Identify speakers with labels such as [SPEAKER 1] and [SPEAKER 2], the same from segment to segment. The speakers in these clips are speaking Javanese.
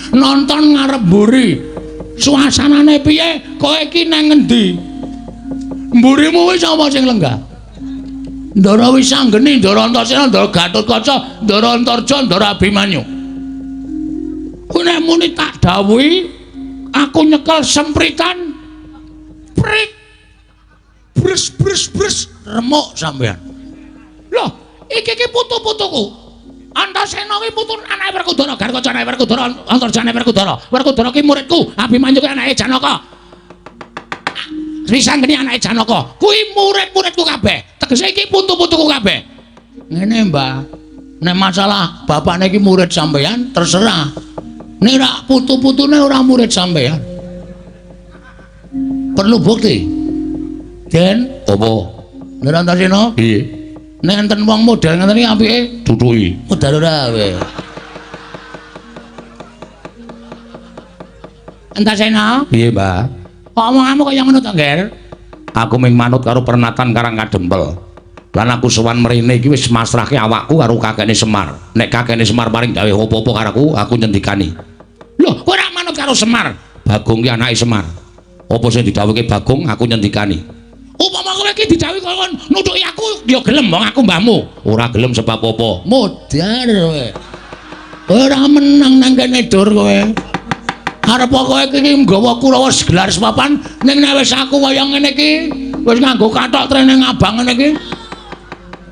[SPEAKER 1] Nonton ngarep mburi. Suasanane piye? Kowe iki nang ngendi? Mburimu wis sapa sing lenggah? Ndara Wisanggeni, Ndara Antasena, Ndara Gatotkaca, Ndara Antarja, Ndara Abimanyu. Kuwi nek muni tak dawuhi aku nyekel sempritan prik bres bres bres remuk sampean. Loh, iki iki putu-putuku. Antasena kuwi putu anake Werkudara, Gatotkaca anake Werkudara, Antarja anake Werkudara. Werkudara ki muridku, Abimanyu ki anake Janaka. Wisanggeni anake Janaka. Kuwi murid-muridku kabeh. Tegese iki putu-putuku kabeh. Ngene, Mbah. Nek masalah bapakne iki murid sampean terserah. Nek ora putu-putune ora murid sampean. Perlu bukti. Den, apa? Ndara Antasena? Piye? Nek enten wong model ngeten iki apike duduki. Modal ora kowe. Antasena? Piye, Mbah? Kok omonganmu kaya ngono to, Nger? Aku mung manut karo pernatan Karang Kadempel. Lan aku sowan mrene iki wis masrahke awakku karo kakekne Semar. Nek kakekne Semar paring dawuh apa-apa karo aku, aku nyendikani. Lho, kowe ora manut karo Semar? Bagong ki anake Semar. Apa sing didhawuhke Bagong, aku nyendikani. Upama kowe iki didhawuhi kon nuthuki aku, ya gelem wong aku mbahmu. Ora gelem sebab apa? Modar kowe. Kowe ora menang nang kene dur kowe. Arep kowe iki nggawa Kurawa gelar sepapan ning nek wis aku kaya ngene iki, wis nganggo kathok trene abang ngene iki.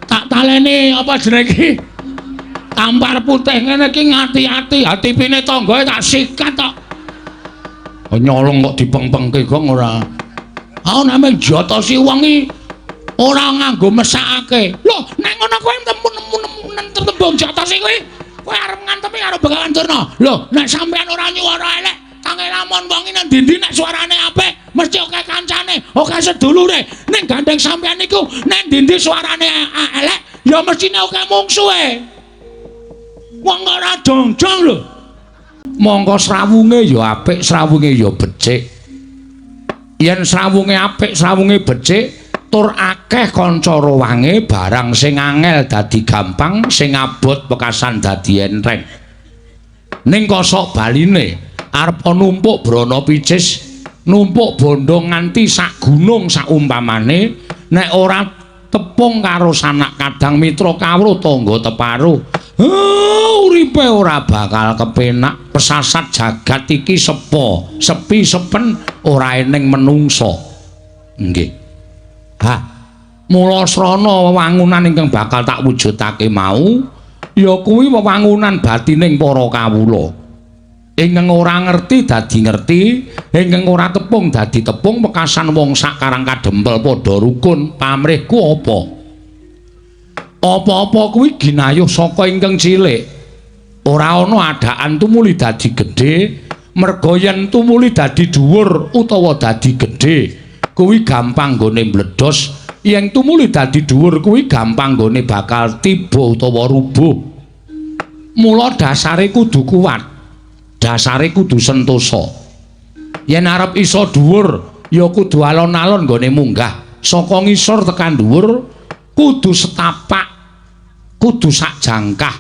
[SPEAKER 1] Tak taleni apa jenenge iki? Tampar putih ngene iki ngati-ati, hatipine tanggae tak sikat tok. Nyolong kok dipengpengke gong ora. Aku namung jotosi wong iki ora nganggo mesakake. Lho, nek ngono kowe nemu tembung jotosi kuwi, kowe arep ngantemi karo Begawan Durna. Lho, nek sampean ora nyuwara elek, tange lamun wong iki nang ndi-ndi nek suarane apik, mesti akeh kancane, akeh sedulure. Ning gandeng sampean niku nek ndi-ndi suarane elek, ya mestine akeh mungsuhe. Wong ora jongjong lho. Mongko srawunge ya apik, srawunge ya becik. Yen srawunge apik, srawunge becik, tur akeh kanca rowange, barang sing angel dadi gampang, sing abot wekasan dadi enteng. Ning kosok baline arep numpuk brana picis, numpuk bondo nganti sak gunung saumpamane, nek ora tepung karo sanak kadang mitra kawruh tangga teparo, uripe ora bakal kepenak. Pesasat jagat iki sepo, sepi sepen ora eneng menungsa. Nggih. Ha, mula srana wewangunan ingkang bakal tak wujudake mau ya kuwi wewangunan batining para kawula. Ingkang ora ngerti dadi ngerti, ingkang ora tepung dadi tepung, wekasan wong sak Karang Kadempel padha rukun. Pamrihku apa? Apa-apa kuwi ginayuh saka ingkang cilik. Ora ana adaan tumuli dadi gedhe, merga yen tumuli dadi dhuwur utawa dadi gedhe kuwi gampang nggone mbledos, yen tumuli dadi dhuwur kuwi gampang nggone bakal tiba utawa rubuh. Mula dasare kudu kuat, dasare kudu sentosa. Yen arep iso dhuwur ya kudu alon-alon nggone munggah saka ngisor tekan dhuwur, kudu setapak, kudu sak jangkah,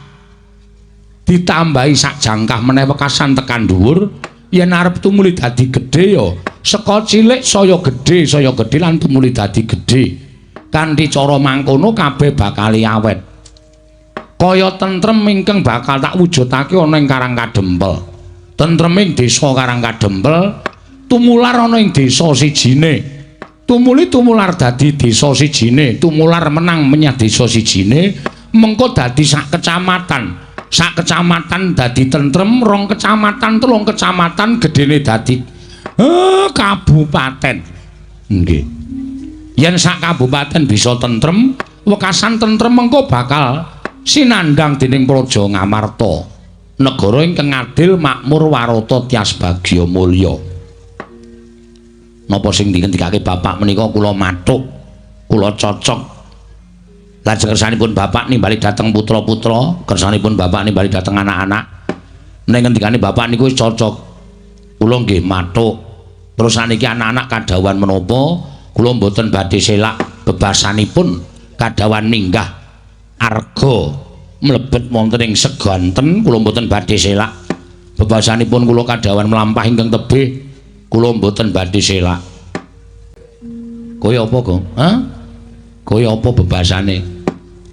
[SPEAKER 1] ditambahi sak jangkah meneh wekasan tekan dhuwur. Yen arep tumuli dadi gedhe ya saka cilik saya gedhe lan tumuli dadi gedhe. Kanthi cara mangkono kabeh bakal awet. Kaya tentrem ingkang bakal tak wujudake ana ing Karang Kadempel. Tentreming desa Karang Kadempel tumular ana ing desa sijine. Tumuli tumular dadi desa sijine, tumular menang menyang desa sijine, mengko dadi sak kecamatan. Sak kecamatan dadi tentrem, rong kecamatan, telung kecamatan, gedene dadi kabupaten. Nggih. Yen sak kabupaten bisa tentrem, wekasan tentrem mengko bakal sinandhang dening Praja Ngamarta, negara ingkang adil, makmur, warata, tias bagya mulya. Napa sing dingendikake bapak menika kula mathuk, kula cocok. Lajeng kersanipun bapak nimbali dhateng putra-putra, kersanipun bapak nimbali dhateng anak-anak. Ning ngendikane bapak niku wis cocok. Kula nggih mathuk. Terus saniki anak-anak kadhawuhan menapa, kula mboten badhe selak bebasanipun kadhawuhan minggah arga mlebet wonten ing seganten, kula mboten badhe selak. Bebasanipun kula kadhawuhan mlampah ingkang tebih, kula mboten badhe selak. Kaya apa, Gong? Hah? Kaya apa bebasane?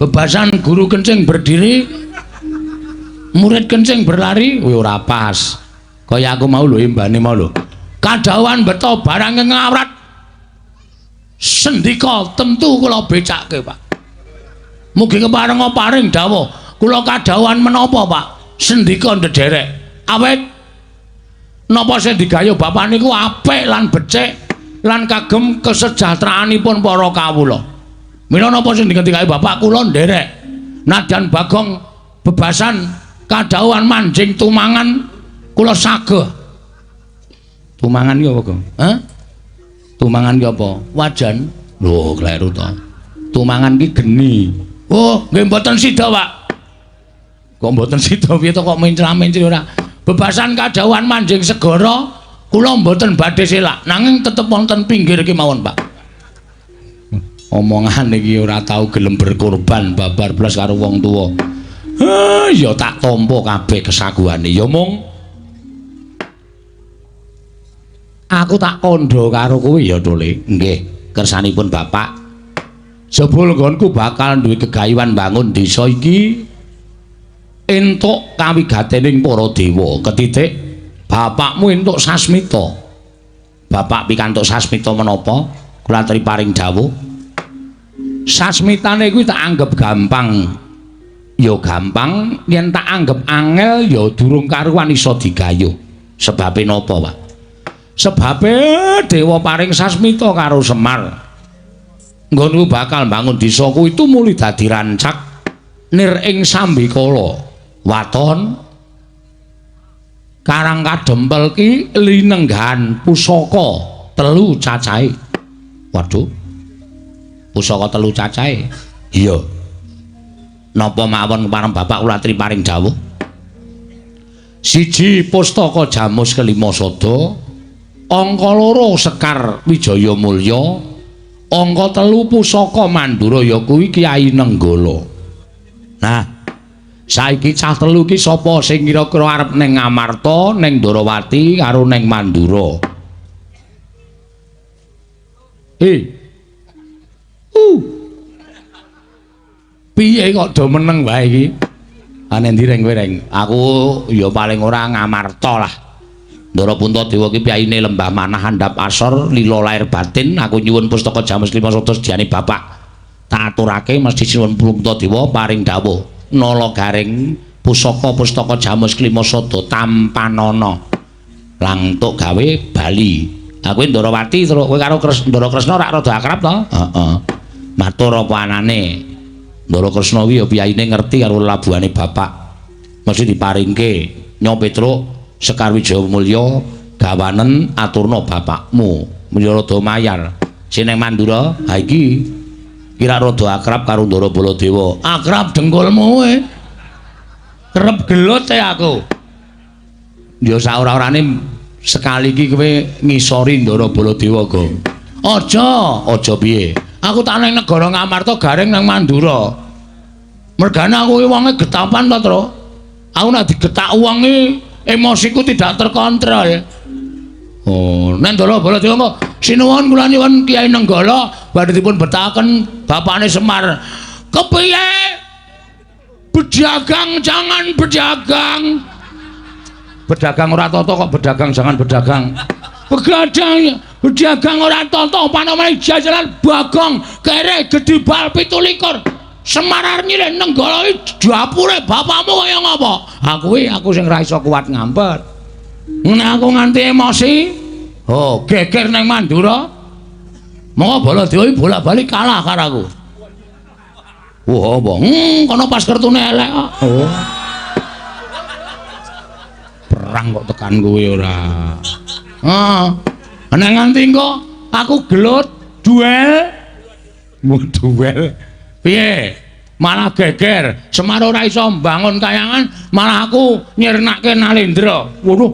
[SPEAKER 1] Bebasan guru kencing berdiri, murid kencing berlari, kuwi ora pas. Kaya aku mau lho imbane mau lho. Kadhawuhan beto barang ngawrat. Sendika tentu kula becake, Pak. Mugi keparenga paring dawuh. Kula kadhawuhan menapa, Pak? Sendika ndederek. Awit napa sing digayuh bapak niku apik lan becik lan kagem kesejahteraanipun para kawula. Mila napa sing digendikake bapak kula nderek. Nadyan Bagong bebasan kadhawuhan manjing tumangan kula sageh. Tumangan ki apa, Gong? Hah? Tumangan ki apa? Wajan. Lho, kleru to. Tumangan ki geni. Oh, nggih mboten sida, Pak. Kok mboten sida piye to kok mencla-mencli ora? Bebasan kadhawuhan manjing segara kula mboten badhe selak, nanging tetep wonten pinggir kemawon, Pak. Omongan iki ora tau gelem berkorban babar blas karo wong tuwa. Ha, ya tak tampa kabeh kesaguhane. Ya mung aku tak kandha karo kowe ya, Tole. Nggih, kersanipun Bapak. Jebul nggonku bakal duwe gegayuhan bangun desa iki entuk kawigatening para dewa. Ketitik bapakmu entuk sasmita. Bapak pikantuk sasmita menapa? Kula aturi paring dawuh. Sasmitane kuwi tak anggap gampang. Ya gampang, yen tak anggap angel ya durung karuan iso digayuh. Sebabe napa, Pak? Sebabe dewa paring sasmita karo Semar. Nggonku bakal bangun desa kuwi tumuli dadi rancak nir ing sambikala. Waton Karang Kadempel ki linenggahan pusaka telu cacahe. Waduh. Pusaka telu cacahe. Iya. Napa mawon kepareng bapak kula aturi paring dawuh? Siji pustaka Jamus kelima sada, angka loro Sekar Wijaya Mulya, angka telu pusaka Mandura ya kuwi Kyai Nenggala. Nah, saiki cah telu iki sapa sing kira-kira arep ning Ngamarta, ning Ndorowati karo ning Mandura? Piye kok do meneng wae iki? Ah nek ndi reng kowe reng? Aku ya paling ora Ngamarta lah. Ndara Puntadewa ki piyayine lembah manah andhap asor lila lair batin. Aku nyuwun pustaka Jamus lima sada sediane bapak. Tak aturake mesti sinuwun Puntadewa paring dawuh. Nala garing pusaka-pustaka Jamus klima sada tampanana. Langtuk gawe bali. Aku Ndorowati terus kowe karo Ndara Kresna rak rada akrab to? Heeh. Matur apa anane? Ndara Kresna kuwi ya piyayine ngerti karo labuhane bapak. Mesti diparingke Nyo Petruk Sekar Wijaya Mulya gawanen aturna bapakmu. Menya rada mayar. Sing nang Mandura, ha iki kira rada akrab karo Ndara Baladewa. Akrab dengkulmu kowe. Kerep gelut e aku. Ya saora-orane sekali iki kowe ngisori Ndara Baladewa, Gong. Aja, aja piye? Aku tak nang negara Ngamarta garing nang Mandura. Mergane aku iki wonge getapan ta, Tru. Aku nek digetak wong iki emosiku tidak terkontrol. Oh, nek Ndara Baladewa kok sinuwun kula nyuwun Kyai Nenggala badhe dipun betahaken bapakne Semar. Kepiye? Berdagang jangan berdagang. Berdagang ora tata kok berdagang jangan berdagang. Begadang, berdagang ora tata panomane jajalan Bagong kere gedhe bal 27. Semar arep nyilih Nenggala iki dapure bapakmu kaya ngapa? Aku kuwi aku sing ra iso kuat ngampet. Nek aku nganti emosi, oh geger nang Mandura. Monggo Baladewa iki bolak-balik kalah karo aku. Wah, apa? Kono pas kertune elek kok. Oh. Perang kok tekan kowe ora. Heeh. Nek nganti engko aku gelut duel. Duel. Piye? Malah geger. Semar ora iso mbangun kayangan, malah aku nyirnake Nalendra. Waduh.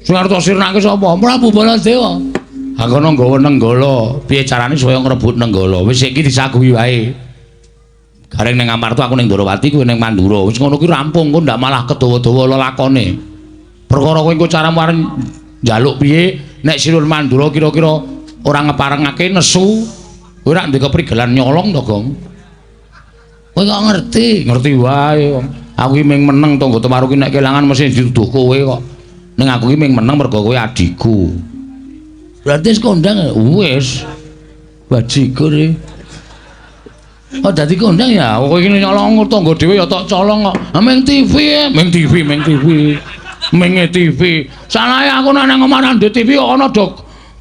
[SPEAKER 1] Sing arep sirnake sapa? Prabu Baladewa. Ha kono nggawa Nenggala. Piye carane supaya ngrebut Nenggala? Wis iki disaguhi wae. Gareng ning Ngamarta aku ning Ndorowati kowe ning Mandura. Wis ngono kuwi rampung kok ndak malah kedawa-dawa lelakone. Perkara kowe engko caramu arep njaluk piye, nek Sinuwun Mandura kira-kira ora ngeparengake nesu, kowe ora ndek keprigelan nyolong to, Gong? Kowe kok ngerti? Ngerti wae wong. Aku iki ming meneng tangga temaru ki nek kelangan mesti dituduh kowe kok. Ning aku iki ming meneng mergo kowe adikku. Berarti wis kondang wis. Bajigur iki. Oh dadi kondang ya, kowe iki nyolong tangga dhewe ya tok colong kok. Ah ming TV, ming TV, ming TV. Ming TV. Salahe aku nek nang omah nang TV kok ana do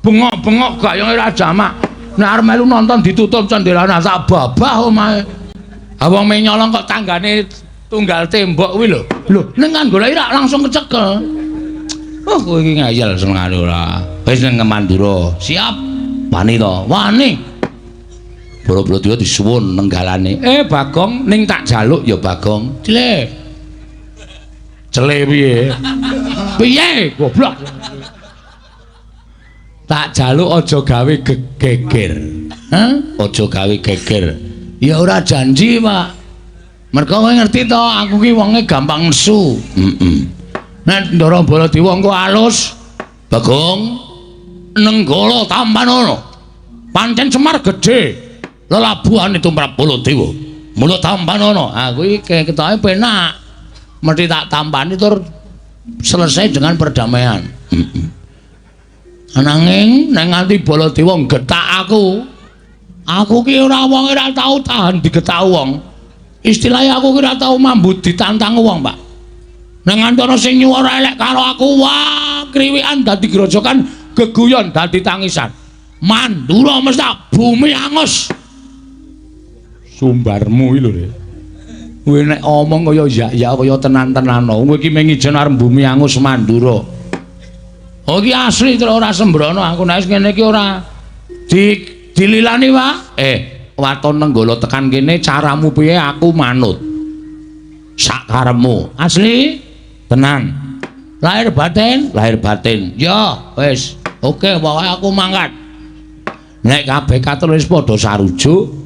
[SPEAKER 1] bengok-bengok gayenge ra jamak. Nek arep melu nonton ditutup cendelane sak babah omahe. Ha wong ming nyolong kok tanggane tunggal tembok kuwi lho. Lho, ning kan goleki rak langsung kecekel. Oh, kowe iki ngeyel senengane ora. Wis ning Mandura. Siap. Wani to? Wani. Bala-bala disuwun nenggalane. Bagong ning tak jaluk ya Bagong. Cile. Cele piye? Piye? Goblok. Tak jaluk aja gawe geger. Hah? Aja gawe geger. Ya ora janji, Pak. Mergo kowe ngerti to, aku ki wonge gampang nesu. Heeh. Nek Ndara Baladewa engko alus, Bagong Nenggala tampanono. Pancen Semar gedhe. Lelabuhane tumrap Baladewa. Mula tampanono. Aku iki ketoke penak. Mesti tak tampani tur selesai dengan perdamaian. Heeh. Ananging nek nganti Baladewa nggetak aku, aku ki ora wong ora tau tahan digetak wong. Istilahnya aku ki ora tau mambu ditantang wong, Pak. Nek nganti ana sing nyuwara elek karo aku, wah, kriwikan dadi grojokan, geguyon dadi tangisan. Mandura mesti bumi angus. Sumbarmu iki lho, Rek. Kowe nek omong kaya ya-ya kaya tenan-tenan. Kowe iki mung ijen arep bumi angus Mandura. Oh iki asli terus ora sembrono aku nek wis ngene iki ora dililani, Pak. Waton Nenggala tekan kene caramu piye aku manut. Sak karepmu. Asli? Tenan. Lahir batin? Lahir batin. Ya, wis. Oke, pokoke aku mangkat. Nek kabeh katon wis padha sarujuk,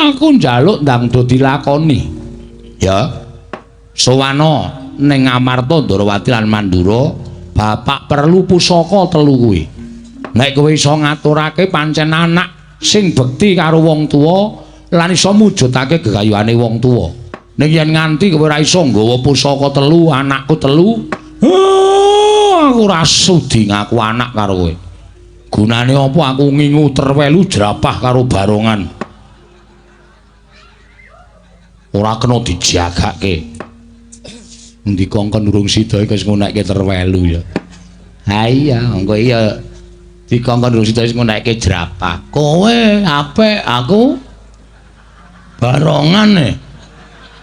[SPEAKER 1] aku njaluk ndang do dilakoni. Ya. Sowana ning Amarta Ndorowati lan Mandura, bapak perlu pusaka telu kuwi. Nek kowe iso ngaturake pancen anak sing bekti karo wong tuwa lan iso mujudake gegayuhane wong tuwa. Ning yen nganti kowe ora iso nggawa pusaka telu, anakku telu, aku ora sudi ngaku anak karo kowe. Gunane apa aku ngingu terwelu jerapah karo barongan. Ora kena dijagake. Endi kongkon urung sida iki wis ngunekke terwelu ya. Ha iya, engko iya dikongkon urung sida wis ngunekke jerapah. Kowe apik, aku barongan e.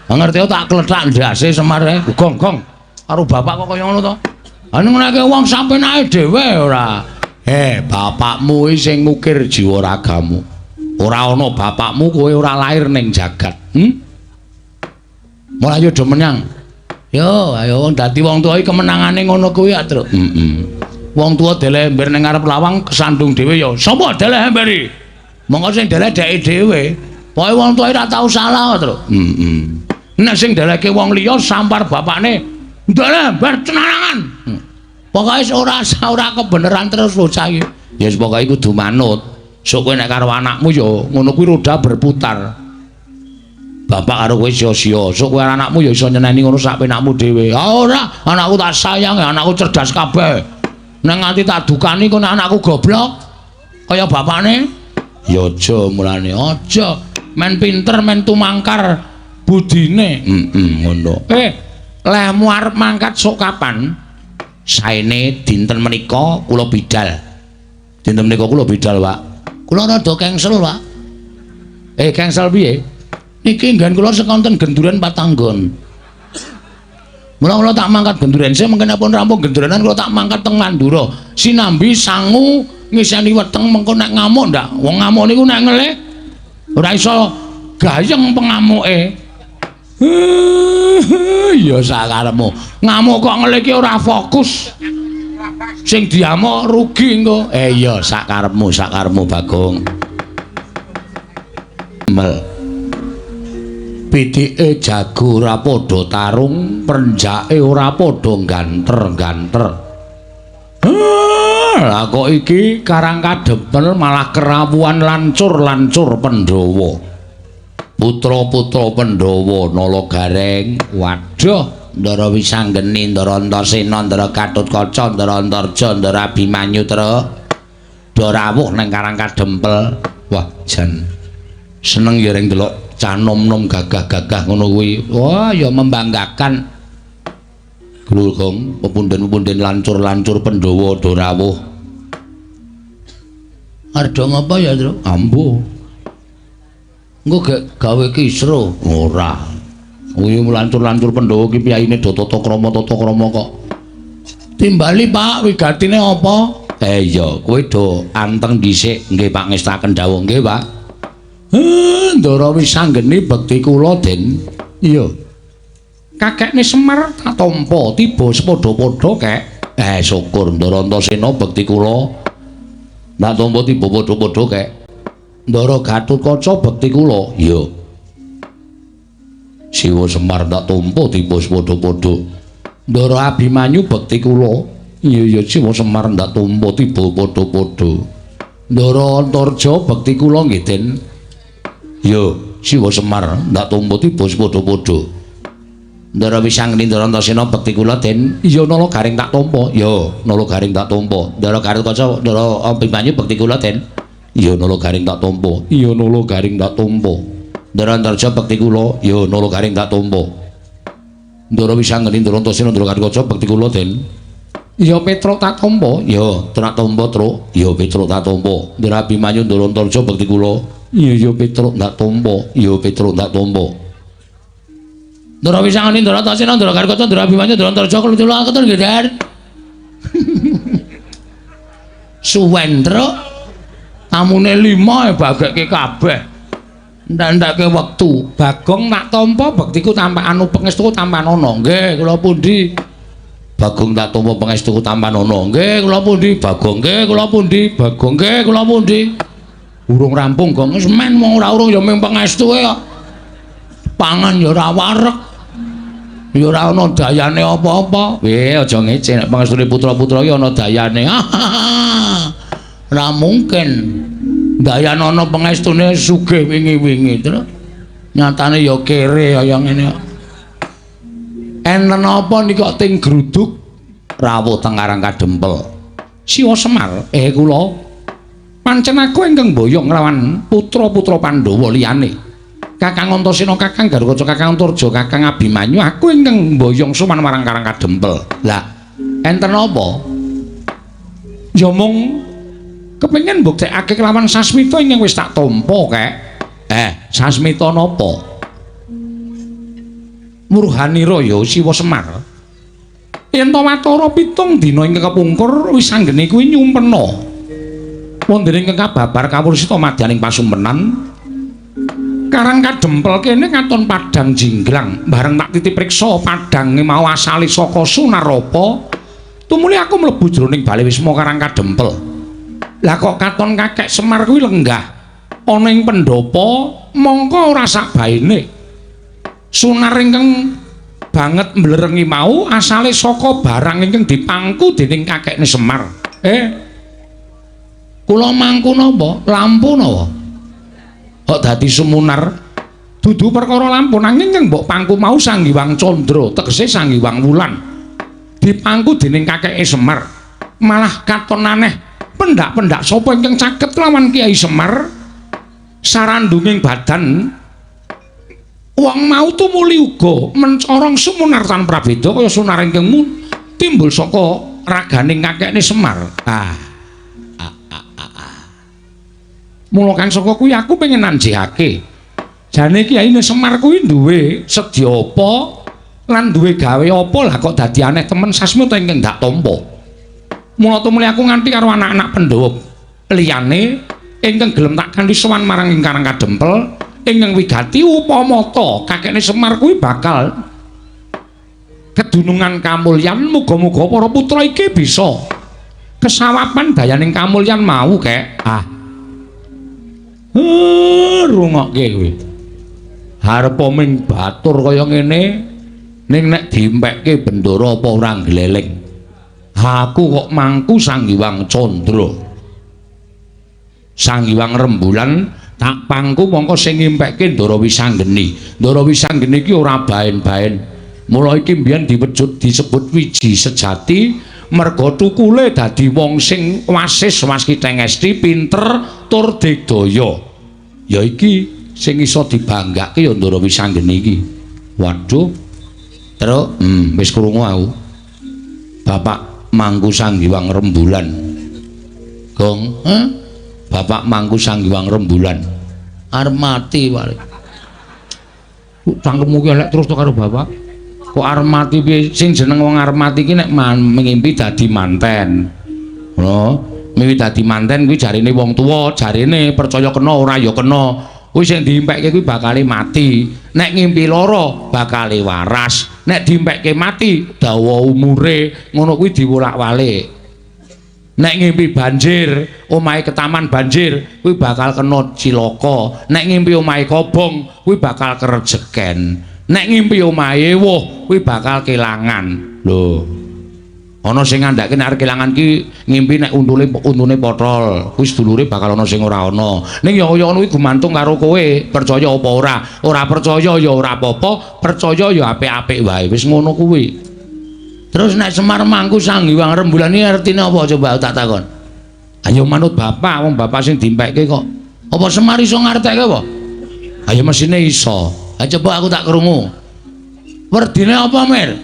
[SPEAKER 1] Ngerti tak klethak ndase Semar e. Gong gong. Karo bapak kok kaya ngono to? Ha ngunekke wong sampenake dhewe ora. Bapakmu iki sing ngukir jiwa ragamu. Ora ana bapakmu kowe ora lair ning jagat. Mulai do menyang. Yo, ayo dadi wong tuwa iki kemenangane ngono kuwi ya, Truk. Heeh. Wong tuwa deleh ember ning ngarep lawang kesandung dhewe ya. Sapa deleh ember iki? Monggo sing deleh dheke dhewe. Pokoke wong tuwa ora tau salah, Truk. Heeh. Nek sing delehke wong liya sampar bapakne, deleh ember cenangan. Pokoke ora kebeneran terus bocah iki. Ya wis pokoke kudu manut. Sok kowe nek karo anakmu ya ngono kuwi roda berputar. Bapak karo kowe sia-sia. Sok kowe anakmu ya iso nyeneni ngono sak penakmu dhewe. Ah ora, anakku tak sayang, anakku cerdas kabeh. Nek nganti tak dukani kono anakku goblok kaya bapakne. Ya aja mulane, aja. Men pinter men tumangkar budine. Heeh, ngono. Lehmu arep mangkat sok kapan? Saene dinten menika kula bidal. Dinten menika kula bidal, Pak. Kula rada cancel, Pak. Cancel piye? Niki nggen kula sekonten genduren patanggon. Mula kula tak mangkat genduren sih mengken pun rampung gendurenan kula tak mangkat teng Mandura. Sinambi sangu ngiseni weteng mengko nek ngamuk ndak. Wong ngamuk niku nek ngelih ora iso gayeng pengamuke. Ya sakarepmu. Ngamuk kok ngelih ki ora fokus. Sing diamuk rugi engko. Iya sakarepmu, sakarepmu Bagong. Mel. Pitike jago ora padha tarung, prenjake ora padha ganter-ganter. Lah kok iki Karang Kadempel malah kerawuhan lancur-lancur Pandhawa. Putra-putra Pandhawa Nala Gareng, waduh, Ndara Wisanggeni, Ndara Antasena, Ndara Gatotkaca, Ndara Antarja, Ndara Abimanyu truk do rawuh nang Karang Kadempel. Wah, jan seneng ya reng delok cah nom-nom gagah-gagah ngono kuwi. Wah, ya membanggakan. Glugong pepunden-pepunden lancur-lancur Pandhawa do rawuh. Arep ngapa ya, Truk? Ambo. Engko gek gawe kisruh. Ora. Kuwi lancur-lancur Pandhawa ki piyayine do tata krama kok. Timbali, Pak, wigatine apa? Iya, kowe do anteng dhisik. Nggih, Pak, ngestaken dawuh nggih, Pak. Ndara Wisanggeni bekti kula, Den. Iya. Kakekne Semar tak tampa tiba sepadha-padha, Kek. Syukur Ndara Antasena bekti kula. Tak tampa tiba padha-padha, Kek. Ndara Gatotkaca bekti kula. Iya. Siwa Semar tak tampa tiba sepadha-padha. Ndara Abimanyu bekti kula. Iya ya, Siwa Semar ndak tampa tiba padha-padha. Ndara Antarja bekti kula nggih, Den. Iya, Siwa Semar ndak tampa tiba padha-padha. Ndara Wisanggeni, Ndara Antasena bekti kula, Den. Iya, Nala Gareng tak tampa. Iya, Nala Gareng tak tampa. Ndara Gatotkaca, Ndara Abimanyu bekti kula, Den. Iya, Nala Gareng tak tampa. Iya, Nala Gareng tak tampa. Ndara Antarja bekti kula. Iya, Nala Gareng tak tampa. Ndara Wisanggeni, Ndara Antasena, Ndara Gatotkaca bekti kula, Den. Iya, Petruk tak tampa. Iya, tak tampa, Truk. Iya, Petruk tak tampa. Ndara Abimanyu, Ndara Antarja bekti kula. Iya, iya, Petruk tak tampa. Iya, Petruk tak tampa. Ndara Wisanggeni, Ndara Antasena, Ndara Gatotkaca, Ndara Abimanyu, Ndara Antarja kula ketun nggih, Den. Suwen, Truk. Tamune 5 bagekke kabeh. Ndak-ndake wektu. Bagong tak tampa bektiku tampa anu pangestuku tampanana. Nggih, kula pundi? Bagong tak tampa pangestuku tampanana. Nggih, kula pundi? Bagong nggih, kula pundi? Bagong nggih, kula pundi? Urung rampung, Gong. Wis men wong ora urung ya mung pangestuke kok. Pangan ya ora wareg. Ya ora ana dayane apa-apa. Weh, aja ngece nek pangestune putra-putra iki ana dayane. Ora mungkin. Dayan ana pangestune sugih wingi-wingi, Truk. Nyatane ya kere kaya ngene kok. Enten apa niki kok ting gruduk rawuh teng Karang Kadempel. Siwa Semar, kula pancen aku ingkang mboyong nglawan putra-putra Pandhawa liyane. Kakang Antasena, Kakang Gatotkaca, Kakang Antarja, Kakang Abimanyu, aku ingkang mboyong sowan marang Karang Kadempel. Lah, enten apa? Ya mung kepengin mbuktekake kelawan sasmita ingkang wis tak tampa, Kek. Sasmita napa? Murhanira ya Siwa Semar. Yen ta watara 7 dina ingkang kepungkur Wisanggeni kuwi nyumpena. Wonten ingkang kababar kawursita madyaning pasumpenan Karang Kadempel kene katon padhang jinggrang. Bareng tak titip priksa padhange mau asale saka Sunarapa. Tumuli aku mlebu jroning bale wisma Karang Kadempel. Lah kok katon kakek Semar kuwi lenggah ana ing pendhapa mongko ora sakbaene. Sunar ingkang banget mblerengi mau asale saka barang ingkang dipangku dening kakekne Semar. Kula mangku napa? Lampu napa? Kok dadi sumunar? Dudu perkara lampu nanging ingkang mbok pangku mau Sang Hyang Candra, tegese Sang Hyang Wulan. Dipangku dening kakeke Semar. Malah katon aneh, pendak-pendak sapa ingkang caket lawan Kyai Semar? Sarandunging badan wong mau tumuli uga mencorong sumunar tan prabeda kaya sunar ingkang timbul saka raganing kakekne Semar. Mula kang saka kuwi aku pengen nanjihake. Jane Kyai Semar kuwi duwe sedya apa lan duwe gawe apa lah kok dadi aneh temen sasmita ingkang ndak tampa. Mula tumuli aku nganti karo anak-anak Pandhawa liyane ingkang gelem tak kanthi sowan marang ing Karang Kadempel ingkang wigati upama ta kakekne Semar kuwi bakal kedunungan kamulyan. Muga-muga para putra iki bisa kesawapan dayaning kamulyan mau, Kek. Rungokke kuwi. Arepa ming batur kaya ngene ning nek diimpekke bendara apa ora gleleng. Aku kok mangku Sang Hyang Candra. Sang Hyang Rembulan tak pangku mongko sing ngimpekke Ndara Wisanggeni. Ndara Wisanggeni iki ora baen-baen. Mula iki mbiyen diwujud disebut wiji sejati merga tukule dadi wong sing wasis waskiteng esti pinter tur digdaya. Ya iki sing iso dibanggake ya Ndara Wisanggeni iki. Waduh. Truk, wis krungu aku. Bapak mangku Sang Hyang Rembulan. Gong, heh? Bapak mangku Sang Hyang Rembulan. Arep mati wae. Cangkemmu ki elek terus to karo bapak. Kok arep mati piye? Sing jeneng wong arep mati ki nek ngimpi dadi manten. Ngono. Mimpi dadi manten kuwi jarine wong tuwa, jarine percaya kena ora ya kena. Kuwi sing diimpekke kuwi bakale mati. Nek ngimpi lara bakale waras. Nek diimpekke mati dawa umure, ngono kuwi diwolak-walik. Nek ngimpi banjir, omahe ketaman banjir, kuwi bakal kena cilaka. Nek ngimpi omahe kobong, kuwi bakal kerejeken. Nek ngimpi omahe ewuh, kuwi bakal kelangan. Lho. Ana sing ngandhake nek arep kelangan ki ngimpi nek untune potol, kuwi sedulure bakal ana sing ora ana. Ning ya kaya ngono kuwi gumantung karo kowe, percaya apa ora. Ora percaya ya ora apa-apa, percaya ya apik-apik wae. Wis ngono kuwi. Terus nek Semar mangku Sang Hyang Rembulan iki artine apa coba tak takon. Ayo manut bapak, wong bapak sing dimpekke kok. Apa Semar iso ngartekke apa? Ayo mesine iso. Ayo coba aku tak krungu. Werdine apa, Mir?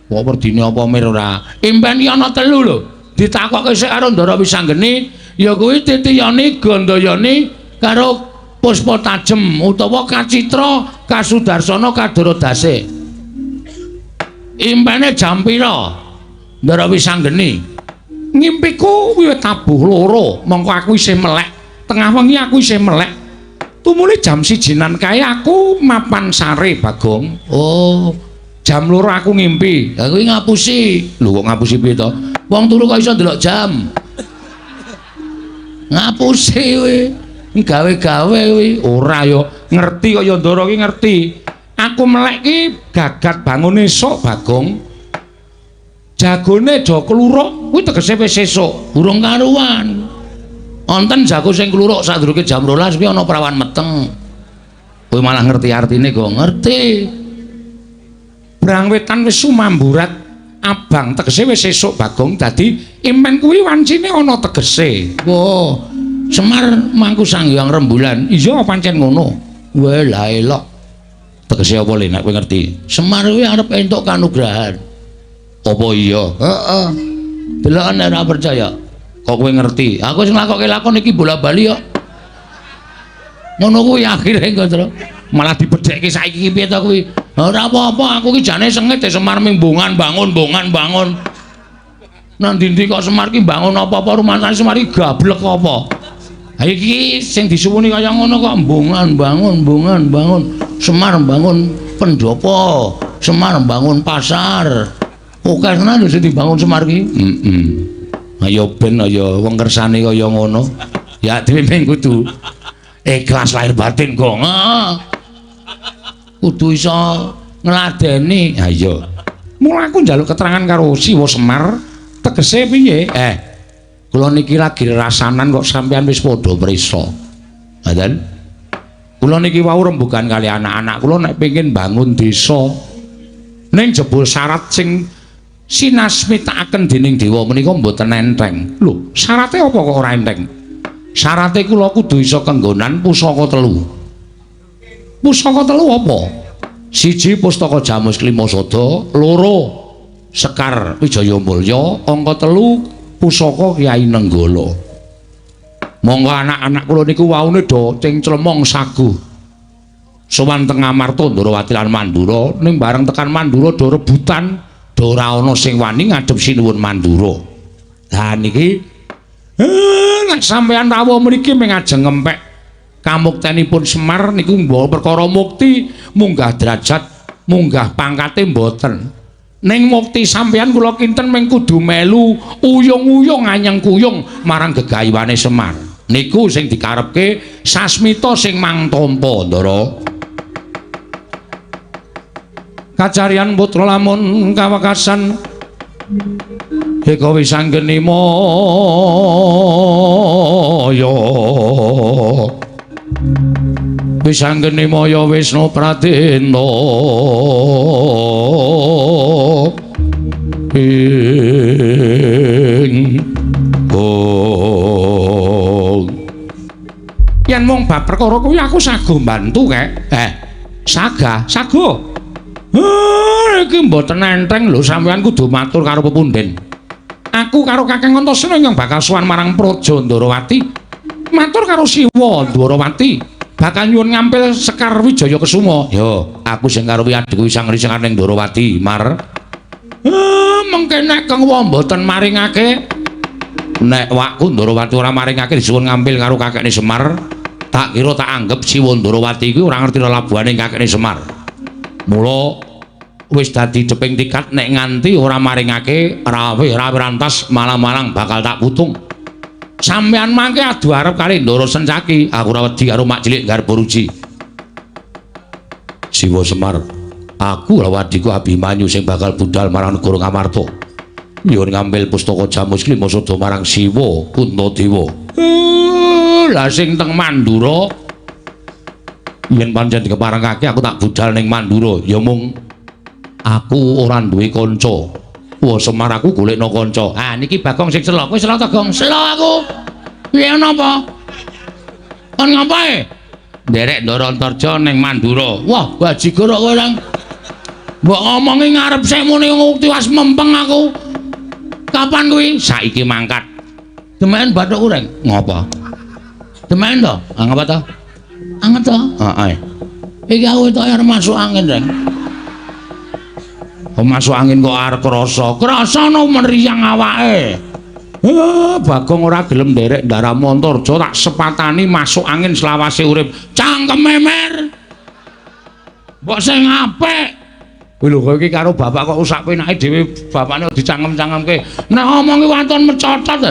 [SPEAKER 1] Kok werdine apa Mir ora? Impen iki ana telu lho. Ditakokke sik karo Ndara Wisanggeni, ya kuwi Titiyani, Gandayani karo Puspa Tajem utawa Kacitra Kasudarsana Kadaradase. Impene jam pira? Ndara Wisanggeni. Ngimpiku wiwit tabuh loro, mongko aku isih melek. Tengah wengi aku isih melek. Tumuli jam 1-nan kae aku mapan sare, Bagong. Oh, jam 2 aku ngimpi. Lah kuwi ngapusi. Lho kok ngapusi piye to? Wong turu kok iso ndelok jam. Ngapusi kuwi. Gawe-gawe kuwi. Ora ya, ngerti kok ya Ndara ki ngerti. Aku melek ki gagat bangun esuk, Bagong. Jagone do kluruk, kuwi tegese wis esuk, burung karuan. Wonten jago sing kluruk sadurunge jam 12 kuwi ana prawan meteng. Kowe malah ngerti artine kok ngerti. Brang wetan wis sumamburat abang tegese wis esuk, Bagong. Dadi impen kuwi wancine ana tegese. Wah, Semar mangku Sang Hyang Rembulan. Iya pancen ngono. Wah, lah elok. Tegese apa le nek kowe ngerti? Semar kuwi arep entuk kanugrahan. Apa iya? Heeh. Deloken nek ora percaya. Kok kowe ngerti? Aku sing nglakokke lakon iki bola-bali kok. Ngono kuwi akhire engko, Tru. Malah dibedhekke saiki iki piye to kuwi? Ora apa-apa, aku ki jane sengit Semar mimbungan bangun, bongan bangun. Nang ndi-ndi kok Semar ki bangun apa-apa rumangsane Semar ki gablek apa. Ha iki sing disuwuni kaya ngono kok mbungan bangun, mbungan bangun. Semar bangun pendopo, Semar bangun pasar. Oke tenan lho sing dibangun Semar ki. Heeh. Ayo ben ayo wong kersane kaya ngono. Ya dhewe mung kudu ikhlas lahir batin kok. Kudu iso ngladeni. Ha iya. Mula aku njaluk keterangan karo Siwa Semar, tegese piye? Kula niki lagi rasanan kok sampean wis padha prisa. Ngoten. Kula niki wau rembugan kali anak-anak kula nek pengin bangun desa. Ning jebul syarat sing sinasmitakaken dening dewa menika mboten enteng. Lho, syarate apa kok ora enteng? Syarate kula kudu iso kenggonan pusaka telu. Pusaka telu apa? Siji pustaka Jamus Klimasada, loro Sekar Wijaya Mulya, angka telu pusaka Kyai Nenggala. Monggo anak-anak kula niku waune do cengclemong saguh. Sowan teng Amarta Ndrawati lan Mandura, ning bareng tekan Mandura do rebutan, do ora ana sing wani ngadhep Sinuwun Mandura. Lah niki nek sampeyan rawuh mriki mung ajeng ngempek kamuktenipun Semar niku mbawa perkara mukti, munggah derajat, munggah pangkate mboten. Ning mukti sampeyan kula kinten mung kudu melu uyung-uyung anyeng kuyung marang gegayuhane Semar. Niku sing dikarepke Sasmita sing mang tampa, Ndara. Kacarian putra lamun kawekasan eka wis anggeni maya. Wis anggeni maya Wisnu Pradena. Ing oh. Yen mung bab perkara kuwi aku sago mbantu kek. Saga, sago. Iki mboten enteng lho, sampeyan kudu matur karo pepunden. Aku karo Kakang Antasena ingkang bakal sowan marang Praja Ndorowati. Matur karo Siwa Ndorowati, bakal nyuwun ngampil Sekar Wijaya Kesuma. Yo, aku sing karo adhiku Sang Risang ning Ndorowati, Mar. Mengke nek Kang Wa mboten maringake, nek wakku Ndorowati ora maringake disuwun ngampil karo kakekne Semar, tak kira tak anggep Siwa Ndorowati kuwi ora ngerti lelabuhane kakekne Semar. Mula wis dadi jeping tikat nek nganti ora maringake rawe-rawe rantas malang-malang bakal tak putung. Sampeyan mangke adu arep kali Ndara Sencaki, aku ora wedi karo mak cilik Garbaruji. Siwa Semar, aku lawan adhiku Abimanyu sing bakal budal marang negara Ngamarta. Nyuwun ngambil pustaka Jamus Klima Sada marang Siwa Puntadewa. Lah sing teng Mandura yen pancen dikeparengake aku tak budal ning Mandura, ya mung aku ora duwe kanca. Wah, Semar aku golekno kanca. Ah, niki Bagong sing selo. Kowe selo ta, Gong? Selo aku. Piye napa? Kon ngapae? Nderek Ndara Antarja ning Mandura. Wah, bajigur kok kowe lang. Mbok ngomongi ngarep sik muni tiwas mempeng aku. Kapan kuwi? Saiki mangkat. Demen bathuk kureng. Ngopo? Demen to? Ah, ngapa to? Anget to? Heeh. Iki aku entuk arep masuk angin, Reng. Masuk angin kok arep krasa. Krasa no meriang awake. Bagong ora gelem nderek Ndaramu Antarja tak sepatani masuk angin selawase urip. Cangkeme mer. Mbok sing apik. Kuwi lho kowe iki karo bapak kok sak penake dhewe bapakne dicangkem-cangkemke. Nek omongi waton mecotot.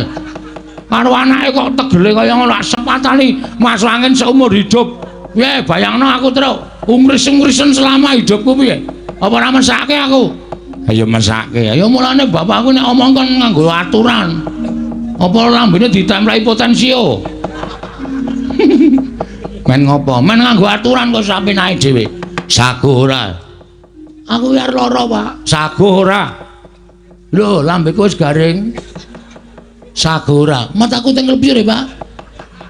[SPEAKER 1] Karo anake kok tegele kaya ngono tak sepatani masuk angin seumur hidup. Piye bayangno aku truk ungris-ungrisen selama hidupku piye? Apa ora mesake aku? Ayo mesake. Ayo mulane bapakku nek omong kon nganggo aturan. Apa lambene ditempleki potensio? Men ngopo? Men nganggo aturan kok sampe nae dhewe. Sago ora? Aku arep lara, Pak. Sago ora? Lho, lambeku wis garing. Sago ora? Mataku teng lebih, Pak.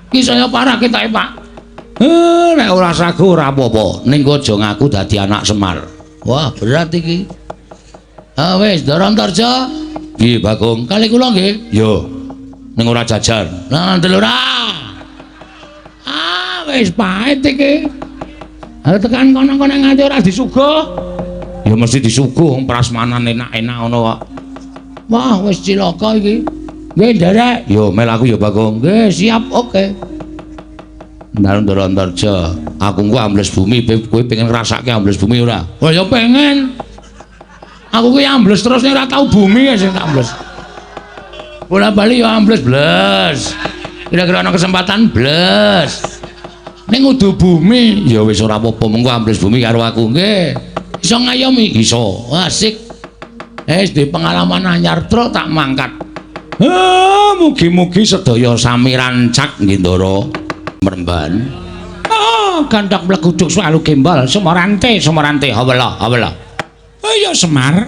[SPEAKER 1] Ki saya parah ketoke, Pak. Nek ora sago ora apa-apa. Ning aja ngaku dadi anak Semar. Wah, berat iki. Ah wis, Ndara Antarja. Nggih, Bagong. Kali kula nggih. Yo. Ning ora jajan. Lah ngandel ora. Ah, wis pahit iki. Ha tekan kono-kono nganti ora disuguh. Ya mesti disuguh wong prasmanan enak-enak ngono kok. Wah, wis cilaka iki. Nggih, nderek. Yo mel aku ya, Bagong. Nggih, siap, oke. Ndara Antarja, aku engko ambles bumi, kowe pengen ngrasake ambles bumi ora? Wah, ya pengen. Aku kuwi ambles terus nek ora tau bumi sing tak ambles. Bola-bali ya ambles bles. Kira-kira ana kesempatan bles. Ning kudu bumi, ya wis ora apa-apa, mengko ambles bumi karo aku nggih. Iso ngayomi? Iso. Asik. Wis duwe pengalaman anyar truk tak mangkat. Mugi-mugi sedaya sami rancak nggih Ndara. Meremban. Oh, gandhak mleguduk selalu gembal, semorante, semorante, hawela, hawela. Oh ya Semar.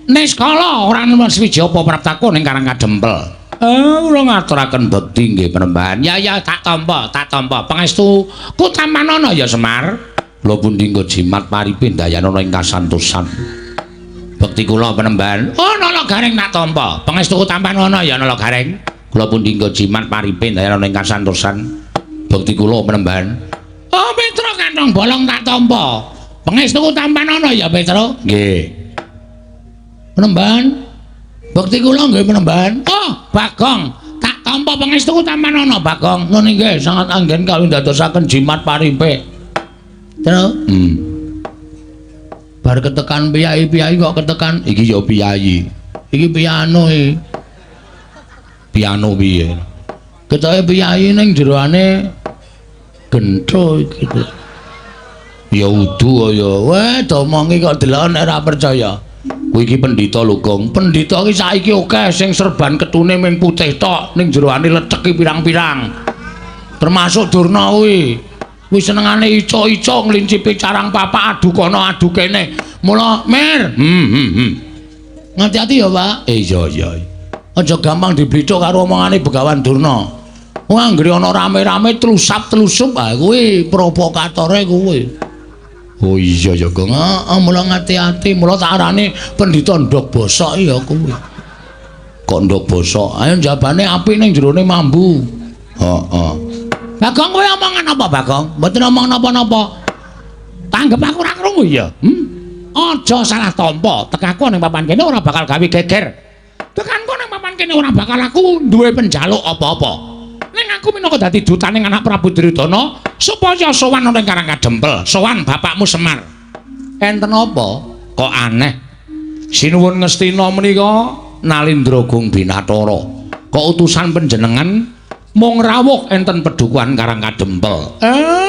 [SPEAKER 1] Niskala ora nemen swiji apa praptaku ning Karang Kadempel. Kula ngaturaken bekti nggih Penemban. Ya ya tak tampa, tak tampa. Pangestu ku tampanana ya Semar. Kula pundi nggo jimat paripe ndayanana ing kasantosan. Bekti kula Penemban. Oh Nala Gareng tak tampa. Pangestu ku tampanana ya Nala Gareng. Kula pundi nggo jimat paripe ndayanana ing kasantosan. Bekti kula Penemban. Oh Petro kantong bolong tak tampa. Pangestu ku tampanana ya Petro. Nggih. Penemban. Bekti kula nggih Penemban. Oh, Bagong, tak tampa pangestu tampanana Bagong. Nun inggih sangat anggen kawin ndadosaken jimat paripe. Terus, Bar ketekan piyai-piyai kok ketekan iki ya piyayi. Iki piano iki. Piano piye? Ketoke piyayi ning jeroane gentho iki. Ya udu ya. Weh, domongi kok delok nek ora percaya. Kuwi iki pendhita lho, Gong. Pendhita iki saiki akeh sing serban ketune ming putih tok, ning jeroane leceki pirang-pirang. Termasuk Durna kuwi. Kuwi senengane icuk-icuk nglincipi carang papak adu kono adu kene. Mula, Mir. Ngati-ati ya, Pak. Iya, iya. Aja gampang diblithuk karo omongane Begawan Durna. Wong anggere ana rame-rame tlusap-tlusup, ah kuwi provokatore kuwi. Oh iya ya, Gong. Heeh, mula ngati-ati, mula tak arani pendhita ndhog bosok ya kuwi. Kok ndhog bosok? Ayo njabane api ning jerone mambu. Heeh. Bagong kowe omongan apa, Bagong? Mboten omong napa-napa. Tanggep aku ora krungu ya. Aja salah tampa, tekaku ning papan kene ora bakal gawe geger. Tekanku ning papan kene ora bakal aku duwe penjaluk apa-apa. Ning aku minangka dadi dutaning anak Prabu Duryudana supaya sowan ning Karang Kadempel, sowan bapakmu Semar. Enten apa? Kok aneh. Sinuwun Ngastina menika Nalindra Gung Binathara. Kok utusan panjenengan mung rawuh enten pedukuhan Karang Kadempel.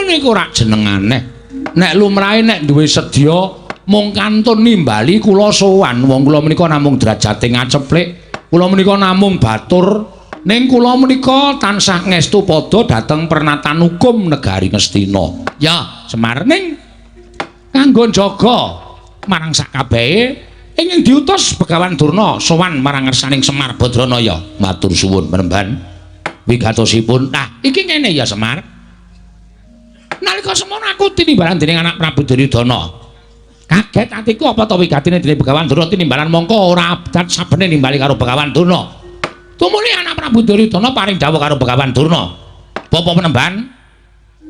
[SPEAKER 1] Niku rak jenengane. Nek lumrahe nek duwe sedya mung kantun nimbali kula sowan. Wong kula menika namung derajate ngaceplik, kula menika namung batur. Ning kula menika tansah ngestu padha dhateng pernatan hukum negari Ngastina. Ya, Semar, ning kanggo njaga marang sakabehe ingkang diutus Begawan Durna sowan marang ngersaning Semar Badranaya. Matur suwun Panembahan. Wigatosipun. Nah, iki ngene ya Semar. Nalika semono aku tinimbalan dening anak Prabu Duryudana. Kaget atiku apa to wigatine dening Begawan Durna tinimbalan mongko ora abdat sabene nimbali karo Begawan Durna. Tumuli anak Prabu Duryudana paring dawuh karo Begawan Durna. Bapak Panembahan,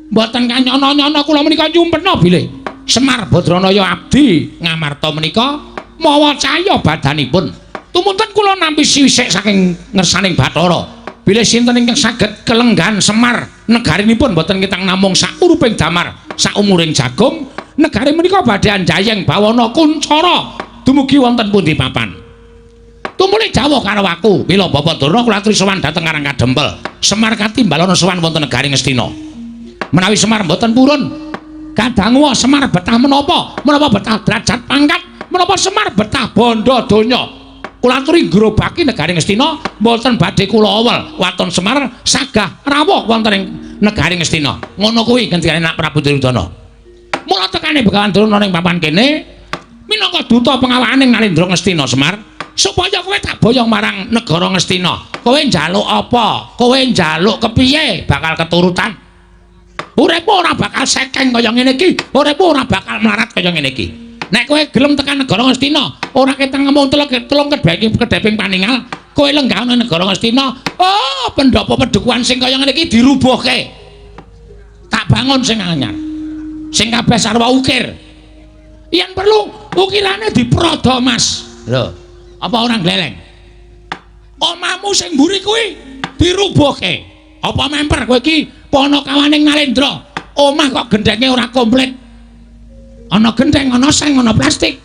[SPEAKER 1] mboten kanyono-nyono kula menika nyumpena bilih Semar Badranaya abdi Ngamarta menika mawa cahya badanipun. Tumunten kula nampi sisik saking ngersaning Bathara. Bilih sinten ingkang saged kelenggan Semar negarinipun mboten ketang namung sakuruping damar saumuring jagung, negari menika badhe anjayeng bawana kuncara dumugi wonten pundi papan. Tumuli jawuh karo aku, mila Bapak Durna kula aturi sowan dhateng Karang Kadempel. Semar katimbalana sowan wonten negari Ngastina. Menawi Semar mboten purun, kadangu Semar betah menapa? Menapa betah derajat pangkat? Menapa Semar betah bondo donya? Kula aturi ngrobaki negari Ngastina, mboten badhe kula awel waton Semar sagah rawuh wonten ing negari Ngastina. Ngono kuwi ngendikane Anak Prabu Duryudana. Mula tekane Begawan Durna ning papan kene minangka duta pengawakane Nalindra Ngastina Semar. Supaya kowe tak boyong marang negara Ngastina. Kowe njaluk apa? Kowe njaluk kepiye bakal keturutan. Uripmu ora bakal sekeng kaya ngene iki, uripmu ora bakal melarat kaya ngene iki. Nek kowe gelem tekan negara Ngastina, ora ketang ngomong telung kedheping paningal, kowe lenggah nang negara Ngastina, oh pendopo pedukuhan sing kaya ngene iki dirubuhke. Tak bangun sing anyar. Sing kabeh sarwa ukir. Yen perlu ukirane diprodo, Mas. Lho. Apa orang gleleng? Omahmu sing mburi kuwi dirubuhke. Apa memper kowe iki panakawaning Nalendra? Omah kok gendhenge ora komplit. Ana gendheng, ana seng, ana plastik.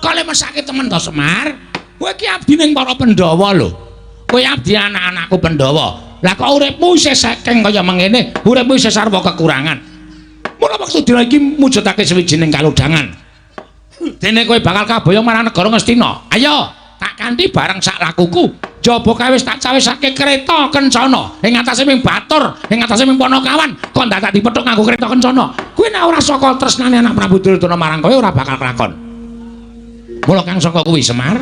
[SPEAKER 1] Kok le mesake temen to Semar? Kowe iki abdi ning para Pandhawa lho. Kowe abdi anak-anakku Pandhawa. Lah kok uripmu isih sekeng kaya mengene, uripmu isih sarwa kekurangan. Mula wektu dina iki mujudake sawijining kalodhangan. Dene kowe bakal kaboyong marang negara Ngastina. Ayo, tak kanthi bareng sak lakuku. Jaba kae wis tak cawisake kereta kencana. Ing atase ming batur, ing atase ming panakawan, kok dadak dipethuk nganggo kereta kencana. Kuwi nek ora saka tresnane anak Prabu Duryudana marang kowe ora bakal kelakon. Mula kang saka kuwi Semar,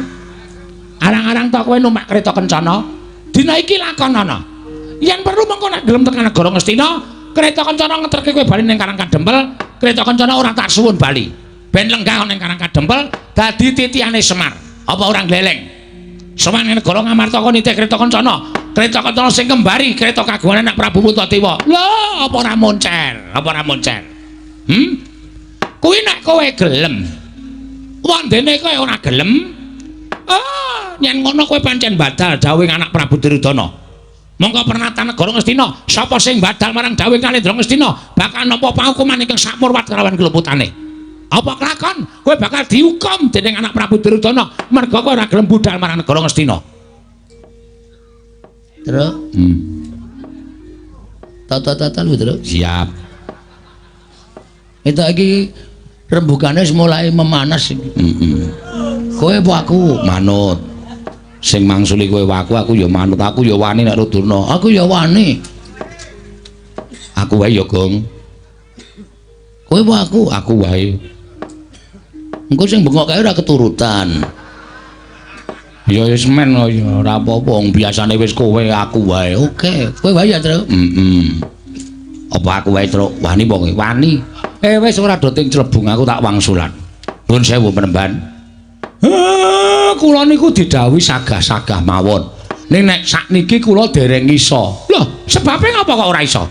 [SPEAKER 1] arang-arang to kowe numpak kereta kencana, dina iki lakonana. Yen perlu mengko nek gelem tekan negara Ngastina, kereta kencana ngeterke kowe bali ning Karang Kadempel, kereta kencana ora tak suwun bali. Ben lenggah ning Karang Kadempel dadi titihane Semar. Apa ora gleleng? Sowan ning negara Ngamarta kon nitih kereta kencana. Kereta kencana sing kembari kereta kagungan anak Prabu Puntadewa. Lho, apa ora moncer? Apa ora moncer? Kuwi nek kowe gelem. Wandene kowe ora gelem. Ah, yen ngono kowe pancen badal dawuhing anak Prabu Duryudana. Mongko pernatan negara Ngastina, sapa sing badal marang dawuhing Nalendra Ngastina bakal nampa paukuman ingkang sakmurwat kelawan keluputane. Apa kelakon? Kowe bakal dihukum dening anak Prabu Duryudana merga kowe ora gelem budal marang negara Ngastina.
[SPEAKER 2] Truk. Tata-tata lho, Truk.
[SPEAKER 1] Siap.
[SPEAKER 2] Itu iki rembugane wis mulai memanas iki.
[SPEAKER 1] Heeh.
[SPEAKER 2] Kowe apa aku?
[SPEAKER 1] Manut. Sing mangsuli kowe aku, aku ya manut. Aku ya wani nek Durna.
[SPEAKER 2] Aku ya wani.
[SPEAKER 1] Aku wae ya, Gong.
[SPEAKER 2] Kowe apa aku?
[SPEAKER 1] Aku wae.
[SPEAKER 2] Engko sing bengok kae ora keturutan.
[SPEAKER 1] Ya wis men ya ora apa-apa, wong biasane wis kowe aku wae.
[SPEAKER 2] Oke, kowe wae ya, Truk.
[SPEAKER 1] Heeh. Apa aku wae, Truk? Wani apa kowe? Wani. Wis ora do ting clebung aku tak wangsulan. Nuwun sewu penemban. Kula niku didhawuhi sagah-sagah mawon. Ning nek sakniki kula dereng iso. Lho, sebabe ngapa kok ora iso?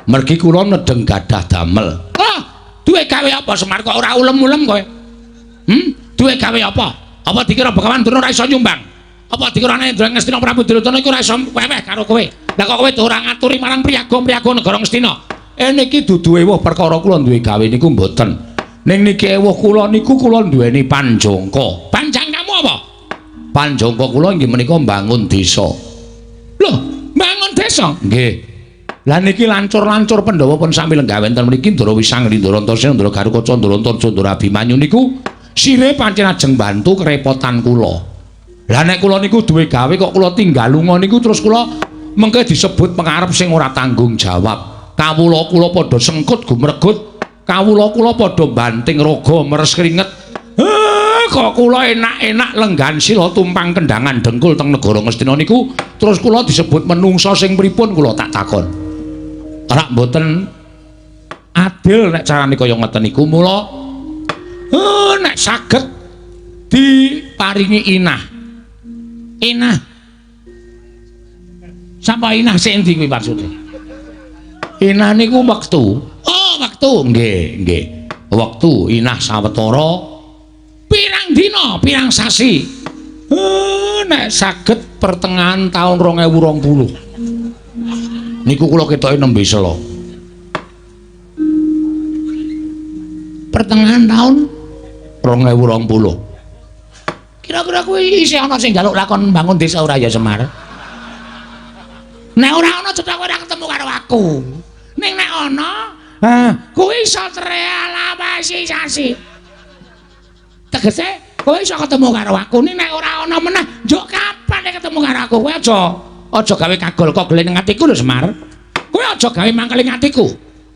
[SPEAKER 1] Mergi kula nedeng gadah damel. Lah, duwe gawe apa Semar kok ora ulem-ulem kowe? Duwe gawe apa? Apa dikira Begawan Durna ora iso nyumbang? Apa dikira Ndra Ngastina Prabu Duryudana iku ora iso weweh karo kowe? Lah kok kowe ora ngaturi marang priyaga-priyaga negara Ngastina? Niki dudu ewuh perkara kula duwe gawe niku mboten. Ning niki ewuh kula niku kula duweni panjangka. Panjangkamu apa? Panjangka kula inggih menika mbangun desa. Lho, mbangun desa? Nggih. Lah niki lancur-lancur Pandhawa pun sami lenggah wonten mriki Ndara Wisang, Ndara Antasena, Ndara Garukaca, Ndara Antarja, Ndara Abimanyu niku sire pancen ajeng bantu kerepotan kula. Lah nek kula niku duwe gawe kok kula tinggal lunga niku terus kula mengke disebut pengarep sing ora tanggung jawab. Kawula kula padha sengkut gumregut, kawula kula padha banting raga meres keringet. Kok kula enak-enak lenggan sila tumpang kendangan dengkul teng negara Ngastina niku terus kula disebut menungsa sing pripun kula tak takon. Rak mboten adil nek carane kaya ngeten niku mula nek saged diparingi inah. Inah. Sapa inah sing endi kuwi maksude? Inah niku wektu. Oh, wektu. Nggih, nggih. Wektu inah sawetara pirang dina, pirang sasi. Nek saged pertengahan taun 2020. Niku kula ketoke nembe sela.
[SPEAKER 2] Pertengahan taun
[SPEAKER 1] 2020.
[SPEAKER 2] Kira-kira kuwi isih ana sing njaluk lakon mbangun desa ora ya Semar? Nek ora ana cetha kowe ora ketemu karo aku. Ning nek ana, kuwi iso terrealisasi. Tegese kowe iso ketemu karo aku. Ning nek ora ana meneh, njuk kapan nek ketemu karo aku? Kowe aja gawe kagol kogel ning atiku lho Semar. Kowe aja gawe mangkel ing atiku.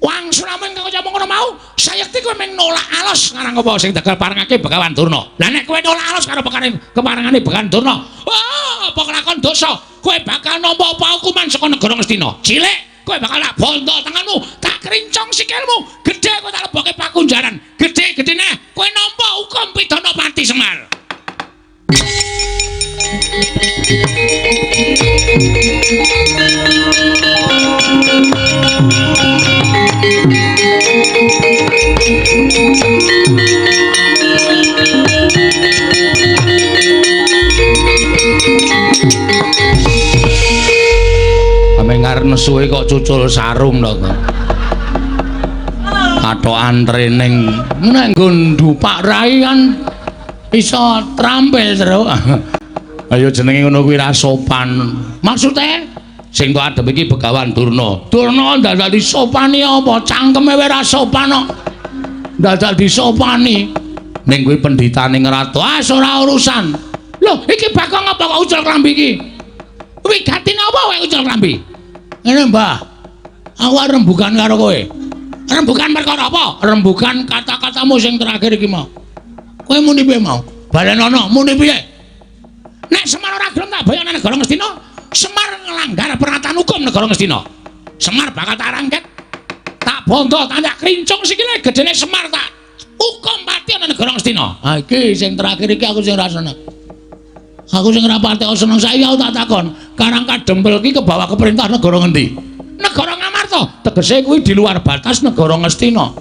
[SPEAKER 2] Wangsulamu ingkang kaya ngono mau, sayekti kowe mung nolak alos marang apa sing dagal parengake Begawan Durna. Lah nek kowe nolak alos karo keparengane Begawan Durna, wah, apa kelakon dosa? Kowe bakal nampa apa hukuman saka negara Ngastina. Cilik, kowe bakal tak bondo tanganmu, tak krincong sikilmu, gedhe kowe tak lebokke pakunjaran. Gedhe-gedhene kowe nampa hukum pidana pati Semar.
[SPEAKER 1] Ame ngarep nesuhe kok cucul sarung to kok. Katokan training
[SPEAKER 2] nek nggo ndupak rai kan iso trampil terus.
[SPEAKER 1] Ayo jenenge ngono kuwi ra sopan.
[SPEAKER 2] Maksude
[SPEAKER 1] sing tok adep iki Begawan Durna.
[SPEAKER 2] Durna dadak disopani apa? Cangkeme wae ra sopan kok. Dadak disopani.
[SPEAKER 1] Ning kuwi pendhitane ngratu.
[SPEAKER 2] Ah, ora urusan. Lho, iki Bagong apa kok ucul klambi iki? Wigatine apa kowe ucul klambi? Ngene, Mbah. Aku arep rembugan karo kowe. Rembugan perkara apa? Rembugan kata-katamu sing terakhir iki mau. Kowe muni piye mau? Balenono, muni piye? Nek Semar ora gelem tak boyong nang negara Ngastina, Semar nglanggar peraturan hukum negara Ngastina. Semar bakal tak rangket, tak bondo, tak krincung sikile gedene Semar tak hukum pati ana negara Ngastina. Ha iki sing terakhir iki aku sing ora seneng. Aku sing ora pati seneng saiki aku tak takon, Karang Kadempel iki kebawa ke perintah negara ngendi? Negara Ngamarta. Tegese kuwi di luar batas negara Ngastina.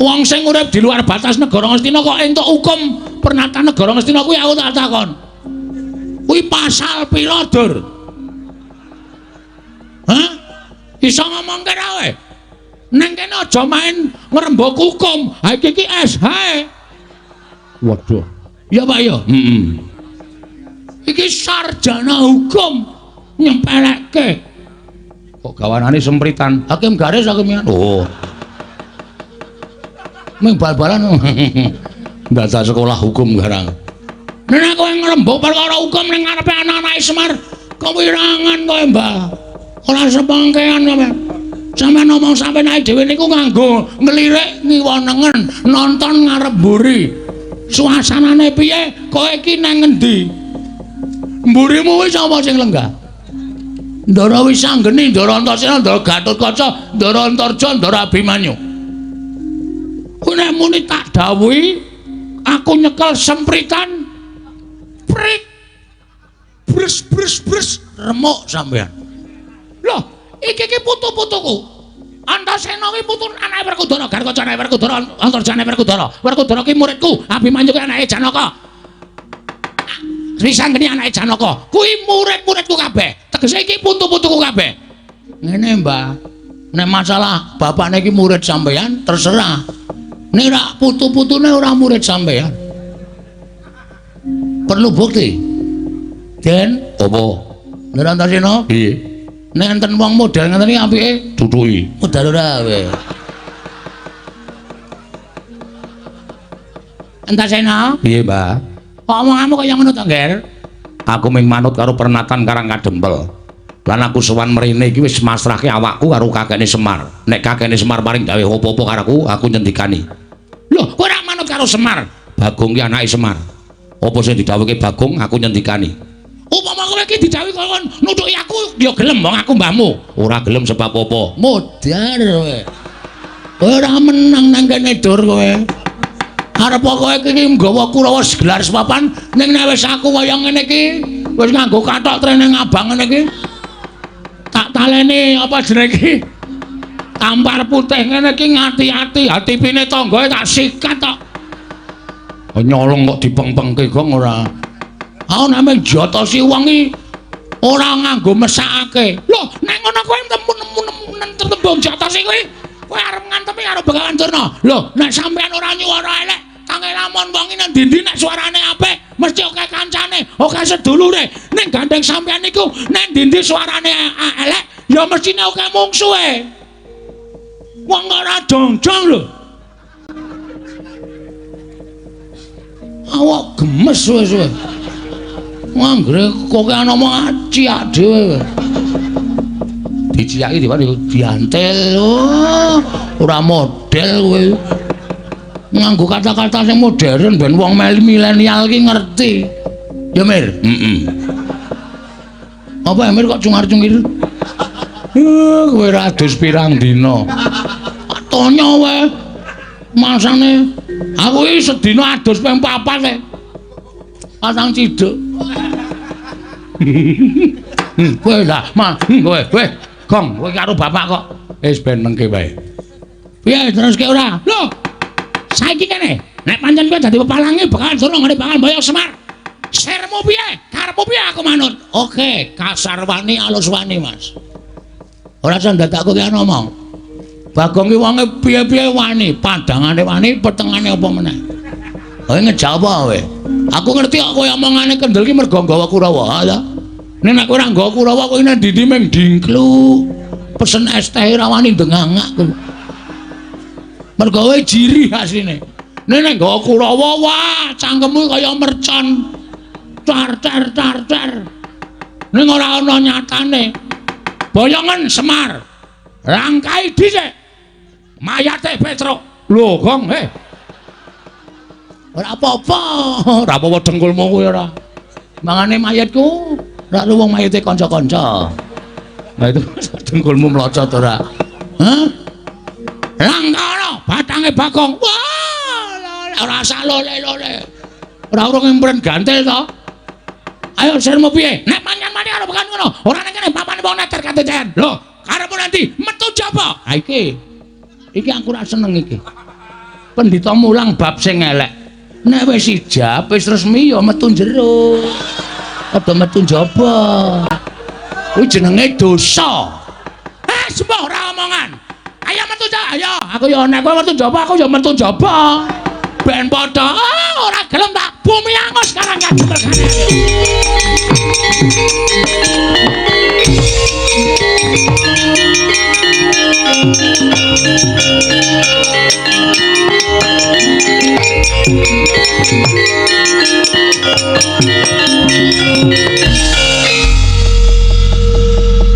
[SPEAKER 2] Wong sing urip di luar batas negara Ngastina kok entuk hukum pernatan negara Ngastina kuwi aku tak takon. Kuwi pasal pira, Dur? Hah? Iso ngomongke ra kowe? Nang kene aja main ngrembug hukum. Ha iki iki SH.
[SPEAKER 1] Waduh.
[SPEAKER 2] Ya Pak ya.
[SPEAKER 1] Heeh.
[SPEAKER 2] Iki sarjana hukum. Nyempelekke.
[SPEAKER 1] Kok gawanane sempritan?
[SPEAKER 2] Hakim garis hakim.
[SPEAKER 1] Oh.
[SPEAKER 2] Ming bal-balan.
[SPEAKER 1] Ndadak sekolah hukum garang.
[SPEAKER 2] Nek kowe ngrembug perkara hukum ning ngarepe anak-anake Semar, kewirangan kowe, Mbah. Ora sepengkean sampean. Sampeyan ngomong sampeyan awake dhewe niku nganggo nglirik ngiwa nengen, nonton ngarep mburi. Suasanane piye? Kowe iki nang ngendi? Mburimu wis apa sing lenggah? Ndara Wisanggeni, Ndara Antasena, Ndara Gatotkaca, Ndara Antarja, Ndara Abimanyu. Kuwi nek muni tak dawuhi, aku nyekel sempritan prik bres bres bres remuk sampean. Loh, iki iki putu-putuku. Antasena ki putu anake Werkudara, Gatotkaca anake Werkudara, Antarja anake Werkudara. Werkudara ki muridku, Abimanyu ki anake Janaka. Wisanggeni anake Janaka. Kuwi murid-muridku kabeh. Tegese iki putu-putuku kabeh. Ngene, Mbah. Nek masalah bapakne iki murid sampean terserah. Nek ora putu-putune ora murid sampean. Perlu bukti. Den,
[SPEAKER 1] apa?
[SPEAKER 2] Ndara Antasena?
[SPEAKER 1] Piye?
[SPEAKER 2] Nek enten wong model ngeten iki apike
[SPEAKER 1] tutuki.
[SPEAKER 2] Modal ora kowe. Antasena?
[SPEAKER 1] Piye, Mbah?
[SPEAKER 2] Kok omonganmu kaya ngono to, Ngger?
[SPEAKER 1] Aku ming manut karo pernatan Karang Kadempel. Lan aku sowan mrene iki wis masrahke awakku karo kakekne Semar. Nek kakekne Semar paring dawuh apa-apa karo aku, aku nyendikani.
[SPEAKER 2] Lho, kowe ora manut karo Semar?
[SPEAKER 1] Bagong ki anake Semar. Apa sing didhawuhke Bagong, aku nyendikani.
[SPEAKER 2] Upama kowe iki didhawuhi kon nutuki aku, ya gelem wong aku mbahmu.
[SPEAKER 1] Ora gelem sebab apa?
[SPEAKER 2] Modar kowe. Kowe ora menang nang kene dur kowe. Arep kowe iki nggawa Kurawa gelar sepapan ning nek wis aku kaya ngene iki, wis nganggo kathok trene abang ngene iki. Tak taleni apa jenenge iki? Tampar putih ngene iki ngati-ati, hatipine tanggae tak sikat tok.
[SPEAKER 1] Nyolong kok dipengpengke gong ora.
[SPEAKER 2] Aku namung jotosi wong iki ora nganggo mesakake. Lho, nek ngono kowe tembung jotosi kuwi, kowe arep ngantemi karo Begawan Durna. Lho, nek sampean ora nyuwara elek, tange lamun wong iki nang ndi-ndi nek suarane apik, mesti akeh kancane, akeh sedulure. Ning gandeng sampean niku nek ndi-ndi suarane elek, ya mestine akeh mungsuhe. Wong ora jongjong lho. Awak gemes suwe-suwe. Anggere kokean omong ciak dhewe.
[SPEAKER 1] Diciaki dhewe
[SPEAKER 2] diantel. Oh, ora model kowe. Nganggo kata-kata sing modern ben wong milenial ki ngerti. Ya Mir?
[SPEAKER 1] Heeh.
[SPEAKER 2] Apa Mir kok cungar-cungir?
[SPEAKER 1] Kowe ora adus pirang dina.
[SPEAKER 2] Tonyo wae. Masane aku iki sedina adus ping 4 e. Pasang ciduk. Kowe lah, ma, kowe, kowe, gong, kowe karo bapak kok.
[SPEAKER 1] Wis ben mengke wae.
[SPEAKER 2] Piye teruske ora? Lho. Saiki kene, nek pancen kowe dadi pepalange bakal durung ngene bakal mboyong Semar. Sermu piye? Karepmu piye aku manut? Oke, kasar wani alus wani, Mas. Ora usah dadak kowe ngomong. Bagong ki wonge piye-piye wani, padangane wani, petengane apa meneh. Kowe ngejawab kowe. Aku ngerti kok kowe omongane kendel ki mergo nggawa Kurawa, ha ta? Nek kowe ora nggawa Kurawa kowe nang ndi-ndi mung dingkluk. Pesen es teh ora wani ndengangak kowe. Mergo kowe jirih asline. Nek nek nggawa Kurawa, wah, cangkemmu kaya mercon. Car car car car. Ning ora ana nyatane. Boyongen Semar. Rangkai dhisik. Mayate Petruk.
[SPEAKER 1] Lho, Gong, he.
[SPEAKER 2] Ora apa-apa,
[SPEAKER 1] ora apa-apa dengkulmu kuwi ora.
[SPEAKER 2] Mangane mayatku, ora wong mayate kanca-kanca.
[SPEAKER 1] Nah itu dengkulmu mlocot ora.
[SPEAKER 2] Hah? Langkara batange Bagong. Wah, ora salole-lole. Ora urung impren gantil to. Ayo sirmu piye? Nek pancen mati karo bekan ngono, ora nek kene papane wong neter katecen. Lho, karepmu nanti metu jaba. Ha iki. Iki aku ora seneng iki. Pendhita mulang bab sing elek. Nek wis ijab, wis resmi ya metu jero. Aja metu njaba. Kuwi jenenge dosa. Eh, sembah ora omongan. Ayo metu ayo. Aku ya nek kowe metu njaba, aku ya metu njaba. Ben padha. Ah, ora gelem tak bumi angus sekarang kadung regane.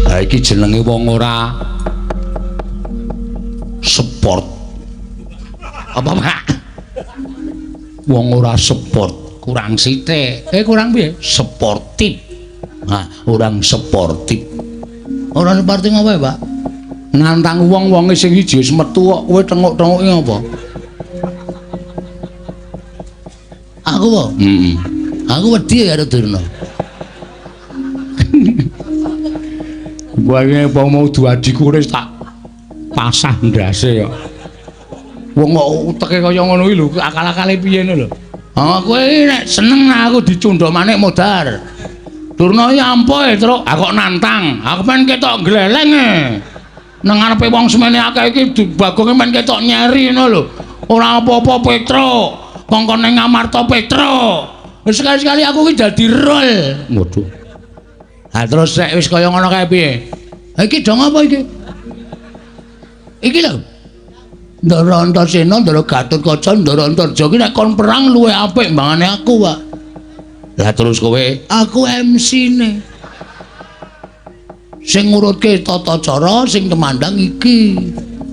[SPEAKER 1] Ha iki jenenge wong ora sport. Apa, Pak? Wong ora sport, kurang sithik. Kurang piye? Sportif. Nah, orang sportif.
[SPEAKER 2] Ora sportif apa ya, Pak?
[SPEAKER 1] Nantang wong-wonge sing siji wis metu kok kowe tenguk-tenguke apa?
[SPEAKER 2] Aku apa?
[SPEAKER 1] Heeh.
[SPEAKER 2] Aku wedi karo Durna.
[SPEAKER 1] Kowe iki apa mau duadiku wis tak pasah ndase kok. Wong kok uteke kaya ngono iki lho, akal-akale piye ngono lho.
[SPEAKER 2] Ah, kowe nek seneng aku dicundha manik modar.
[SPEAKER 1] Durna iki ampuh e, Truk. Aku kok nantang. Aku men ketok gleleng e. Nang ngarepe wong semene akeh iki Bagonge men ketok nyeri ngono lho. Ora apa-apa Petruk. Kongkon ning Ngamarta Petruk.
[SPEAKER 2] Wis sekali-sekali aku iki dadi rol.
[SPEAKER 1] Waduh.
[SPEAKER 2] Ha terus nek wis kaya ngono kae piye? Ha iki dong apa iki? Iki lho. Ndara Antasena, Ndara Gatotkaca, Ndara Antarja iki nek kon perang luwih apik mbangane aku, Pak.
[SPEAKER 1] Lah terus kowe?
[SPEAKER 2] Aku MC-ne. Sing ngurutke tata cara, sing temandang iki.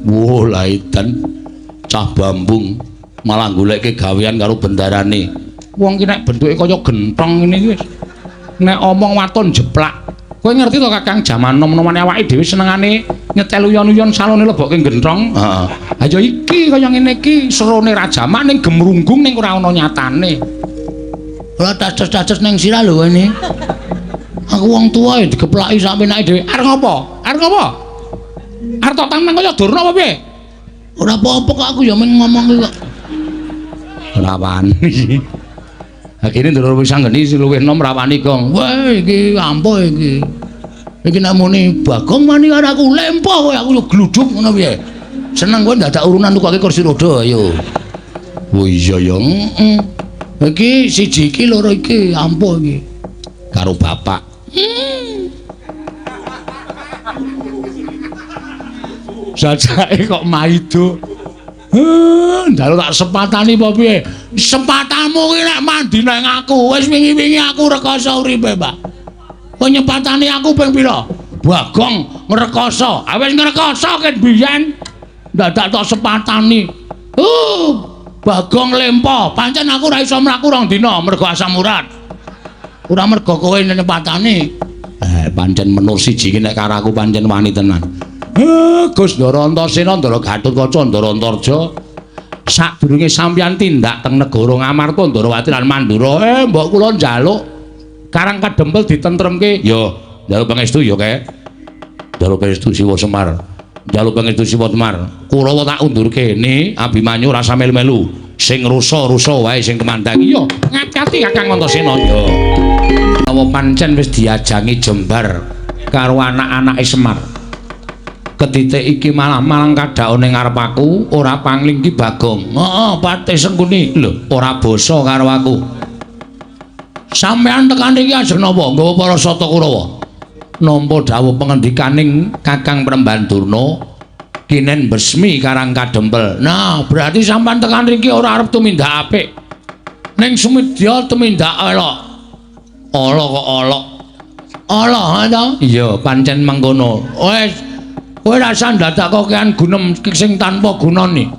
[SPEAKER 1] Wah, lah edan cah bambung malah goleke gawean karo bendarane. Wong ki nek bentuke kaya gentong ngene iki wis nek omong waton jeplak. Kowe ngerti to Kakang, jaman nom-nomane awake dhewe senengane nyetel uyon-uyon salone lebokke gentong. Heeh. Ha ya iki kaya ngene iki serone rajaman ning gemrunggung ning ora ana nyatane.
[SPEAKER 2] Ora taces-taces ning sirah lho kowe ini. Aku wong tuwa ya digeplaki sak penake dhewe.
[SPEAKER 1] Arep ngopo? Arep ngopo? Arep tok tantang kaya Durna apa piye?
[SPEAKER 2] Ora apa-apa kok aku ya mung ngomong ki kok.
[SPEAKER 1] Ora wani. Ha kene ndoro wis anggeni sing luwih enom ra wani, Gong.
[SPEAKER 2] Wah, iki ampuh iki. Iki nek muni Bagong wani karo aku lempo kowe aku yo gluduk ngono piye. Seneng kowe dadak urunan tukoke kursi roda ayo.
[SPEAKER 1] Oh iya ya.
[SPEAKER 2] Heeh. Iki siji iki loro iki ampuh iki.
[SPEAKER 1] Karo bapak. Jajake kok maido. Njaluk tak sepatani apa piye?
[SPEAKER 2] Sepatamu ki nek mandi nang aku, wis wingi-wingi aku rekoso uripe, Pak. Kowe nyepatani aku ping pira?
[SPEAKER 1] Bagong ngrekoso. Ah wis ngrekoso ket biyen.
[SPEAKER 2] Dadak tok sepatani. Bagong lempo. Pancen aku ora iso mlaku rong dina mergo asam urat. Ora mergo kowe nyepatani.
[SPEAKER 1] Pancen menur siji ki nek karo aku pancen wani tenan. Gus Ndara Antasena, Ndara Gatotkaca, Ndara Antarja, sadurunge sampeyan tindak teng negara Ngamarta, Ndarawati lan Mandura, mbok kula njaluk Karang Kadempel ditentremke. Ya, njaluk pangestu ya, Kek. Njaluk pangestu Siwa Semar. Njaluk pangestu Siwa Semar. Kurawa tak undurke ni Abimanyu rasa melu-melu. Sing rusa-rusa wae sing kemandang. Iya, ngati-ati Kakang Antasena ya. Menawa pancen wis diajangi jembar karo anak-anake Semar. Ketitik iki malah-malang kadhaone ngarep aku ora pangling ki Bagong.
[SPEAKER 2] Heeh, Patih Sengkuni.
[SPEAKER 1] Lho, ora basa karo aku.
[SPEAKER 2] Sampeyan tekan iki ajeng napa? Nggawa para Sata Kurawa.
[SPEAKER 1] Nampa dawuh pengendikaning Kakang Premban Durna kinen besmi Karang Kadempel.
[SPEAKER 2] Nah, berarti sampeyan tekan riki ora arep tumindak apik. Ning sumedya tumindak elok.
[SPEAKER 1] Ala kok ala.
[SPEAKER 2] Ala ha to?
[SPEAKER 1] Iya, pancen mengkono.
[SPEAKER 2] Wis kowe rasa ndadak kokean gunem sing tanpa gunane.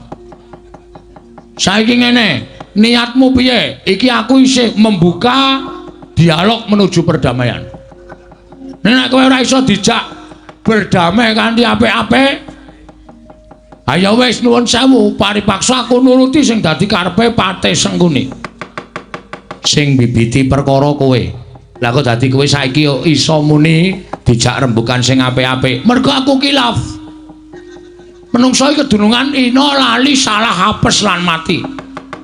[SPEAKER 2] Saiki ngene, niatmu piye? Iki aku isih membuka dialog menuju perdamaian. Nek kowe ora iso dijak berdamai kanthi apik-apik, ayo wis nuwun sewu, paripaksa aku nuruti sing dadi karepe Patih Sengkuni.
[SPEAKER 1] Sing bibiti perkara kowe. Lah kok dadi kowe saiki iso muni dijak rembukan sing apik-apik.
[SPEAKER 2] Mergo aku kilaf. Menungso iki kedunungan ina lali salah apes lan mati.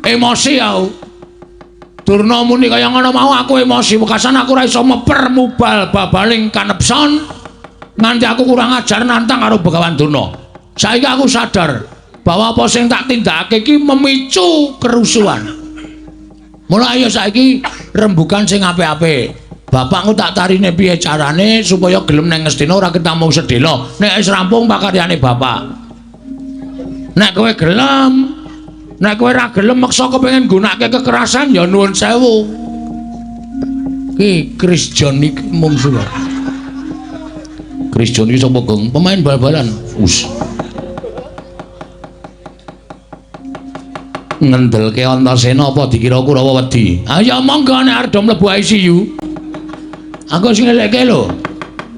[SPEAKER 2] Emosi aku. Durna muni kaya ngono mau aku emosi wekasan aku ora iso meper mubal babaling kanepson nganti aku kurang ajar nantang karo Begawan Durna. Saiki aku sadar bahwa apa sing tak tindakake iki memicu kerusuhan. Mula ayo saiki rembukan sing apik-apik. Bapakku tak tarine piye carane supaya gelem nang Ngastina ora ketamung sedhela. Nek wis rampung pakaryane bapak. Nek kowe gelem
[SPEAKER 1] Nek kowe ora gelem meksa kepengin nggunakake kekerasan ya nuwun sewu. Ki Chris John iki mungsuh. Chris John iki sapa, Gong? Pemain bal-balan. Us. Ngendelke Antasena apa dikira Kurawa wedi? Ayo monggo nek arep do mlebu ICU. Aku sing ngeleke lho.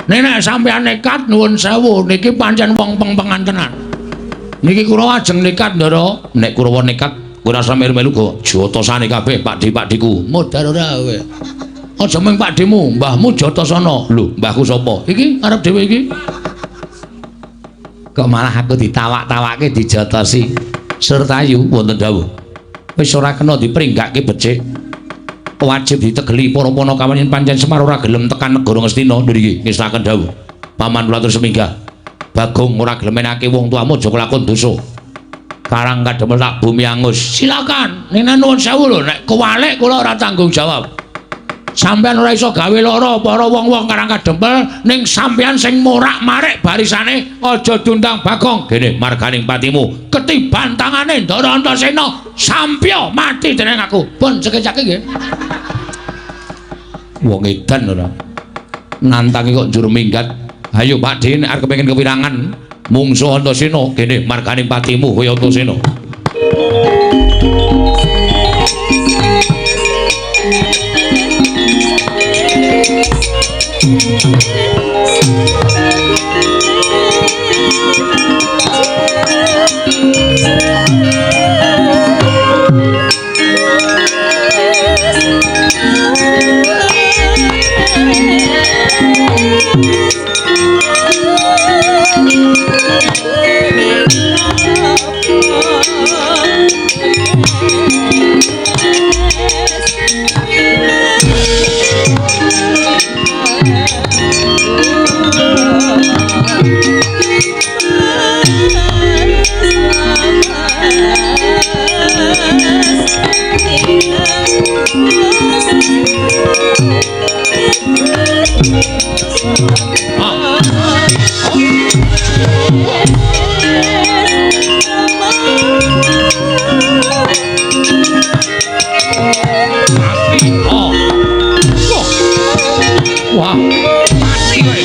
[SPEAKER 1] Nek sampeyan nekat nuwun sewu niki pancen wong peng-pengan tenan. Niki Kurawa ajeng nekat, Ndara. Nek Kurawa nekat kowe ora usah melu-melu go jotosane kabeh pakdi-pakdiku. Modar ora kowe. Aja mung pakdimu, mbahmu Jotasana. Lho, mbahku sapa? Iki arep dhewe iki. Kok malah aku ditawak-tawake dijotosi. Surtayu wonten dawuh. Wis ora kena dipringgake becik. Wajib ditegeli para panakawan yen pancen Semar ora gelem tekan negara Ngastina ngriki ngestaken dawuh. Paman kula atur seminggah. Bagong ora gelem menake wong tuamu aja kelakon dosa. Karang Kadempel tak bumi angus. Silakan. Ning nuwun sewu lho nek kewalik kula ora tanggung jawab. Sampeyan ora iso gawe lara para wong-wong Karang Kadempel ning sampeyan sing morak-marik barisane aja diundang Bagong. Gene marganing patimu ketiban tangane Ndara Antasena sampya mati dening aku. Pun cekecake nggih. Wong edan ora. Nantangi kok njur minggat. Ayo Pak Din nek arep kepengin kewirangan mungsuh Antasena gene marganing patimu kowe Antasena. Wah, mati kowe.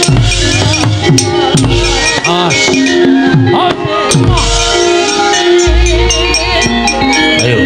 [SPEAKER 1] As. Ayo.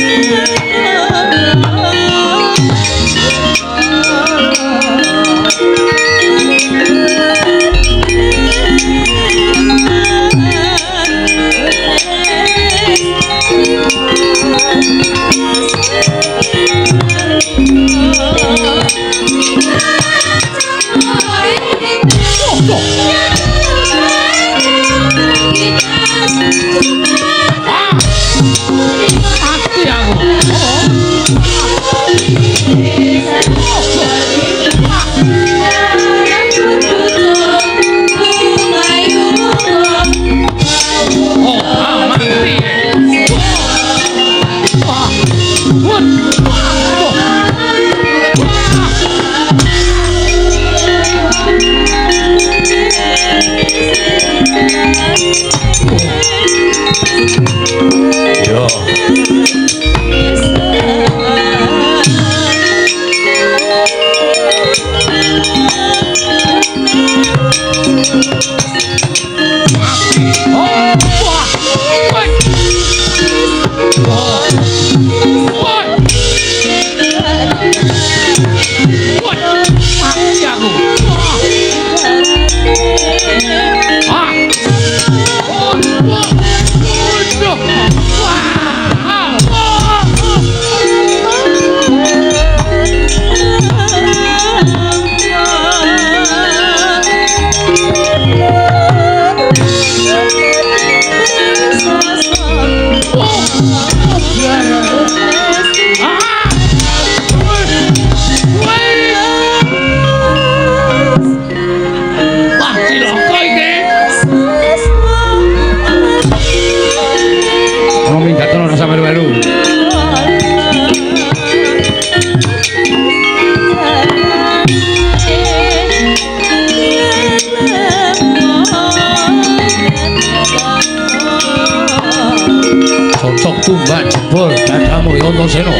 [SPEAKER 1] Antasena.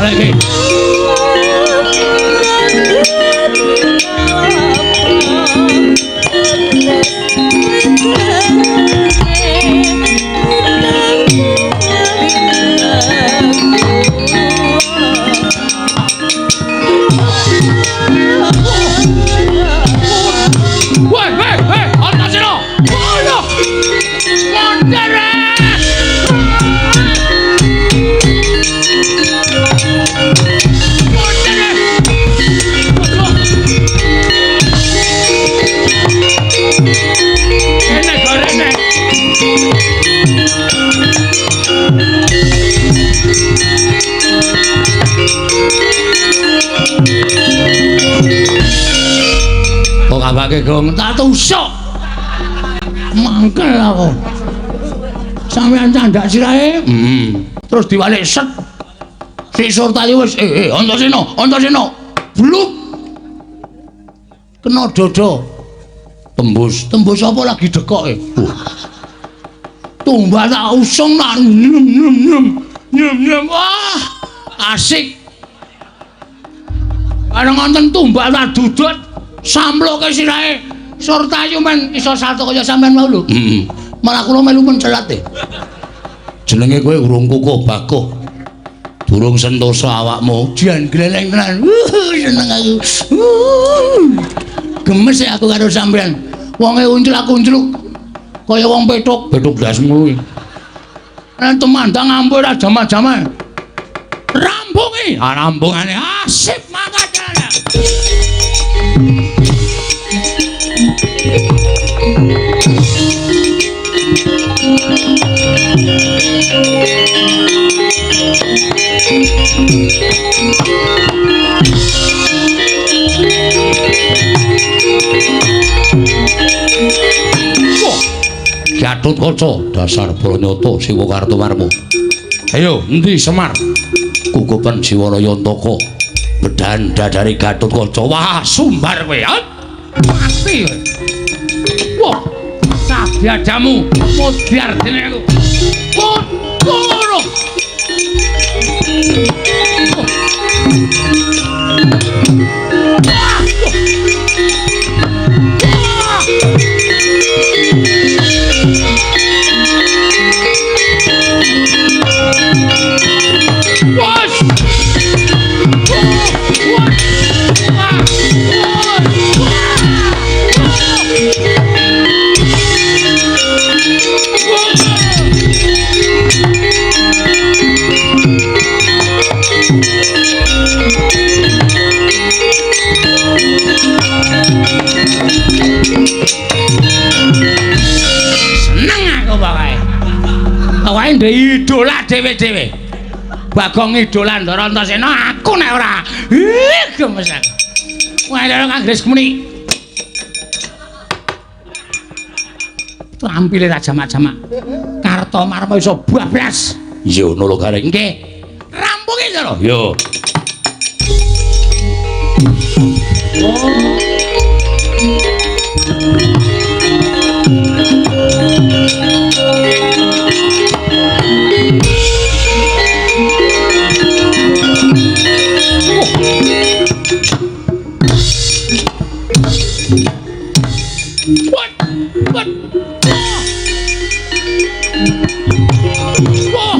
[SPEAKER 1] Lagi. Woi, woi, woi, Antasena. Waduh. Mondere. Kok kabake gong tak tusuk. Mangkel aku. Sampeyan candak sirahe? Heeh. Terus diwalik set. Si Surtayu wis Antasena, Antasena. Bluk. Kena dodo. Tembus, tembus apa lagi dekoke? Tumbal tak usung nak nyem nyem nyem. Nyem nyem. Wah, asik. Bareng wonten tumbal tak dudut samploke sirahe Surtayu men iso salto kaya sampean mau lho. Heeh. Malah kula melu mencelat e. Jenenge kowe urung kukuh bakuh. Durung sentosa awakmu. Jan gleleng tenan. Seneng aku. Gemes aku karo sampean. Wonge uncul aku uncluk. Kaya wong petuk, petuk ndasmu kuwi. Nek tumandang ampun ora jaman-jaman. Rampungi, ah rampungane asip mangkat. Gatut Kaca dasar Branyata Siwa Kartomarma. Ayo endi Semar? Kukupen Jiwana Yantaka. Bedan dadare Gatut Kaca. Wah, sumbar kowe. Mati kowe. Wah, sadyadamu modyar dene aku. Ngono. Seneng aku pokoke. Pokoke ndek idola dhewe-dhewe. Bagong idola Ndara Antasena aku nek ora. Ih, gemes aku. Wah, lha kang muni. Trampile ra jamak-jamak. Kartomarma iso bablas. Iya ngono lho Gareng. Nggih. Rampunge lho. Yo. Oh. What? What? Wah.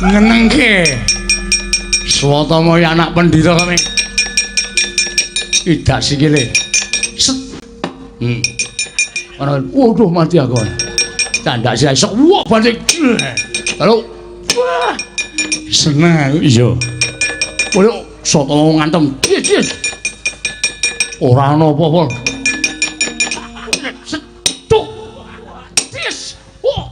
[SPEAKER 1] Ngenengke. Swatama anak pendhita kami. Idak sikile. Set. Ana waduh mati aku. Candak sirahe sok wah banting. Lalu wah. Seneng aku iya. Koyo Swatama ngantem. Yes. Ora ana apa-apa. Setuk. Yes. Oh.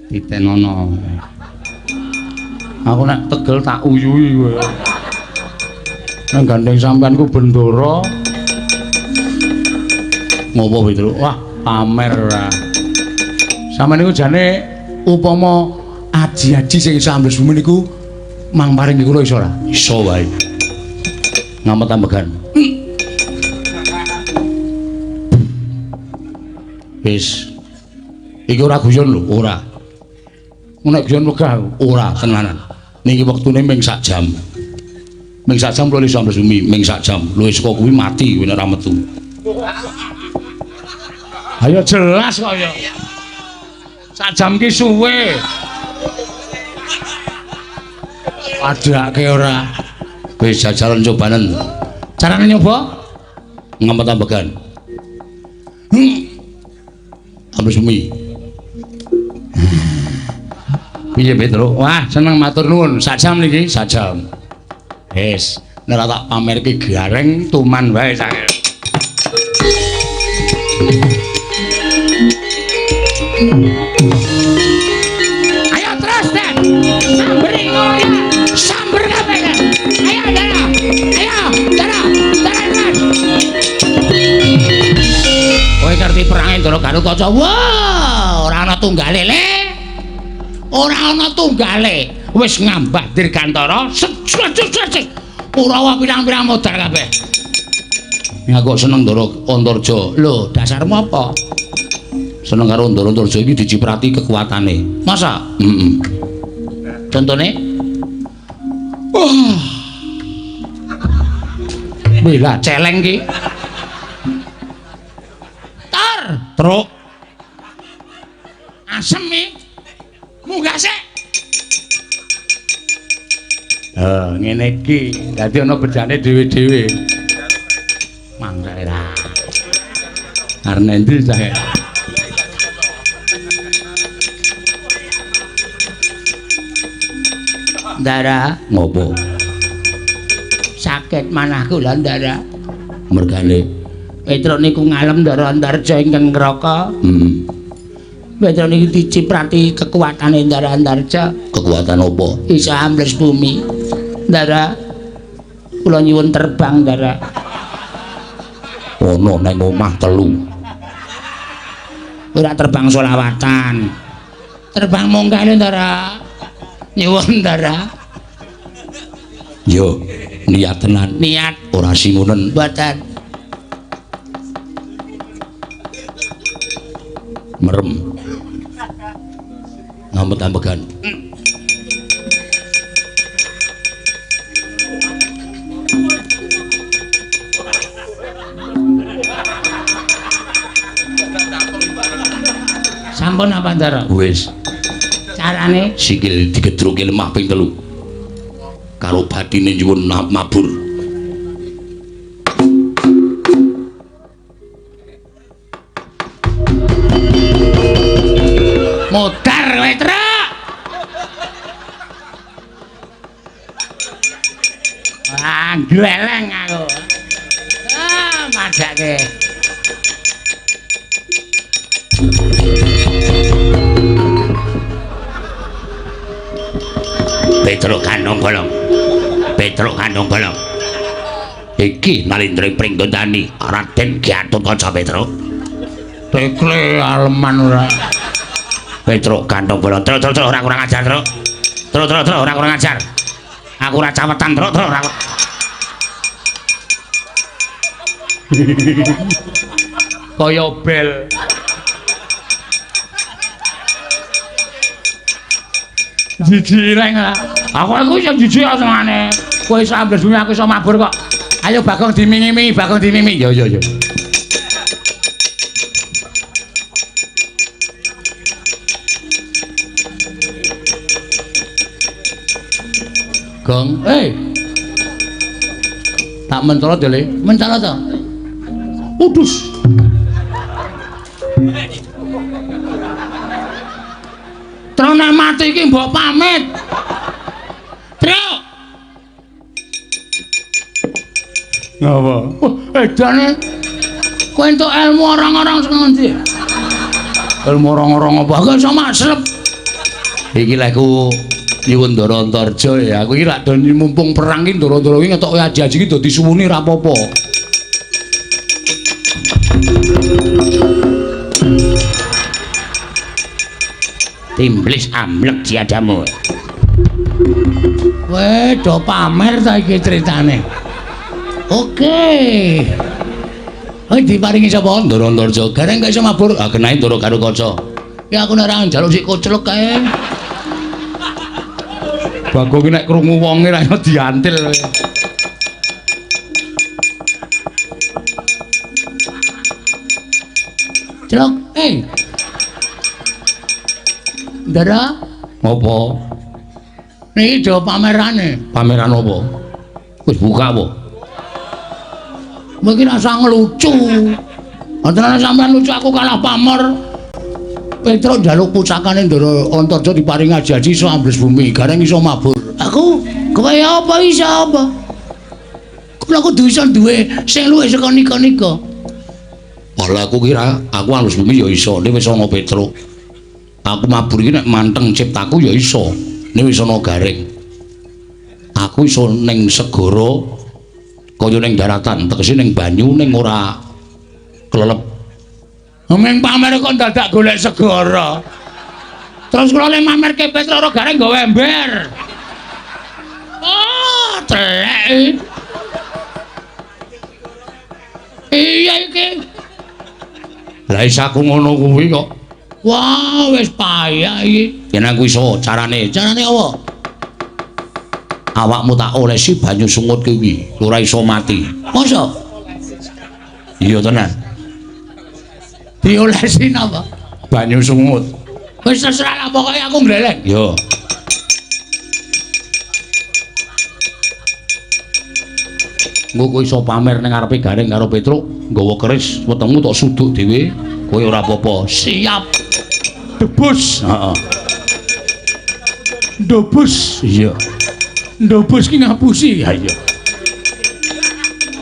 [SPEAKER 1] Titenono. Aku nek tegel tak uyuhi kowe. Nek gandeng sampean ku bendara. Ngopo Petruk? Wah, pamer ora. Sampeyan niku jane upama aji-aji sing iso ambles bumi niku mang paring kula iso ora? Iso wae. Ngamet ambegan. Wis. Iki ora guyon lho, ora. Nek guyon wegah aku, ora tenanan. Niki wektune ming sak jam. Ming sak jam kula iso ambles bumi, ming sak jam. Luwih saka kuwi mati kowe nek ora metu. Ayo jelas kok ya. Sak jam ki suwe. Padake ora. Wis jajalan cobanen. Carane nyoba? Ngamet ambegan. Ambles bumi. Piye Petruk? Wah, seneng matur nuwun. Sak jam niki, sak jam. Wis, nek ora tak pamerke gareng tuman wae sak.
[SPEAKER 2] Ayo terus, Den. Sambering ngono ya. Samber kabeh kan. Ayo, Dara. Ayo, Dara. Dara terus.
[SPEAKER 1] Kowe ngerti perange Ndara Gatotkaca?
[SPEAKER 2] Wah, ora ana tunggale, Le. Ora ana tunggale.
[SPEAKER 1] Wis ngambah dirgantara. Set. Kurawa pirang-pirang modal kabeh. Aku seneng Ndara Antarja.
[SPEAKER 2] Lho, dasarmu apa?
[SPEAKER 1] Seneng karo Ndara Antarja iki diciprati kekuatane.
[SPEAKER 2] Masa?
[SPEAKER 1] Heeh.
[SPEAKER 2] Contone?
[SPEAKER 1] Wah. Bela celeng ki.
[SPEAKER 2] Tor,
[SPEAKER 1] Truk.
[SPEAKER 2] Asem iki. Munggah sik.
[SPEAKER 1] Eh, ngene iki. Dadi ana bejane dhewe-dhewe. Mangsa ora. Arep endi cah?
[SPEAKER 2] Ndara,
[SPEAKER 1] ngopo?
[SPEAKER 2] Sakit manah kula, Ndara.
[SPEAKER 1] Mergane
[SPEAKER 2] Petruk niku ngalem Ndara Antarja ingkang ngraka.
[SPEAKER 1] Heeh.
[SPEAKER 2] Petruk niku diciprati kekuatane Ndara Antarja.
[SPEAKER 1] Kekuatan apa?
[SPEAKER 2] Iso ambles bumi. Ndara, kula nyuwun terbang, Ndara.
[SPEAKER 1] Ono nang omah telu.
[SPEAKER 2] Ora terbang solawatan. Terbang munggah lho, Ndara. Nyuwun, Ndara.
[SPEAKER 1] Yo, niat tenan.
[SPEAKER 2] Niat
[SPEAKER 1] ora singunen.
[SPEAKER 2] Mboten.
[SPEAKER 1] Merem. Ngamet-ambegan.
[SPEAKER 2] Sampun apa, Ndara?
[SPEAKER 1] Wis.
[SPEAKER 2] Carane
[SPEAKER 1] sikil digedruke lemah ping 3. Karo batine nyuwun mabur.
[SPEAKER 2] Modar kowe, Truk. Wah, gleleng aku. Ah, madake.
[SPEAKER 1] Petruk kandong bolong. Petruk kandong bolong. Iki nalindra Pringgondani Raden Gatotkaca Petruk. Tekle aleman ora. Petruk kandong bolong. Truk truk truk ora kurang ajar, Truk. Truk truk truk ora kurang ajar. Aku ora cawetan, Truk truk ora. Kaya bel.
[SPEAKER 2] Jijik reng. Aku iso jijik senengane. Kowe iso ambles bumi aku iso mabur kok. Ayo Bagong dimimi-mimi, Bagong dimimi.
[SPEAKER 1] Yo yo yo. Gong,
[SPEAKER 2] eh.
[SPEAKER 1] Tak mencolot ya, Le.
[SPEAKER 2] Mencolot to.
[SPEAKER 1] Udus.
[SPEAKER 2] Terus nek mati iki mbok pamit.
[SPEAKER 1] Ngapa?
[SPEAKER 2] Wah, edane. Kowe entuk ilmu orang-orang sing ngendi?
[SPEAKER 1] Ilmu orang-orang apa?
[SPEAKER 2] Aku iso maslep.
[SPEAKER 1] Iki lek ku nyuwun Ndara Antarja ya. Aku iki lak do mumpung perang iki Ndara-ndara iki ngetoke aji-aji iki dadi suwuni ra apa-apa.
[SPEAKER 2] Timblis amlek jiadamu. Kowe do pamer ta iki critane. Oke. Kowe diparingi sapa?
[SPEAKER 1] Ndara Antarja. Gareng gak iso mabur. Ah kenae Ndara Garukaca.
[SPEAKER 2] Ya aku nek ora njaluk sik koclek kae.
[SPEAKER 1] Bagong ki nek krungu wonge ra iso diantil.
[SPEAKER 2] Celok, eh. Ndara,
[SPEAKER 1] Apa?
[SPEAKER 2] niki do pamerane.
[SPEAKER 1] Pameran apa? Wis buka apa?
[SPEAKER 2] Kowe iki rasa ngelucu. Antarane sampean lucu aku kalah pamor.
[SPEAKER 1] Petruk njaluk pusakane Ndara Antarja diparingi aji-aji iso ambles bumi, gareng iso mabur.
[SPEAKER 2] Aku kowe apa iso apa? Kula kudu iso duwe sing luwih saka nika-nika.
[SPEAKER 1] Walah aku kira aku ambles bumi ya iso, nek wis ana Petruk. Aku mabur iki nek manteng ciptaku ya iso, nek wis ana gareng. Aku iso ning segara kaya ning daratan, tegese ning banyu ning ora klelep.
[SPEAKER 2] Ming pamer kok dadak golek segara. Terus kula le mamerke Petruk ora gareng nggawa ember. Oh, telek. Iya iki.
[SPEAKER 1] Lah iso aku ngono kuwi kok.
[SPEAKER 2] Wah, wis payah iki.
[SPEAKER 1] Yen aku iso carane,
[SPEAKER 2] Carane apa?
[SPEAKER 1] Awakmu tak olesi banyu sungut kuwi, ora iso mati.
[SPEAKER 2] Masa
[SPEAKER 1] Iya tenan.
[SPEAKER 2] diolesi napa?
[SPEAKER 1] Banyu sungut.
[SPEAKER 2] Wis terserah lah pokoke aku ngleleng.
[SPEAKER 1] Yo. Engko kowe iso pamer ning ngarepe Gareng karo Petruk, nggawa keris wetengmu tok suduk dhewe, kowe ora apa-apa.
[SPEAKER 2] Siap. Debus.
[SPEAKER 1] Heeh.
[SPEAKER 2] Ndobus.
[SPEAKER 1] Iya.
[SPEAKER 2] Ndobus ki ngapusi.
[SPEAKER 1] Ha iya.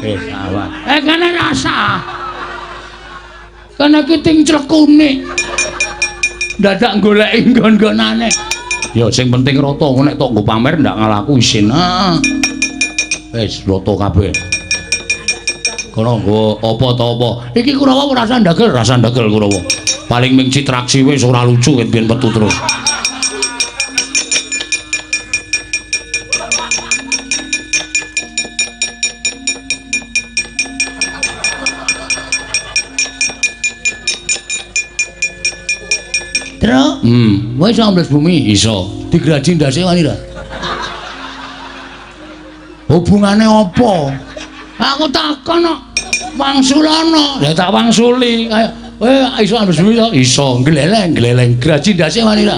[SPEAKER 1] Wis awas.
[SPEAKER 2] Eh kene rasa. Kene ki ting clekune. Dadak goleki nggon-nggonane.
[SPEAKER 1] Ya sing penting rata, engko nek tok nggo pamer ndak ngalaku isin.
[SPEAKER 2] Heeh.
[SPEAKER 1] Wis rata kabeh. Kono nggo apa ta apa.
[SPEAKER 2] Iki Kurawa ora rasa ndagel.
[SPEAKER 1] Rasa ndagel Kurawa. Paling ming citraksi wis ora lucu ket biyen metu terus.
[SPEAKER 2] Truk, kowe iso ambles bumi.
[SPEAKER 1] Iso.
[SPEAKER 2] Digraji ndase wani ra? Hubungane apa? Aku takon kok. Wangsulana.
[SPEAKER 1] Ya tak wangsuli.
[SPEAKER 2] Ayo, kowe iso ambles bumi to?
[SPEAKER 1] Iso,
[SPEAKER 2] Gleleng, gleleng. Graji ndase wani ra?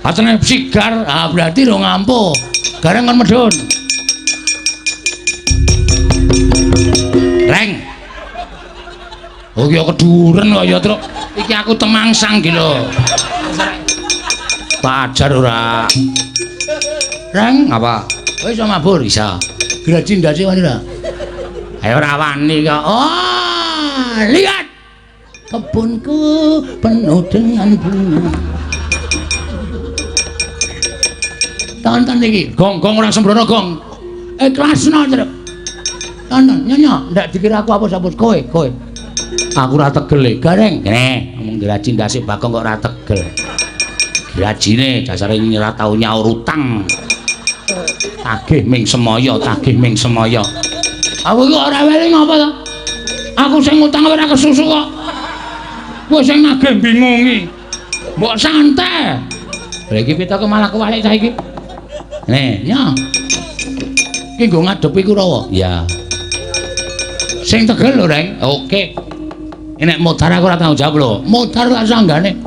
[SPEAKER 1] Atene sigar.
[SPEAKER 2] Ah, berarti ro ngampuh. Gareng kon medhun.
[SPEAKER 1] Reng. Oh ya keduren kok ya, Truk.
[SPEAKER 2] Iki aku temangsang iki lho.
[SPEAKER 1] Tak ajar ora.
[SPEAKER 2] Reng,
[SPEAKER 1] Apa?
[SPEAKER 2] kowe iso mabur?
[SPEAKER 1] Bisa.
[SPEAKER 2] Graji ndase wani ra?
[SPEAKER 1] Ayo ora wani kok.
[SPEAKER 2] Oh, lihat. Kebunku penuh dengan bunga. Tonton iki.
[SPEAKER 1] Gong, gong ora sembrono, gong.
[SPEAKER 2] Ikhlasno, Truk. Tonton, nyonya, ndak dikira aku apa-apa kowe, kowe.
[SPEAKER 1] Aku ora tegel e.
[SPEAKER 2] Gareng.
[SPEAKER 1] Kene, ngomong graji ndase Bagong kok ora tegel. Grajine dasare ora tau nyaur utang. Tagih ming semaya, tagih ming semaya.
[SPEAKER 2] Aku iki ora weling apa to? Aku sing ngutang ora kesusu kok. Kowe sing nagih bingungi. Mbok santai.
[SPEAKER 1] Lha iki pitoke malah kewalik saiki. Nih,
[SPEAKER 2] Ya. Iki nggo ngadepi Kurawa.
[SPEAKER 1] ya.
[SPEAKER 2] Sing tegel lho, Reng.
[SPEAKER 1] Oke. Nek modar aku ora tanggung jawab lho.
[SPEAKER 2] Modar lak sanggane.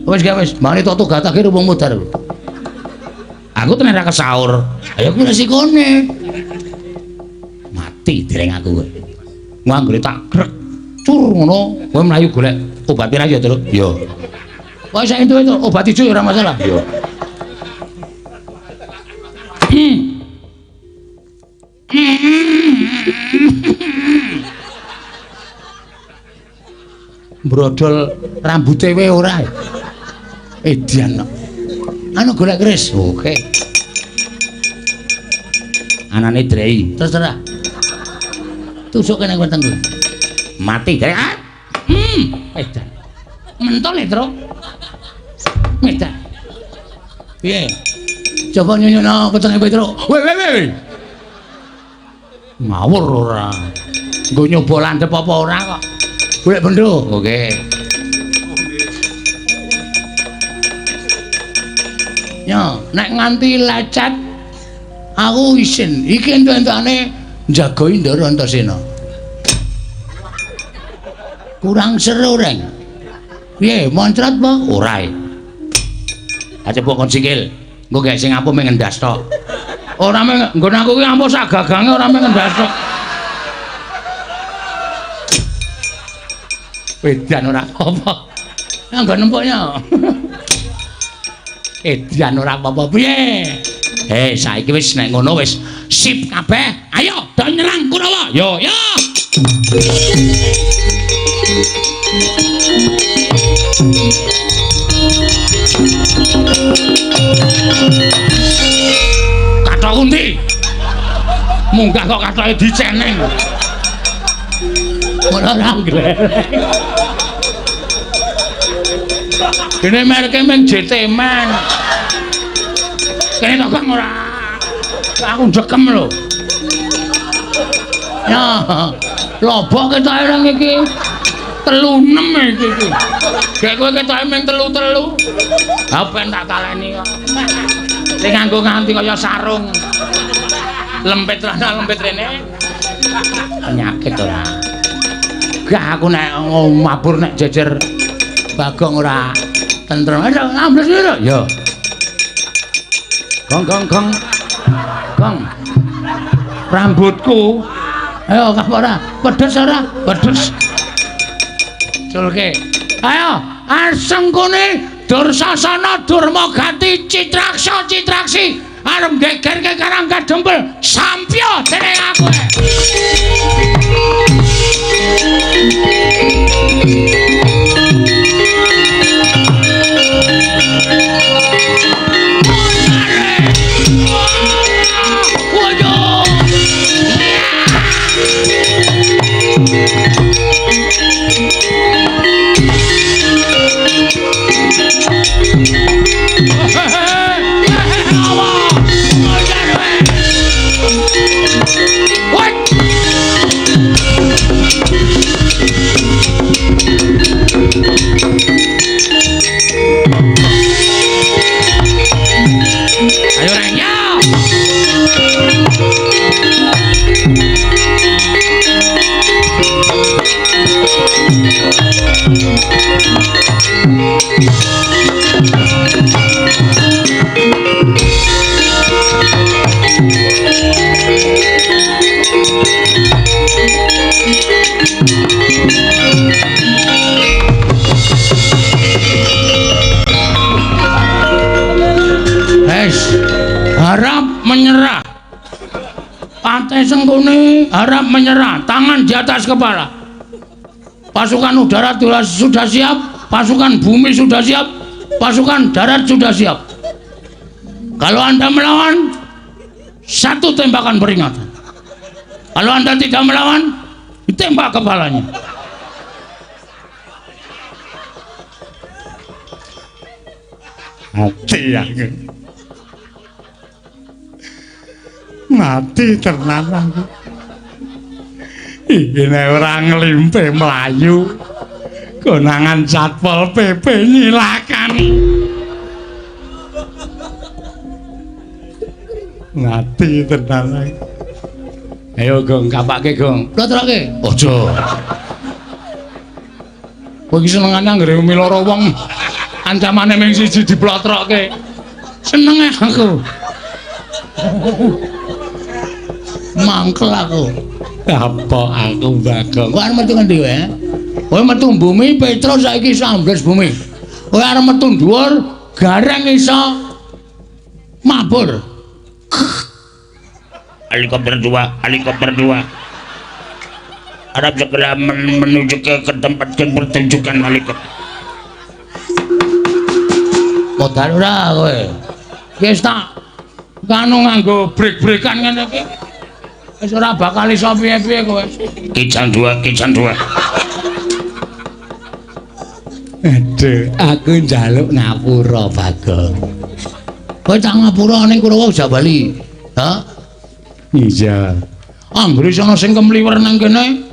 [SPEAKER 2] Wis gak wis, mari tok tugatake wong modar.
[SPEAKER 1] Aku tenan ra kesaur.
[SPEAKER 2] Ayo kuwi resikone.
[SPEAKER 1] Mati dereng aku kowe. Nganggone tak grek cur ngono, kowe mlayu golek obat ra ya, Truk? Yo.
[SPEAKER 2] Wah, sak entuk itu obat ijo ya ora masalah.
[SPEAKER 1] Yo.
[SPEAKER 2] Brodol rambute wae ora. Edian kok. Anu golek keris. Oke.
[SPEAKER 1] Anane drei.
[SPEAKER 2] Terserah. Tusuk kene wetengku.
[SPEAKER 1] Mati drei.
[SPEAKER 2] Edan. Mentol e, Truk. Edan. Piye? Coba nyunyukno wetenge Petruk. Weh weh weh. Ngawur ora. Nggo nyoba landhep apa ora kok. Golek bendo.
[SPEAKER 1] Oke.
[SPEAKER 2] Ya, nek nganti lecet aku isin. Iki entuk-entukane njagoi Ndara Antasena. Kurang seru, Reng. Piye, moncrot apa?
[SPEAKER 1] Ora. Aja mbok kon sikil. Engko gek sing ampuh mung ngendas tok.
[SPEAKER 2] Ora mung nggon aku ki ampuh sak gagange ora mung ngendas tok. Edan ora apa-apa. Nggon nempuknya. Edan ora apa-apa piye?
[SPEAKER 1] Hei, saiki wis nek ngono wis sip kabeh. Ayo do nyerang Kurawa. Yo yo. Kathok endi? Munggah kok kathoke diceneng.
[SPEAKER 2] Ora ora nglereng. Dene merke mung JT Man. Kene to Kang ora. Aku ndekem lho. Ya, lobok ketoke reng iki. 36 iki iki. Gek kowe ketoke mung 3-3. Ha ben tak taleni kok. Sing nganggo nganti kaya sarung. Lempit rana lempit rene. Penyakit ora. Gak aku nek mabur nek jejer Bagong ora tentrem. Ayo ambles lho.
[SPEAKER 1] Yo. Gong gong gong. Gong.
[SPEAKER 2] Rambutku. Ayo kah ora? Pedes ora? Pedes. Culke. Ayo, Asengkuni Dursasana Durmagati Citraksa Citraksi arep gegerke Karang Kadempel. Sampya dening aku. Ayo Reng yo. Wes, harap menyerah. Patih Sengkuni harap menyerah, tangan di atas kepala. Pasukan udara sudah siap, pasukan bumi sudah siap, pasukan darat sudah siap. Kalau Anda melawan, satu tembakan peringatan. Kalau Anda tidak melawan, ditembak kepalanya.
[SPEAKER 3] Mati aku. Mati tenan aku. Iki nek ora nglimpe mlayu, konangan Satpol PP nyilakani. Mati tenan aku.
[SPEAKER 2] Ayo Gong, kapake Gong. Plotroke. Aja. Kowe iki senengane anggere miloro wong ancamane ming siji diplotroke. Seneng aku. Mangkel aku.
[SPEAKER 3] Apa aku Bagong?
[SPEAKER 2] Kowe arep metu ngendi kowe? Kowe metu bumi, Petro saiki iso ambles bumi. Kowe arep metu dhuwur, Gareng iso mabur.
[SPEAKER 1] Helikopter 2, helikopter 2. Harap segera menuju ke tempat pertunjukan helikopter. Modal ora kowe. Wis tak kanu nganggo brek-brekan ngene iki. Wis ora bakal iso piye-piye kowe. Kijang 2, kijang 2.
[SPEAKER 3] Aduh, aku njaluk ngapura, Bagong.
[SPEAKER 2] Kowe tak ngapura ning Kurawa aja bali. Ha?
[SPEAKER 3] Iya.
[SPEAKER 2] Anggere ana sing kemliwer nang kene,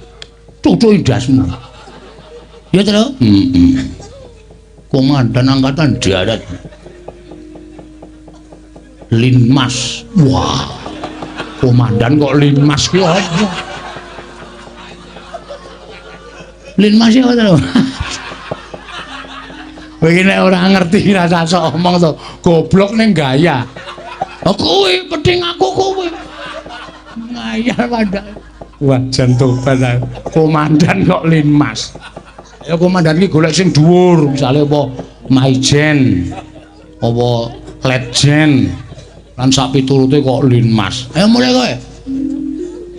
[SPEAKER 2] cucuki ndasmu. Ya, Tru? Heeh. Komandan Angkatan Darat. Linmas. Wah. Komandan kok Linmas ki apa? Linmas ya apa, Tru?
[SPEAKER 3] Kowe iki nek ora ngerti rasa sok omong to, goblok ning gaya.
[SPEAKER 2] Oh kuwi penting aku kuwi. Ngayal padha.
[SPEAKER 3] Wah, jan tobat aku. Komandan kok Linmas.
[SPEAKER 1] Ya komandan iki golek sing dhuwur, misale apa Maijen, apa Letjen. Lan sak piturute kok Linmas.
[SPEAKER 2] Ayo mulai kowe.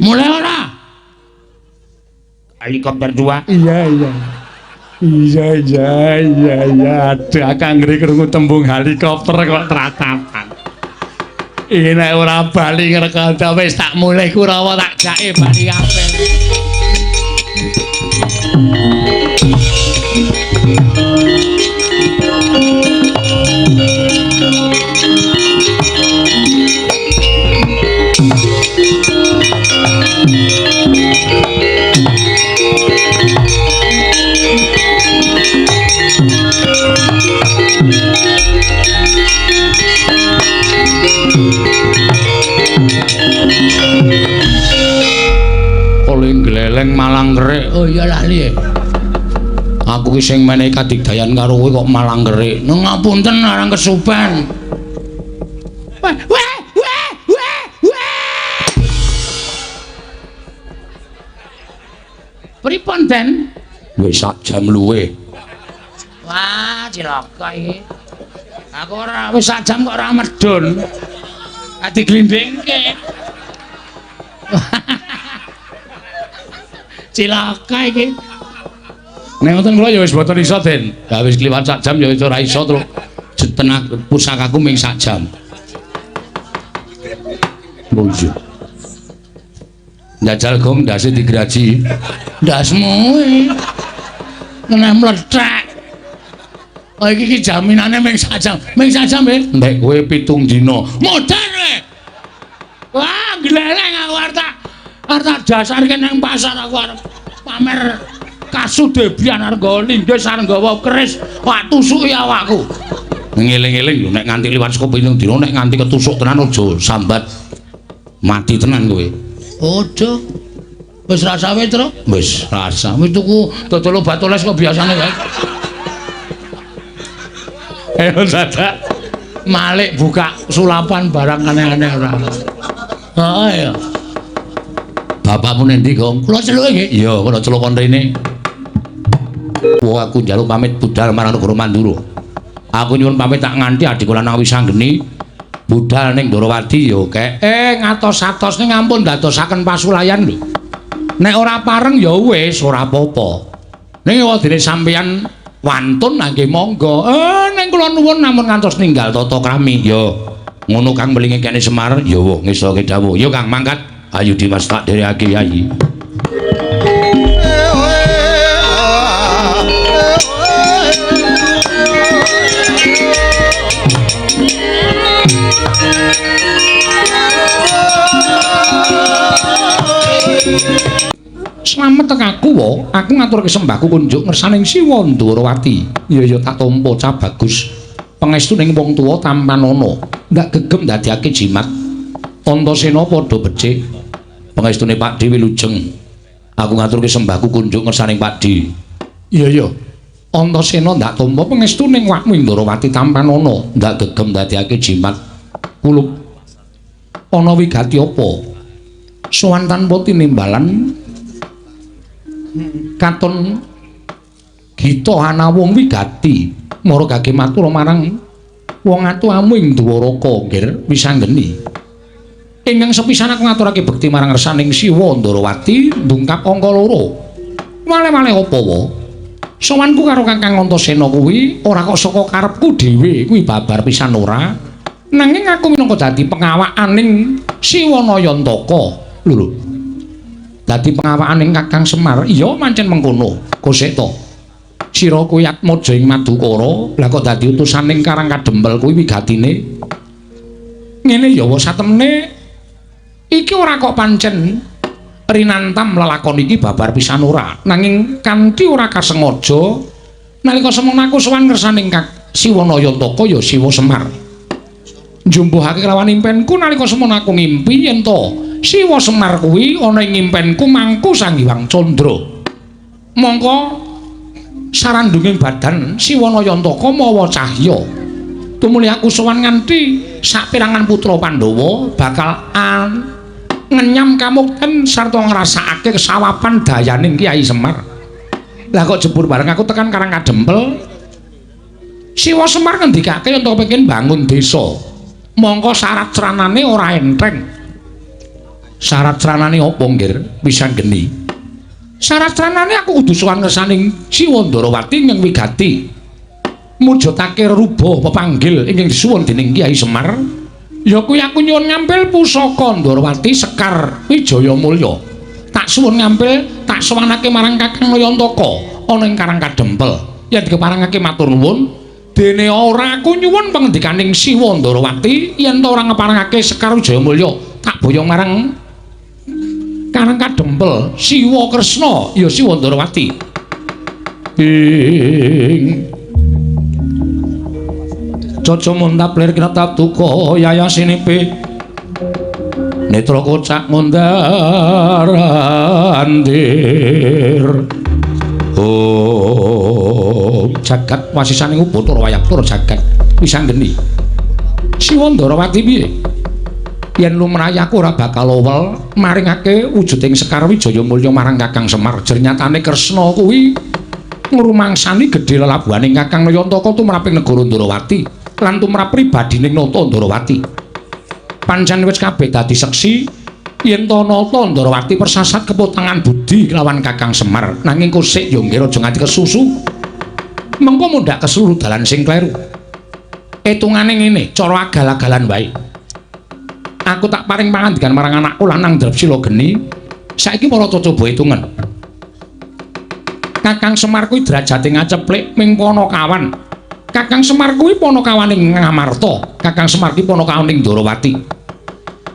[SPEAKER 2] Mulai ora?
[SPEAKER 1] Helikopter 2.
[SPEAKER 3] Iya, iya. Iya, iya, iya, iya. Aduh, aku anggere krungu tembung helikopter kok tratapan. Iki nek ora bali ngrekondo wis tak mulih Kurawa tak jake bali kabeh.
[SPEAKER 1] Oleh gleleng malang kerik.
[SPEAKER 2] Oh iya lali.
[SPEAKER 1] Aku ki sing menehi kadigdayan karo kowe kok malang kerik.
[SPEAKER 2] Nang ngapunten arang kesupen. Weh weh weh weh weh. Pripun, Den?
[SPEAKER 1] Wis sak jam luwih.
[SPEAKER 2] Wah, cilaka iki. Aku ora wis sak jam kok ora medun. Ati glindingke. Cilaka iki.
[SPEAKER 1] Nek ngoten kula ya wis mboten iso, Den. Lah wis kliwat sak jam ya wis ora iso terus tenag pusakaku ming sak jam. Oh iya. Njajal gong ndase digraji.
[SPEAKER 2] Ndasmu iki. Kena mlethek. Oh iki iki jaminane ming sak jam. Ming sak jam, eh.
[SPEAKER 1] Nek kowe 7 dina.
[SPEAKER 2] Modar kowe. Wah, gleleng aku arep tak dasarke nang pasar aku arep pamer kasudebian arep nggawa linggis arep nggawa keris, wah tusuki awakku.
[SPEAKER 1] Ngeling-eling lho nek nganti liwat saka 7 dina nek nganti ketusuk tenan aja sambat. Mati tenan kowe.
[SPEAKER 2] Aja. Wis rasa wae, Tru?
[SPEAKER 1] Wis rasa.
[SPEAKER 2] Wis tuku dodol obat oles kok biasane wae.
[SPEAKER 3] Ayo dadak
[SPEAKER 2] malik buka sulapan barang aneh-aneh ora. Heeh ya.
[SPEAKER 1] Bapakmu nendi, Gong?
[SPEAKER 2] Kula celuk nggih.
[SPEAKER 1] Iya, kula celuk kon rene. Wah, aku njaluk pamit budal marang negara Mandura. Aku nyuwun pamit tak nganti adikku lanang Wisanggeni budal ning Ndorowati ya kek.
[SPEAKER 2] Ngatos-atos ning ampun dadosaken pasulayan lho.
[SPEAKER 1] Nek ora pareng ya wis ora apa-apa. Ning wadene sampeyan wantun nggih monggo. Ning kula nuwun namung ngantos ninggal tata krami. Ya, ngono Kang melinge kene Semar. Ya wah ngesoke dawuh. Ya Kang mangkat. Ayo Dimas tak dherekake Yayi. Slamet teng aku wa, aku ngaturke sembahku kunjuk ngersaning Siwa Ndorowati. Ya ya tak tampa cah bagus. Pangestu ning wong tuwa tampanana, ndak gegem ndadekake jimat. Antasena padha becik. Pangestune Pakdhe wilujeng. Aku ngaturke sembahku kunjuk ngersaning Pakdhe. Iya ya. Antasena ndak tampa pangestu ning wakmu Ndorowati tampanana, ndak gegem ndadekake jimat. Kulup ana wigati apa? Sowan tanpa tinimbalan katon gita anawung wigati mara gage matur marang wong atuamu ing Dwaraka nggir Wisanggeni. Ingkang sepisan aku ngaturake bekti marang ngersaning Siwa Ndarawati ndungkap angka 2. Wale-wale apa wa? Sowanku karo Kakang Antasena kuwi ora kok saka karepku dhewe, kuwi babar pisan ora. Nanging aku minangka dadi pengawakaning Siwa Nayantaka. Lho lho. Dadi pengawakaning Kakang Semar, iya pancen mengkono. Kosek to. Sira kuwi atmaja ing Madukara, lah kok dadi utusaning Karang Kadempel kuwi wigatine. Ngene ya wa satemene iki ora kok pancen rinantam lelakon iki babar pisan ora, nanging kanthi ora kasengaja nalika semono aku sowan ngersaning Siwa Nayantaka ya Siwa Semar. Njumpuhake kelawan impenku nalika semono aku ngimpi yen to Siwa Semar kuwi ana ing impenku mangku Sang Hyang Candra. Mongko sarandunging badan Siwa Nayantaka mawa cahya. Tumuli aku sowan nganti saperangan putra Pandhawa bakal ngenyam kamukten sarta ngrasakake kesawapan dayaning Kyai Semar. Lah kok jebur bareng aku tekan Karang Kadempel, Siwa Semar ngendikake yen kepengin bangun desa. Mongko syarat sranane ora enteng. Syarat sranane apa nggir? Pisan geni. Syarat sranane aku kudu sowan ngersaning Siwa Ndarawati ing wigati. Mujudake ruba pepanggil ingkang disuwun dening Kyai Semar. Ya kuwi aku nyuwun ngampil pusaka Ndarawati Sekar Wijaya Mulya. Tak suwun ngampil, tak sowanake marang Kakang Nayantaka ana ing Karang Kadempel. Yen dikeparengake matur nuwun, dene ora aku nyuwun pangendikaning Siwa Ndarawati yen ta ora ngeparengake Sekar Wijaya Mulya, tak boyong marang Karang Kadempel Siwa Kresna ya Siwa Ndarawati. Ing Caca muntap lir kinetap duka yayasinipe netra kocak mundar andir. Oh jagat wasisaning Upacara Wayabtara jagat wisanggeni. Siwa Ndarawati piye? Yen lumrahe aku ora bakal owel maringake wujuding Sekar Wijaya Mulya marang Kakang Semar. Jernyatane Kresna kuwi ngrumangsani gedhe lelabuhaning Kakang Nayantaka tumraping negara Ndarawati lan tumrap pribadining Nata Ndarawati. Pancen wis kabeh dadi seksi yen to Nata Ndarawati persasat kepotangan budi kelawan Kakang Semar. Nanging kosik ya nggih aja nganti kesusu. Mengko mundhak keseluruh dalan sing kleru. Etungane ngene, cara agal-agalan wae. Aku tak paring pangandikan marang anakku lanang Drepsila geni. Saiki para coba hitungan. Kakang Semar kuwi derajate ngaceplik ming panakawan. Kakang Semar kuwi panakawaning Ngamarta. Kakang Semar kuwi panakawaning Ndarawati.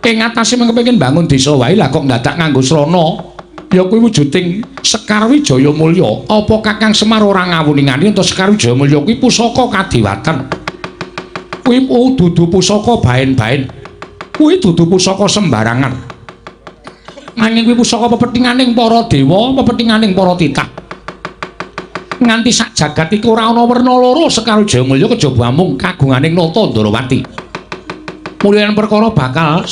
[SPEAKER 1] Ing atase mung kepengin bangun desa wae lah kok ndadak nganggo srana. Ya kuwi wujuding Sekar Wijaya Mulya. Apa Kakang Semar ora ngawuningani yen Sekar Wijaya Mulya kuwi pusaka kadewatan? Kuwi dudu pusaka baen-baen. Kuwi dudu pusaka sembarangan. Nanging kuwi pusaka pepethinganing para dewa, pepethinganing para titah. Nganti sak jagat iku ora ana werna loro Sekar Wijaya Mulya kejaba amung kagunganing Nata Ndarawati. Mulyan perkara bakal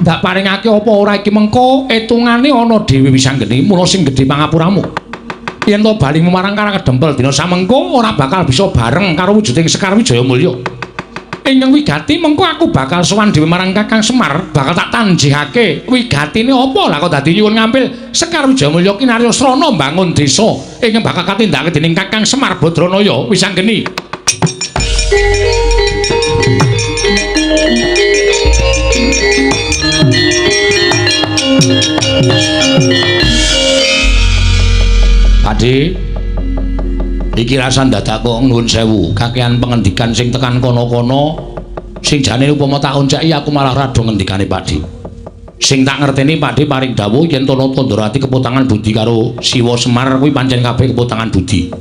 [SPEAKER 1] ndak paringake apa ora iki mengko etungane ana dhewe wisanggeni mula sing gedhe pangapuramu. Yen to bali marang Karang Kadempel dina samengko ora bakal bisa bareng karo wujuding Sekar Wijaya Mulya. Ingkang wigati mengko aku bakal sowan dhewe marang Kakang Semar, bakal tak tanjihake wigatine apa lah kok dadi nyuwun ngampil Sekar Wijaya Mulya kinarya srana mbangun desa ingkang bakal katindakake dening Kakang Semar Badranaya wisanggeni. Pakde, iki rasan dadak kok nuwun sewu, kakean pengendikan sing tekan kono-kono sing jane upama tak onceki aku malah rada ngendikane Pakde. Sing tak ngerteni Pakde paring dawuh yen to Nata Ndarawati kepotangan budi karo Siwa Semar kuwi pancen kabeh kepotangan budi.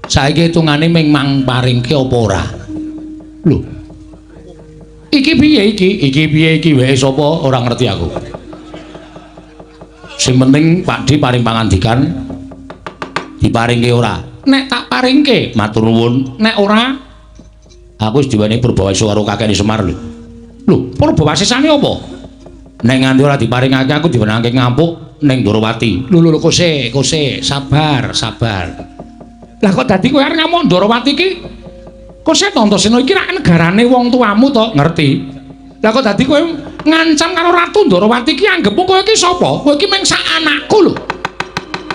[SPEAKER 1] Saiki hitungane ming mang paringke apa ora? Lho. Iki piye iki? Iki piye iki wae sapa ora ngerti aku. Sing penting Pakde paring pangandikan diparingke ora? Nek tak paringke matur nuwun, nek ora aku wis diwenehi purbawasa karo kakekne Semar lho. Lho, purbawasane apa? Nek nganti ora diparingake aku diwenehake ngampuk ning Ndarawati. Lho lho kose, kose, sabar, sabar. Lah kok dadi kowe arep ngamuk Ndarawati iki? Kose to Antasena iki rak negarane wong tuamu to, ngerti? Lah kok dadi kowe Ngancam karo Ratu Ndorowati iki anggepmu kowe iki sapa? Kowe iki mung sak anakku lho.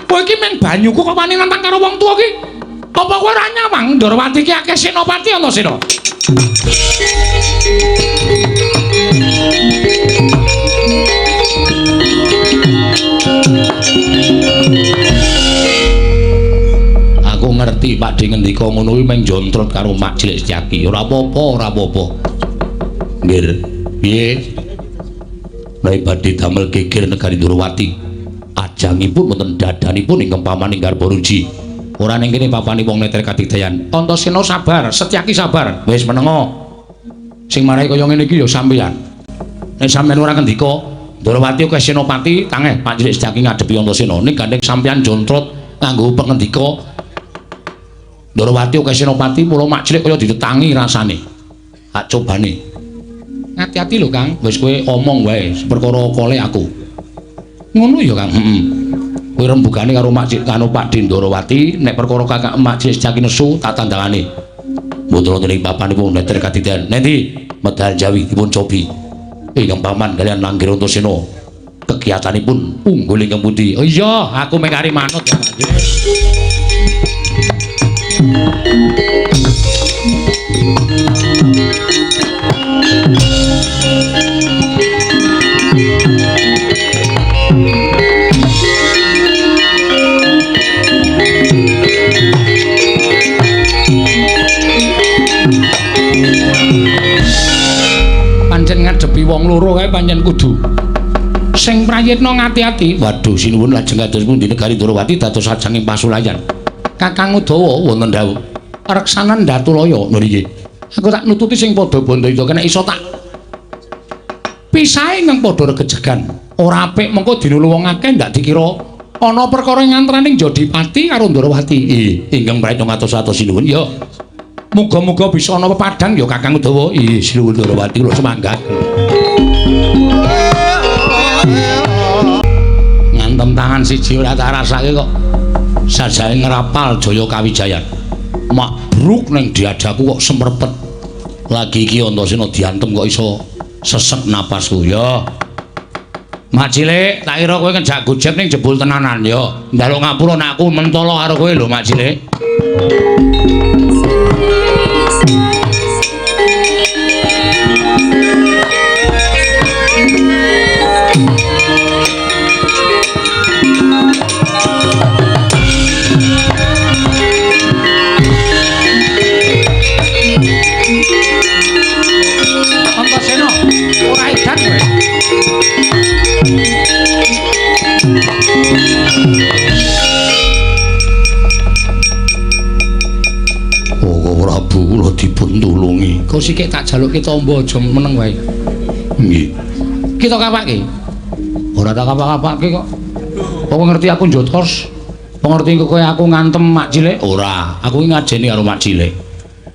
[SPEAKER 1] Kowe iki mung banyuku kok wani nantang karo wong tuwa iki? Apa kowe ora nyawang Ndorowati iki akeh senopati Antasena? Aku ngerti Pak De ngendika ngono kuwi mung jontrot karo Mak Cilik Setyaki. Ora apa-apa, ora apa-apa. Nggih. Piye? Nek badhe damel geger negari Ndorowati. Ajangipun wonten dadanipun ingkang pamaning Garbaruji. Ora ning kene papane wong neter kadigdayan. Antasena sabar, Setyaki sabar. Wis menengo. Sing marai kaya ngene iki ya sampeyan. Nek sampeyan ora ngendika, Ndorowati akeh senopati, tangeh Pak Cilik Setyaki ngadepi Antasena. Ning gandeng sampeyan jontrot nganggo pengendika Ndorowati akeh senopati, mula Mak Cilik kaya ditetangi rasane. Tak cobane. Ati-ati lho Kang, wis kowe omong wae perkara kole aku. Ngono ya Kang. Heeh. Kowe rembugane karo Mak Cilik karo Pak De Ndorowati, nek perkara kakak Mak Cilik Setyaki nesu tak tandangane. Mboten wonten ing papanipun neter kadidan. Nendi medal Jawi dipun cobi. Ingkang paman kalian Langgir Antasena. Kegiatanipun unggul ingkang pundi? Oh iya, aku mung kari manut ya Pak. Pancen ngadepi wong loro kae pancen kudu sing prayitna ngati-ati. Waduh, sinuwun lajeng kados pundi negari Ndorowati dados ajanging pasulayan. Kakang Udawa wonten dawuh. Reksanan Datulaya lho niki. Aku tak nututi sing padha bandayuda kena iso tak pisahe ingkang padha regejegan. Ora apik mengko dinulu wong akeh ndak dikira ana perkara ngantraning Jodipati karo Ndorowati. Ingkang prayitna ngatos-atos sinuwun ya. Muga-muga bisa ana pepadang ya Kakang Udawa. Ih, sinuwun Ndorowati kula semangga. Ngantem tangan siji ora tak rasake kok. Sajae ngrapal Jaya Kawijayan. Makbruk ning diadaku kok semrepet. Lagi iki Antasena diantem kok iso sesek napasku ya. Mak Cilik, tak kira kowe ngejak gojek ning jebul tenanan ya. Njaluk ngapura nek aku mentolo karo kowe lho Mak Cilik. Antasena, ora edan kowe. Oh, Prabu kula dipun tulungi. Kok sikik tak jalukke tombo aja meneng wae. Nggih. Kita kapake. Ora tak kapak-kapake kok. Apa ngerti aku njotos? Apa ngerti kowe aku ngantem Mak Cilik? Ora, aku iki ngajeni karo Mak Cilik.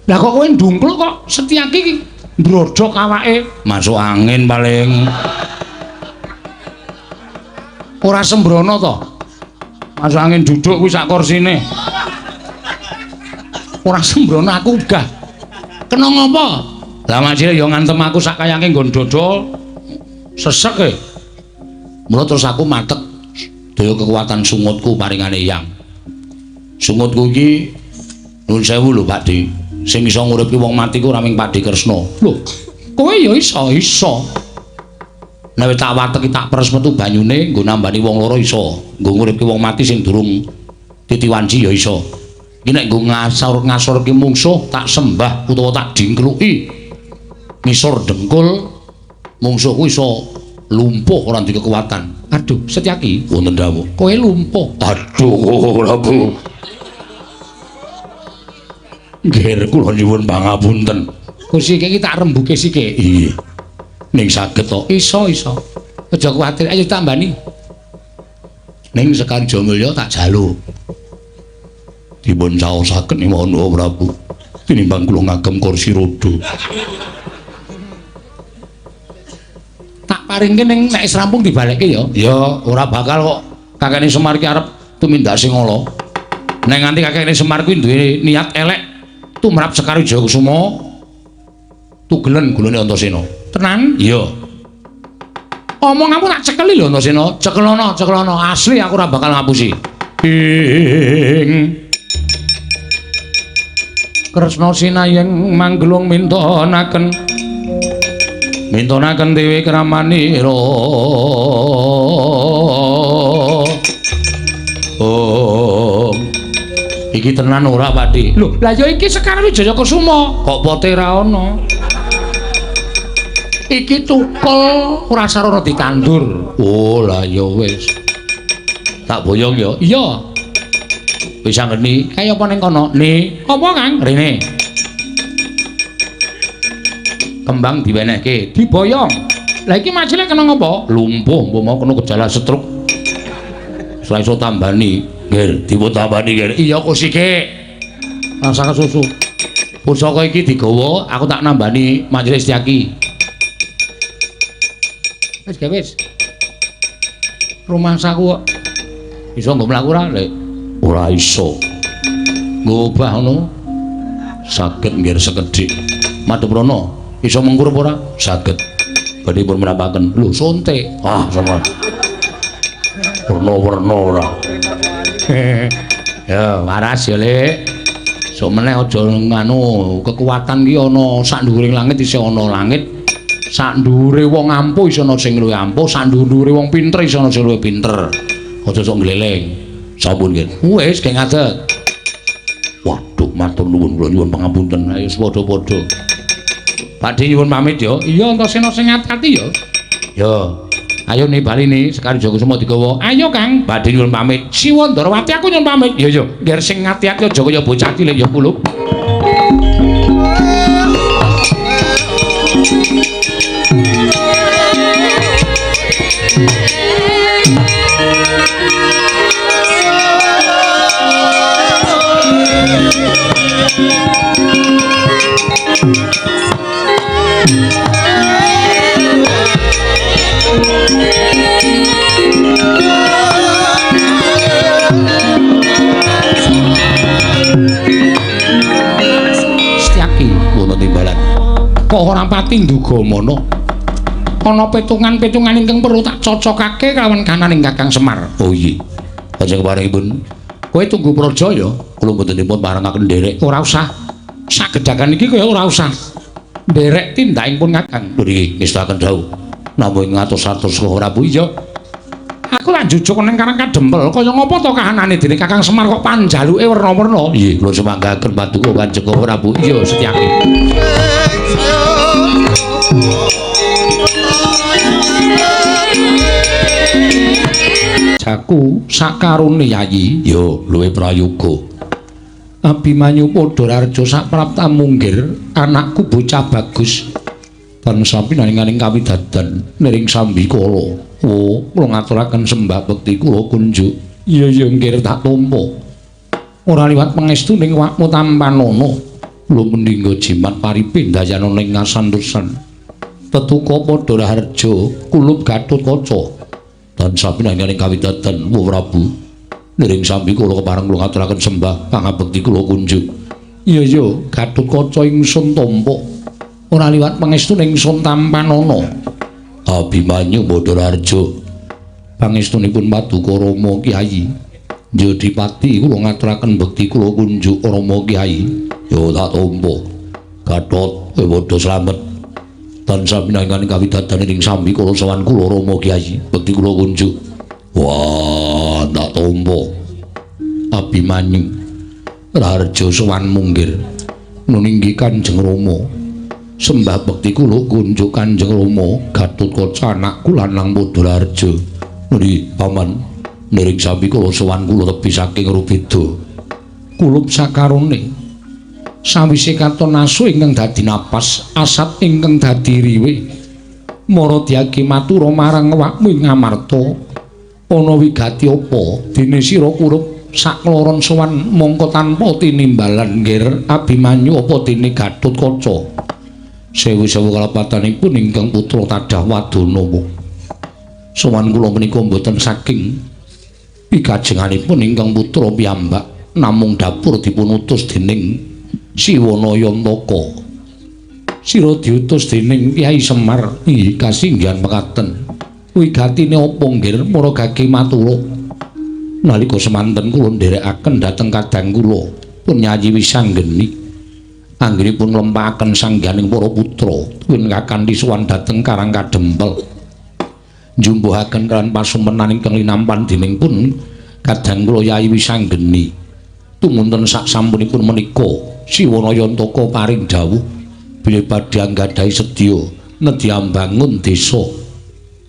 [SPEAKER 1] Lah kok kowe ndungkluk kok Setyaki iki mbrodhok awake? Masuk angin paling. Ora sembrono to. Masuk angin duduk kuwi sak kursine. Ora sembrono aku ogah. Kena ngopo? Lah Mak Cilik ya ngantem aku sak kayange nggon dodol. Sesek e. Mula terus aku matek daya kekuatan sungutku paringane Eyang. Sungutku iki nuwun sewu lho Pak De. Sing iso nguripke wong mati ku ora mung Pak De Kresna. Lho, kowe ya iso, iso. Nek tak wateki tak peres metu banyune nggo nambani wong loro iso. Nggo nguripke wong mati sing durung titiwanci ya iso. Iki nek nggo ngasor-ngasorke mungsuh tak sembah utawa tak dingkluki ngisor dengkul mungsuhku iso lumpuh ora duwe kekuatan. Aduh, Setyaki wonten dawuh. Kowe lumpuh. Aduh, Prabu. Nggih, kula nyuwun pangapunten. Kursi iki tak rembuke sithik. Iya. Ning saged to? Iso, iso. Aja kuwatir, ayo tambani. Ning Sekar Jayamulya tak jaluk. Dipun caosaken nyuwun Prabu. Tinimbang kula ngagem kursi roda. Tak paringke ning nek wis rampung dibalekke ya. Ya, ora bakal kok. Kakekne Semar ki arep tumindak sing ala. Nek nganti kakekne Semar kuwi duwe niat elek tumrap Sekar Wijaya Kusuma tugelen gulune Antasena. Tenan? Iya. Omonganmu tak cekeli lho Antasena. Cekelono, cekelono. Asli aku ora bakal ngapusi. Ing Kresna sinayeng manggelung mintonaken. Mintonaken dewi kramanira. Oh. Iki tenan ora, Pakdi? Lho, lah ya iki Sekar Wijaya Kusuma. Kok pote ra ono? Iki tukul ora sarana ditandur. Oh, lah ya wis. Tak boyong ya. Iya. Wis anggeni, kaya apa ning kono? Ni, apa Kang? Rene. Kembang diwenehke, diboyong. Lah iki majele kena ngopo? Lumpuh, mbok mau kena gejala stroke. Ora iso tambani. Nggih, dipun tambani nggih. Iya kusike. Rasa kesusu. Pusaka iki digawa, aku tak nambani majelis Setyaki. Wis gawe wis. Rumangsaku kok iso nggo mlaku ora, Lek? Ora iso. Ngobah ngono. Saged nggih sekedhik. Madhep rono, iso mengkur apa ora? Saged. Badhe pun mrapaken. Lho, sonte. Ah, sama. Werna-werna ora. Ya, waras ya, Lek. Sok meneh aja nganu, kekuatan ki ana sak nduwuring langit isih ana langit. Sak nduwure wong ampuh isih ana sing luwih ampuh, sak nduwure wong pinter isih ana sing luwih pinter. Aja sok ngleleng. Sampun nggih. Wis gek ngadeg. Waduh, matur nuwun kula nyuwun pangapunten. Ayo padha-padha. Pakde nyuwun pamit ya. Iya, Antasena sing ati-ati ya. Ya. Ayo nih bali nih, Sekar Wijaya Kusuma digawa. Ayo Kang, badhe nyuwun pamit. Siwa Ndorowati aku nyuwun pamit. Ya ya, ngger sing ati-ati aja kaya bocah cilik ya kulup. Setyaki wonten timbalan. Kok ora pati nduga mono? Ana petungan-petungan ingkang perlu tak cocokake kalawan kananing Kakang Semar. Oh iya. Kanjeng paringipun. Kowe tunggu praja ya. Kula mboten dipun parengaken nderek. Ora usah. Sagedhagan iki kaya ora usah. Nderek tindakipun Kakang. Nggih, ngestakaken dawuh. Namung ngatos-atos Prabu iya. Aku lak njujuk ning Karang Kadempel, kaya ngapa to kahanane dening Kakang Semar kok panjaluke werna-werna? Nggih, kula sumanggaken paduka Kanjeng Prabu. Iya, Setyaki. Jaku sakarone Yayi, ya luwih prayoga. Abimanyu Padhararja saprapta munggir, anakku bocah bagus. Tansah pinaringaning kawidadan niring sambikala. Oh, kula ngaturaken sembah bekti kula kunjuk. Iya iya nggih tak tampa. Ora liwat pangestuning awakmu tampanana. Kula meningga jimat paripindayana ing ngasantosan. Tetuka Padhararja kulup Gatotkaca. Tansah pinaringaning kawidadan Wa Prabu. Niring sambikala kepareng kula ngaturaken sembah pangabekti kula kunjuk. Iya iya Gatotkaca ingsun tampa. Ora liwat pangestuning ingsun tampanana. Abimanyu Padhararja pangestunipun paduka Rama Kyai Jodipati kula ngaturaken bekti kula kunjuk Rama Kyai. Ya tak tampa. Gatot kowe padha slamet. Tansah pinangan kawidadan ing sambikala sowan kula Rama Kyai bekti kula kunjuk. Wah, tak tampa. Abimanyu Raharja sowan munggir nuninggi Kanjeng Rama. Sembah bekti kula kunjuk Kanjeng Rama Gatotkaca anakku lanang Padhararja. Nggih, Paman. Niring sambikala sowan kula tebi saking Rubeda. Kulup sakarone. Sawise katon asu ingkang dadi napas, asat ingkang dadi riwe. Mara diagi matura marang awakmu ing Amarta. Ana wigati apa dene sira kurup sakloron sowan mongko tanpa tinimbalan nggir Abimanyu apa dene Gatotkaca. Sewu-sewu kalepatanipun ingkang putra tadah wadana. Sowan kula menika mboten saking pikajenganipun ingkang putra piyambak, namung dapur dipun utus dening Siwana Yantaka. Sira diutus dening Kyai Semar. Inggih kasinggihan mekaten. Wigatine apa nggir para gage matura? Nalika semanten kula nderekaken dhateng kadang kula pun Yayi Wisanggeni. Anggenipun nglempakaken sangganing para putra tuwin kakanthi sowan dhateng Karang Kadempel. Njumpuhaken kan pasumenan ingkang linampan dening pun kadang kula Yayi Wisanggeni. Tumunten sak sampunipun menika Siwana Yantaka paring dawuh bilih badhe anggadhahi sedya nedhi ambangun desa.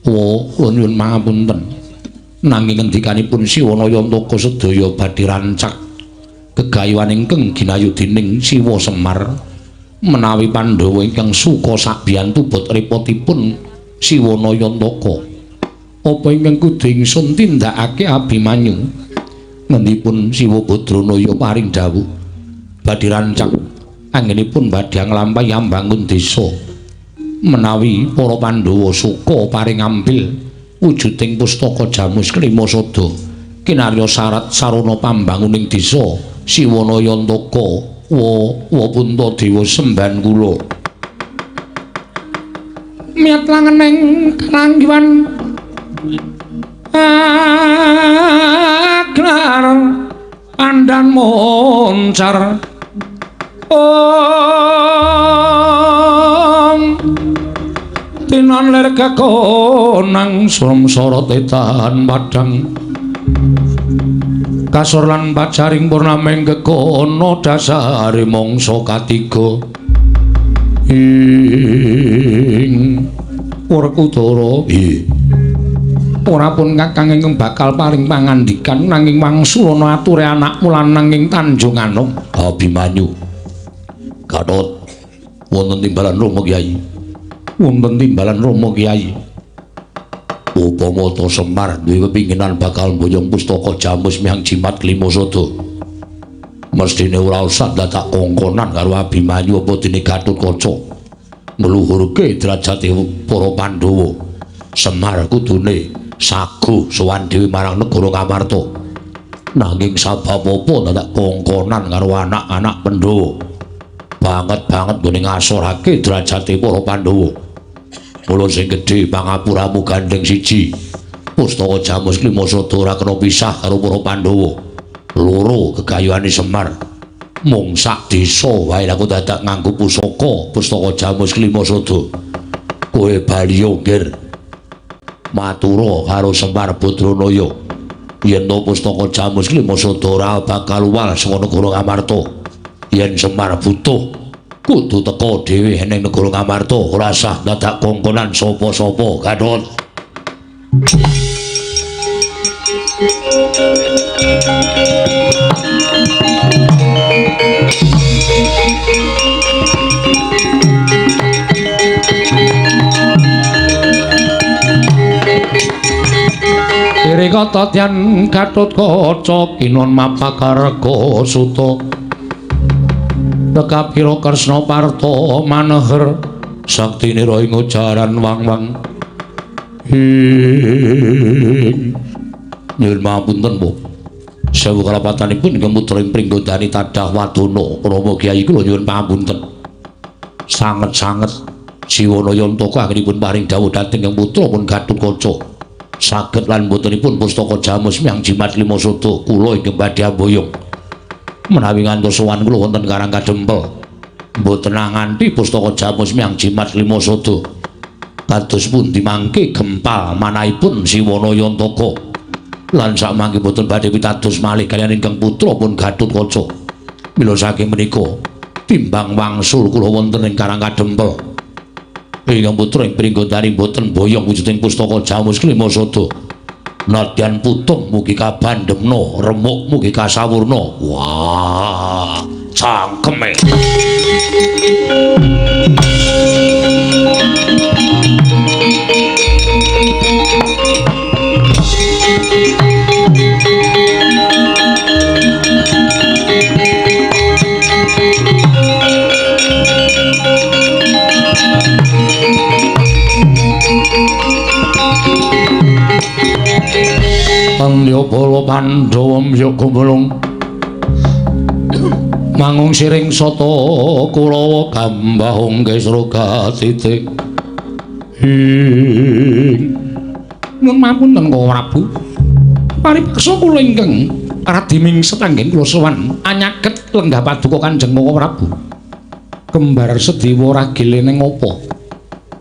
[SPEAKER 1] Wa kula nyuwun pangapunten. Nanging ngendikanipun Siwana Yantaka sedaya badhe rancak gegayuhan ingkang ginayu dening Siwa Semar menawi Pandhawa ingkang suka sabiyantu bot repotipun Siwana Yantaka. Apa ingkang kudu ingsun tindakake Abimanyu? Ngendipun Siwa Badranaya paring dawuh badhe rancak anggenipun badhe nglampahi ambangun desa. Menawi para Pandhawa suka paring ambil wujuding pustaka Jamus Klima Sada kinarya syarat sarana pambanguning desa Siwana Yantaka wa wa Puntadewa semban kula.
[SPEAKER 2] Miyat langeneng karanggiwan aglar pandan moncar om tinon lir kekonang surem sorot etan padang kasor lan pajaring purnaming kekono dasare mangsa katiga ing Werkudara.
[SPEAKER 1] Ora pun kakang ingkang bakal paring pangandikan nanging wangsulana ature anakmu lanang ing Tanjung Anom. Abimanyu. Gatot wonten timbalan Rama Kyai. Wonten timbalan Rama Kyai. Upama ta Semar duwe pepinginan bakal mboyong pustaka Jamus miyang Jimat Klima Sada. Mestine ora usah dadak kongkonan karo Abimanyu apa dene Gatotkaca. Ngluhurke derajate para Pandhawa. Semar kudune saguh sowan dhewe marang negara Ngamarta. Nanging sabab apa dadak kongkonan karo anak-anak Pandhawa? Banget-banget nggone ngasorake derajate para Pandhawa. Mula sing gedhe pangapuramu gandeng siji. Pustaka Jamus Klima Sada ora kena pisah karo para Pandhawa. Loro gegayuhane Semar. Mung sak desa wae aku dadak nganggo pusaka pustaka Jamus Klima Sada. Kowe bali nggir. Matura karo Semar Badranaya yen to pustaka Jamus Klima Sada ora bakal uwal saka negara Ngamarta. Yen Semar butuh kudu teka dhewe ning negara Ngamarta, ora sah dadak kongkonan sapa-sapa. Gatot.
[SPEAKER 2] Kata tyan Gatotkaca kinon mapakarga suta tekapira Kresna Parta maneher
[SPEAKER 1] saktinira ing ujaran wang-wang. Ing nyuwun pangapunten, Bu. Sewu kalapatanipun ingkang putra ing Pringgondani tadah wadana Rama Kyai kula nyuwun pangapunten. Sanget-sanget Siwana Yantaka anggenipun paring dawuh dhateng ingkang putra pun Gatotkaca. Saged lan botenipun pustaka Jamus miyang Jimat Klima Sada kula ingkang badhe amboyong. Menawi ngantos sowan kula wonten Karang Kadempel, mboten nganti pustaka Jamus miyang Jimat Klima Sada. Kados pundi mangke gempal manahipun Siwana Yantaka. Lan sak mangke boten badhe pitados malih kaliyan ingkang putra pun Gatotkaca. Mila saking menika timbang wangsul kula wonten ing Karang Kadempel. Ingkang putra ing Pringgondani boten boyong wujuding pustaka Jamus Klima Sada. Nadyan putung mugi kabandemna, remuk mugi kasawurna. Wah, cangkeme.
[SPEAKER 2] Pandya para Pandhawa mbyuk gumulung mangung siring sata Kurawa gambahung kesra titik. Ing
[SPEAKER 1] Nyuwun mapunten Koko Prabu. Paripeksa kula ingkang radi mingset anggen kula sowan anyaget lenggah paduka Kanjeng Koko Prabu. Kembar Sedewa ragile ning apa?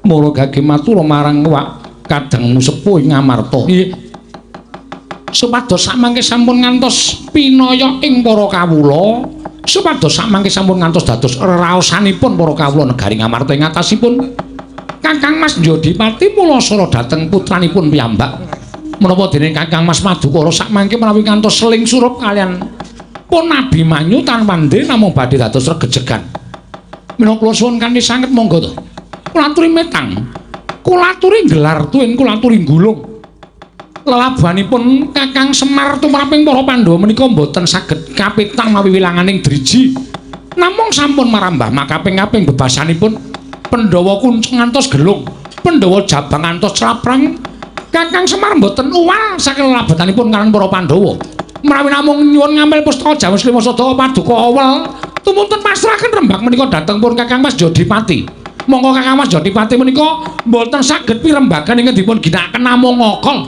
[SPEAKER 1] Mula gage matur marang wak kadangmu sepuh ing Amarta. Nggih. Supados samangke sampun ngantos pinaya ing para kawula, supados samangke sampun ngantos dados reraosanipun para kawula negari Ngamarta ing atasipun Kakang Mas Jodipati Mulasara dhateng putranipun piyambak. Menapa dene Kakang Mas Madukara sakmangke menawi ngantos seling surup kalian pun Abimanyu tanpa namung badhe dados regejegan. Menawa kula suwun kanthi sanget monggo to. Kula aturi metang, kula aturi gelar tuwin, kula aturi gulung. Lelabuhanipun Kakang Semar tumraping para Pandhawa menika mboten saged kapitang mawi wilanganing driji. Namung sampun marambah makaping-kaping bebasanipun Pandhawa kuncung ngantos gelung, Pandhawa jabang ngantos claprang. Kakang Semar mboten uwal saking lelabetanipun kaliyan para Pandhawa. Menawi namung nyuwun ngambil pustaka Jamus Lima Sada paduka awel, tumunten pasrahaken rembag menika dhateng pun Kakang Mas Jodipati. Monggo Kakang Mas Jodipati menika mboten saged pirembagan ingkang dipun ginakaken namung ngokol.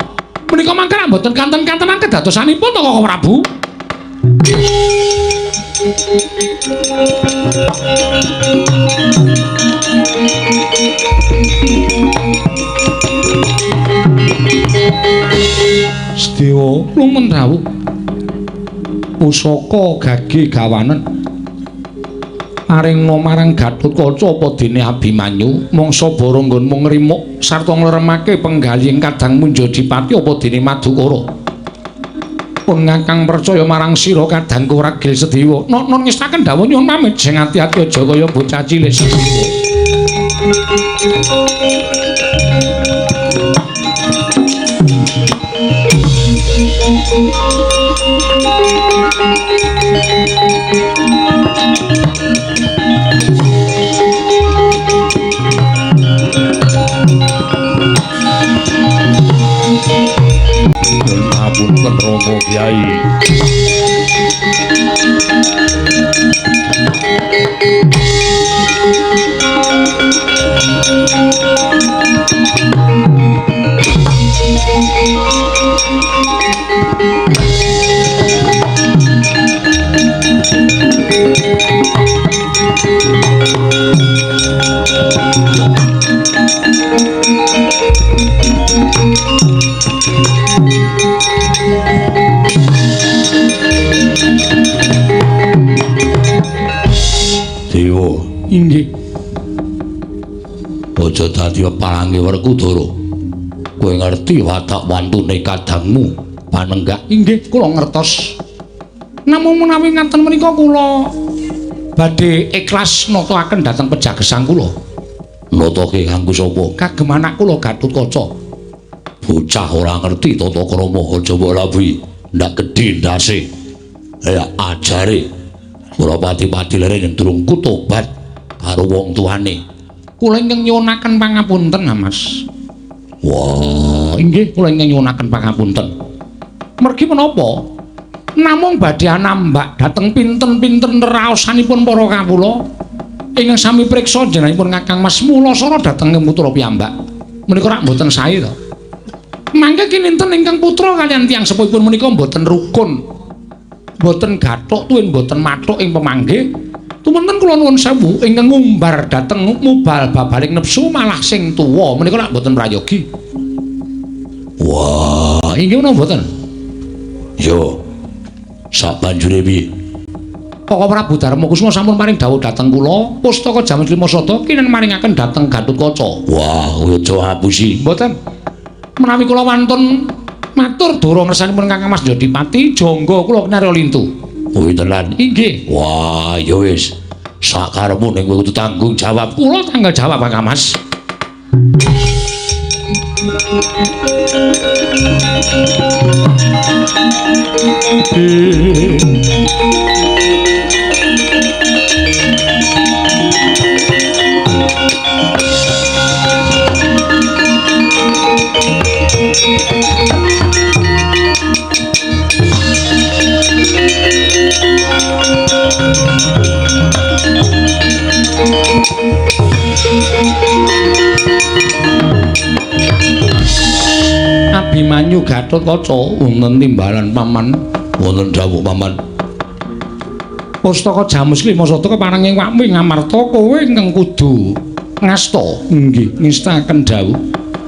[SPEAKER 1] Menika mangke mboten kanten-kantenan kedadosanipun to Koko Prabu. Sedewa lumen rawuh. Pusaka gage gawanen paringna marang Gatotkaca apa dene Abimanyu mangsa bara nggonmu ngrimuk sarta ngleremake penggalih kadangmu Jodipati apa dene Madukara. Pun ngakang percaya marang sira kadangku ragil Sedewa. Nok-nok ngestaken dawuh nyuwun pamit sing ati-ati aja kaya bocah cilik Sedewa. Ngapunten Rama Kyai. Dewa, inggih. Aja dadi palange Werkudara. Kowe ngerti watak wantune kadangmu panenggak? Inggih, kula ngertos. Namung menawi ngaten menika kula badhe ikhlas nata-aken dhateng pejagesang kula. Natake kanggo sapa? Kagem anak kula Gatotkaca. Bocah ora ngerti tata krama, aja mbok labuhi. Ndak gedhe ndase. Ya ajare. Ora pati-pati lere yen durung kutobat karo wong tuane. Kula ingkang nyuwunaken pangapunten, Mas. Wah, inggih kula ingkang nyuwunaken pangapunten. Mergi menapa? Namung badhe anambak dhateng pinten-pinten raosanipun para kawula ingkang sami priksa jenengipun Kakang Mas Mulasara dhateng putra piyambak. Menika rak mboten sae to. Mangke kininten ingkang putra kaliyan tiyang sepuhipun menika mboten rukun. Mboten gathuk tuwin mboten mathuk ing pemanggih. Tumunten kula nuwun sewu ingkang ngumbar dhateng mubal babaling nepsu malah sing tuwa menika lak mboten prayogi. Wah, inggih menapa mboten? Yo. Sabanjure piye? Koko Prabu Darma Kusuma sampun paring dawuh dhateng kula, pustaka Jamus Lima Sada kinen maringaken dhateng Gatotkaca. Wah, aja ngapusi. Mboten. Menawi kula wantun matur dara ngersanipun Kakang Mas Jodipati, jangga kula kinarya lintu. Kuwi tenan. Inggih. Wah, ya wis. Sakarepmu ning kowe kudu tanggung jawab. Kula tanggung jawab Kakang Mas. Ayo Gatotkaca wonten timbalan paman, wonten dawuh paman. Pustaka Jamus Klima Sada kepareng ing awakmu ing Amarta kowe ingkang kudu ngasta. Nggih, ngestaken dawuh.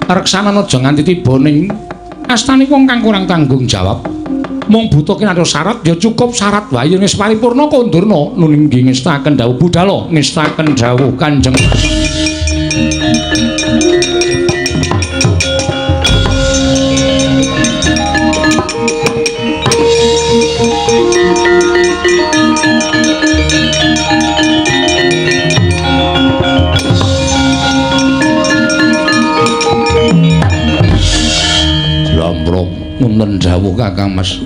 [SPEAKER 1] Reksanana aja nganti tiba ning astane wong kang kurang tanggung jawab. Mung butuh kinanto syarat ya cukup syarat wae yen wis paripurna kondurna. Nun inggih ngestaken dawuh budala, ngestaken dawuh Kanjeng. Jlambrong wonten dawuh Kakang Mas.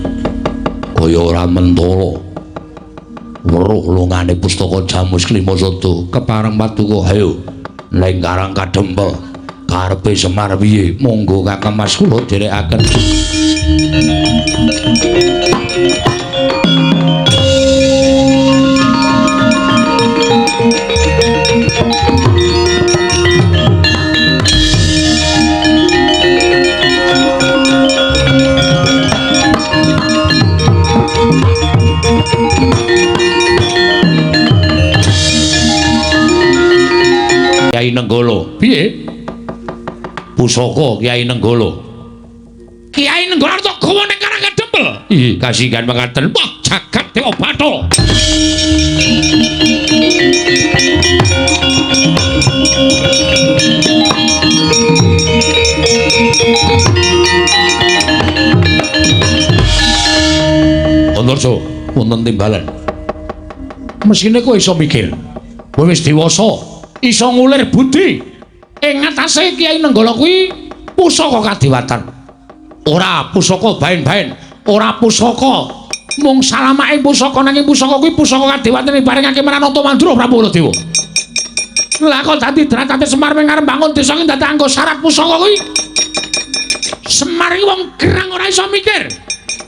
[SPEAKER 1] Kaya ora mentala weruh lungane pustaka Jamus Klima Sada kepareng paduka. Ayo ning Karang Kadempel karepe Semar piye? Monggo Kakang Mas kula dherekaken. Kyai Nenggala. Piye? Pusaka Kyai Nenggala.
[SPEAKER 2] Kyai Nenggala arep gawa ning Karang Kadempel.
[SPEAKER 1] Ih, kasihan mekaten.
[SPEAKER 2] Wah, jagat dewa bathara.
[SPEAKER 1] Antarja wonten timbalan. Mesine kowe iso mikir. Kowe wis dewasa, iso ngulir budi.
[SPEAKER 2] Ing ngatasé Kyai Nenggala kuwi pusaka kadewatan.
[SPEAKER 1] Ora pusaka baen-baen, ora pusaka
[SPEAKER 2] mung salamake pusaka, nanging pusaka kuwi pusaka kadewatan diparingake marang Nata Mandura Prabu Baladewa. Lah kok dadi dratate Semar ming arep bangun desa iki dadak anggo syarat pusaka kuwi. Semar iki wong gerang ora iso mikir.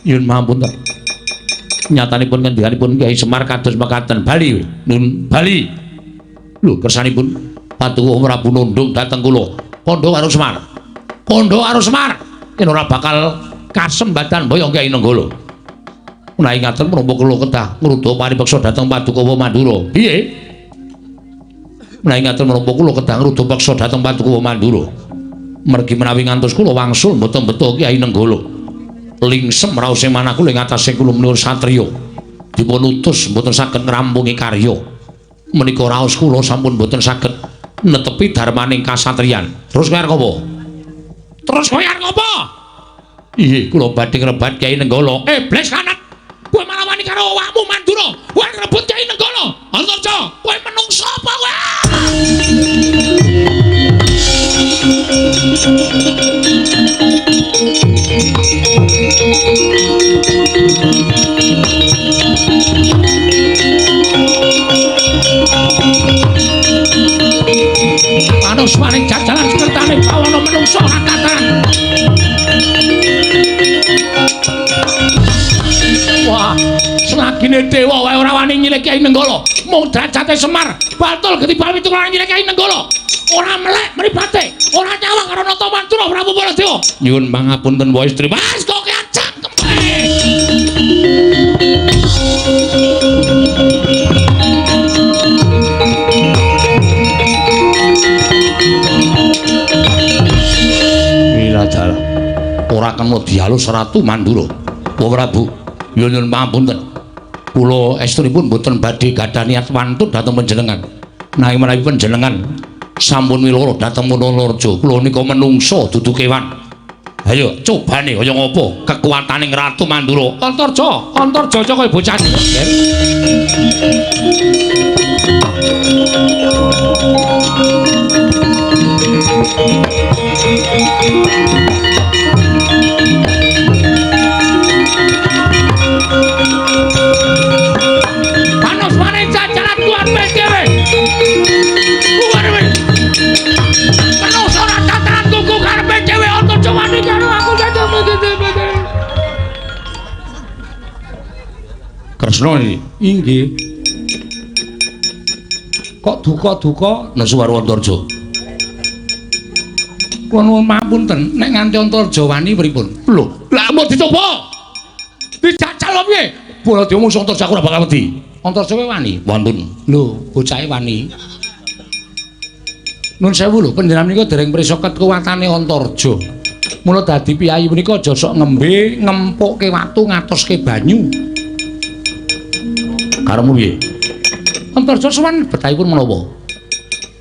[SPEAKER 1] Nyuwun mahapunten. Nyatanipun ngendikanipun Kyai Semar kados mekaten. Bali, nun bali. Lho kersanipun Paduka Prabu nundung dhateng kula. Kandha karo Semar. Kandha karo Semar. Yen ora bakal kasembadan boyong Kyai Nenggala. Menawi ngaten menapa kula kedah ngruda paripeksa dhateng Paduka Mandura. Piye? Menawi ngaten menapa kula kedah ngruda peksa dhateng Paduka Mandura. Mergi menawi ngantos kula wangsul mboten beto Kyai Nenggala. Lingsem raose manah kula ing atase kula menika satriya. Dipun utus mboten saged ngrampungi karya. Menika raos kula sampun mboten saged netepi dharmaning kasatriyan. Terus kowe arep apa?
[SPEAKER 2] Terus kowe arep apa?
[SPEAKER 1] Inggih, kula badhe ngrebat Kyai Nenggala.
[SPEAKER 2] Iblis lanat. Kowe malah wani karo awakmu Mandura. Kowe ngrebut Kyai Nenggala. Antarja, kowe menungso apa kowe? Panus maring jajalan sekertane bawana menungso ora kataran. Wah, selagine dewa wae ora wani nyilih Kyai Nenggala. Mung derajate Semar batul getibal pitu ora nyilih Kyai Nenggala. Ora melek mripate, ora nyawang karo Nata Mandura Prabu Baladewa.
[SPEAKER 1] Nyuwun pangapunten wae istri.
[SPEAKER 2] Mas kok cangkem.
[SPEAKER 1] Wilajar. Ora kena dialus Ratu Mandura. Wa Prabu, nyuwun pangapunten. Kula estunipun mboten badhe gadah niat wantun dhateng panjenengan. Nanging menawi panjenengan sampun wiloro dhateng Munalareja, kula nika menungsa dudu kewan. Ayo cobane kaya ngopo kekuataning Ratu Mandura.
[SPEAKER 2] Antarja, Antarja kaya bocah. Panos mane jajaran kuat dhewe. Menungso ora tataran kuku karepe dhewe Antarja wani karo aku jatuh.
[SPEAKER 1] Kresna iki.
[SPEAKER 3] Inggih. Kok duka-duka
[SPEAKER 1] nesu karo Antarja.
[SPEAKER 2] Kula nuwun pamunten, nek nganti Antarja wani pripun?
[SPEAKER 1] Lho, lah mbok dicoba. Dijajal lho piye? Baladewa mung Antarja aku ora bakal wedi.
[SPEAKER 2] Antarja kowe wani?
[SPEAKER 1] Wonten.
[SPEAKER 2] Lho, bocahe wani. Nun sewu lho, panjenengan menika dereng prisa kekuwatane Antarja. Mula dadi piyayi menika aja sok ngembe, ngempukke watu, ngatoske banyu.
[SPEAKER 1] Karepmu piye?
[SPEAKER 2] Antarja sowan betahipun menapa?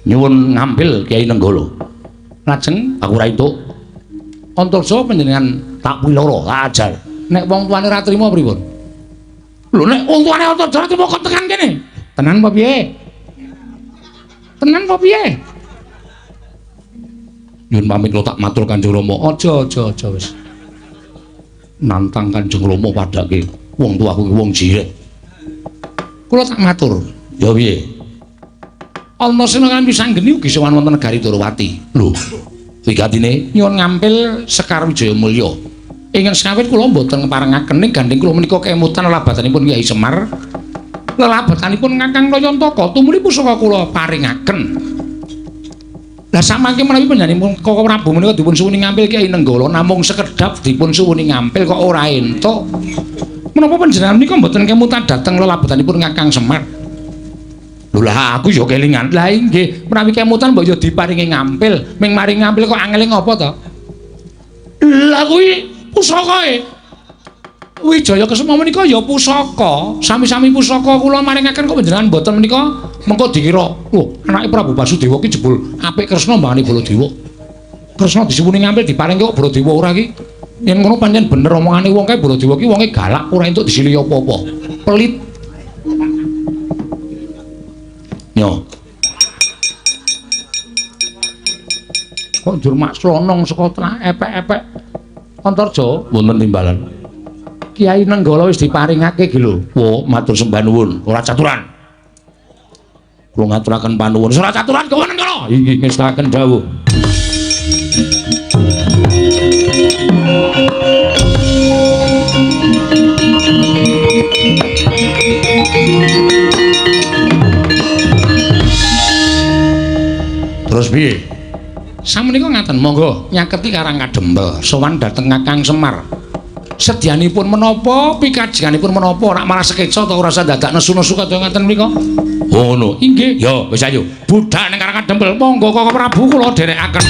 [SPEAKER 1] Nyuwun ngambil Kyai Nenggala.
[SPEAKER 2] Lajeng
[SPEAKER 1] aku ora entuk.
[SPEAKER 2] Antarja panjenengan
[SPEAKER 1] tak piloro, tak ajar.
[SPEAKER 2] Nek wong tuane ora trima pripun?
[SPEAKER 1] Lho nek wong tuane Antarja ora trima kok tekan kene.
[SPEAKER 2] Tenan apa piye? Tenan apa piye?
[SPEAKER 1] Nyuwun pamit kula tak matur Kanjeng Rama.
[SPEAKER 2] Aja aja aja wis.
[SPEAKER 1] Nantang Kanjeng Rama padake wong tuaku ki wong jiret.
[SPEAKER 2] Kula tak matur.
[SPEAKER 1] Ya piye?
[SPEAKER 2] Antasena kan pisanggeni ugi sowan wonten negari Dorowati.
[SPEAKER 1] Lho, wigatine
[SPEAKER 2] nyuwun ngampil Sekar Wijaya Mulya. Ingkang sekawit kula mboten ngeparengaken ning gandeng kula menika kemutan lelabatanipun Kyai Semar. Lelabatanipun Kakang Nayantaka tumuli pusaka kula paringaken. Lah samangke menawi panjenenganipun Koko Prabu menika dipun suwuni ngampil Kyai Nenggala namung sekedhap dipun suwuni ngampil kok ora entuk. Menapa panjenengan menika mboten kemutan dhateng lelabatanipun Kakang Semar?
[SPEAKER 1] Lho lah aku ya kelingan.
[SPEAKER 2] Lah inggih, menawi kemutan mbok ya diparingi ngampil, ming maring ngampil kok angele ngopo to?
[SPEAKER 1] Lah kuwi pusakae.
[SPEAKER 2] Wijaya Kesuma menika ya pusaka, sami-sami pusaka kula maringaken kok panjenengan mboten menika mengko dikira, lho anake Prabu Basudewa ki jebul apik Kresna mbangane Baladewa. Kresna disuwuni ngampil diparingi kok Baladewa ora ki. Yen ngono pancen bener omongane wong kae Baladewa ki wonge galak ora entuk disilihi apa-apa. Pelit.
[SPEAKER 1] Yo.
[SPEAKER 2] Kok njur mak slonong saka epek-epek Antarja
[SPEAKER 1] wonten timbalan.
[SPEAKER 2] Kyai Nenggala wis diparingake iki lho.
[SPEAKER 1] Wo, matur sembah nuwun, ora caturan. Kula ngaturaken panuwun. Ora caturan kowe Nenggala. Inggih ngestaken dawuh. Terus piye?
[SPEAKER 2] Samenika ngaten, monggo nyaketi Karang Kadempel, sowan dhateng Kakang Semar. Sedyanipun menapa, pikajenganipun menapa, ora malah sekeca ta ora usah dadak nesu-nesu kaya ngaten menika.
[SPEAKER 1] Oh ngono.
[SPEAKER 2] Inggih.
[SPEAKER 1] Ya, wis ayo. Budhak ning Karang Kadempel,
[SPEAKER 2] monggo Koko Prabu kula dherekaken.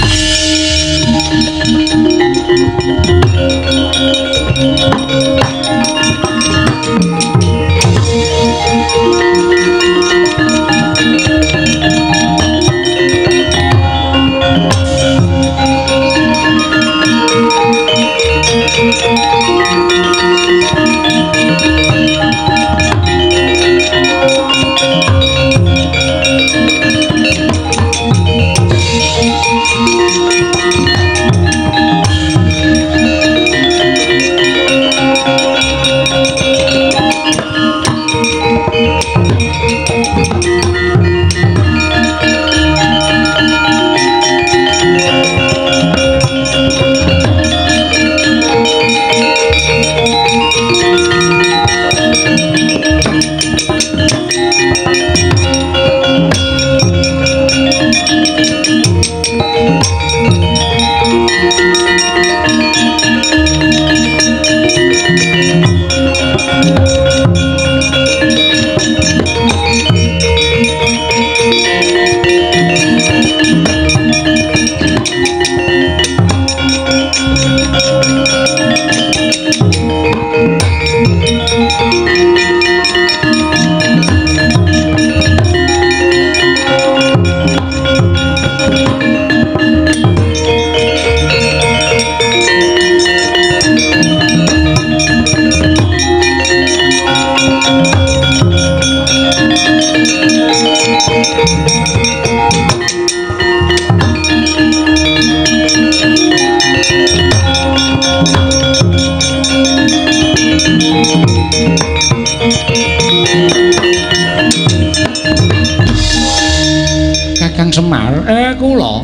[SPEAKER 2] Kakang Semar, kula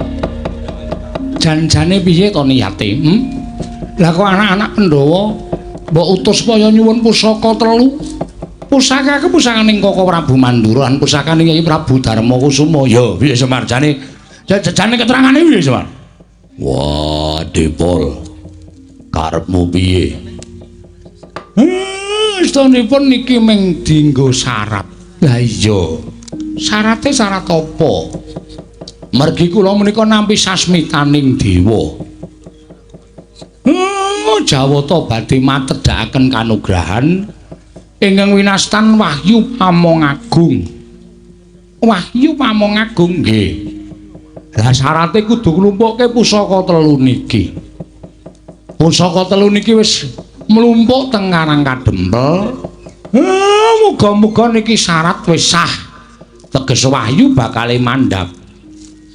[SPEAKER 2] jan-jane piye to niyate? Lah kok anak-anak Pandhawa mbok utus supaya nyuwun pusaka telu? Pusaka ku pusakaning Koko Prabu Mandura lan pusakaning Kyai Prabu Darma Kusuma.
[SPEAKER 1] Ya, piye Semar jane? Jane keterangane piye Semar? Wah, Depol. Karepmu piye? Istunipun niki mung dienggo syarat. Lah iya. Syarate syarat apa? Mergi kula menika nampi sasmitaning dewa. Jawata badhe matedhakaken kanugrahan ingkang winastan Wahyu Pamong Agung. Wahyu Pamong Agung nggih. Lah syarate kudu nglumpukke pusaka telu niki. Pusaka telu niki wis mlumpuk teng Karang Kadempel. Muga-muga niki syarat wis sah. Teges wahyu bakale mandhap.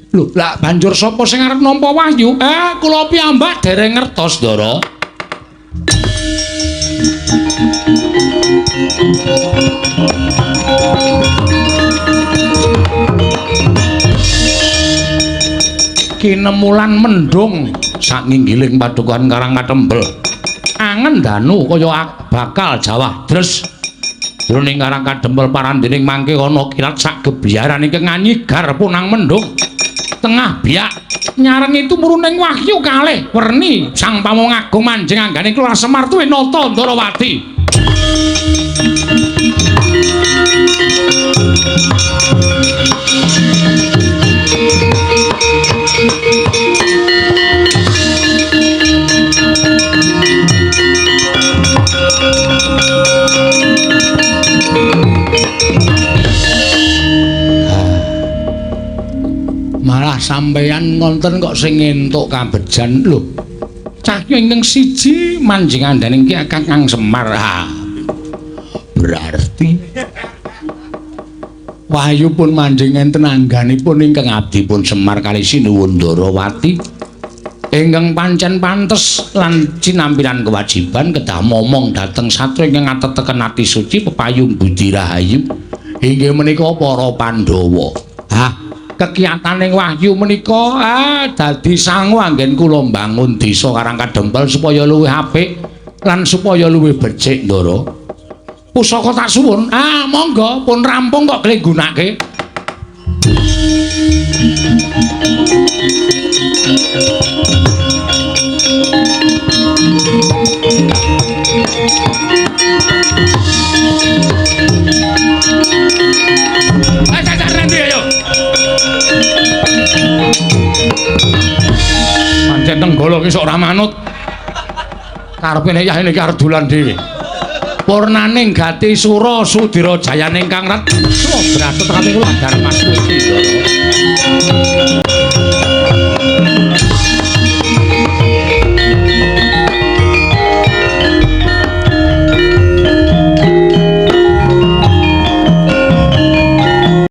[SPEAKER 1] Lho, lah banjur sapa sing arep nampa wahyu? Kula piyambak dereng ngertos, Ndara. Kinemulan mendung saknginggiling padukuhan Karang Katembel. Angen danu kaya bakal jawah dres. Jroning Karang Kadempel parandening mangke ana kilat sak gebyaran ingkang nganyigar punang mendung. Tengah biak nyarengi tumruning wahyu kalih werni Sang Pamong Agung manjing anggane Kelurahan Semar tuwe nata Ndarawati. Malah sampeyan ngonten kok sing entuk kabejan lho. Cahya ingkang siji manjing andaning ki Kakang Semar. Ha. Berarti wahyu pun manjing enten angganipun ingkang abdipun Semar kali Sinuwun Ndarawati ingkang pancen pantes lan cinampilan kewajiban kedah momong dhateng satya ingkang ateteken ati suci pepayung budi rahayu inggih menika para Pandhawa. Ha, kekiyataning wahyu menika dadi sangu anggen kula mbangun desa Karang Kadempel supaya luwih apik lan supaya luwih becik, Ndara. Pusaka tak suwun. Monggo pun rampung kok kle nggunake. Ayo. Pancen Tenggala ki sok ora manut. Karepe nek yah niki arep dolan dhewe. Purnaning gati sura sudira jayaning kang ret. Brasut kate kula Darmastuti.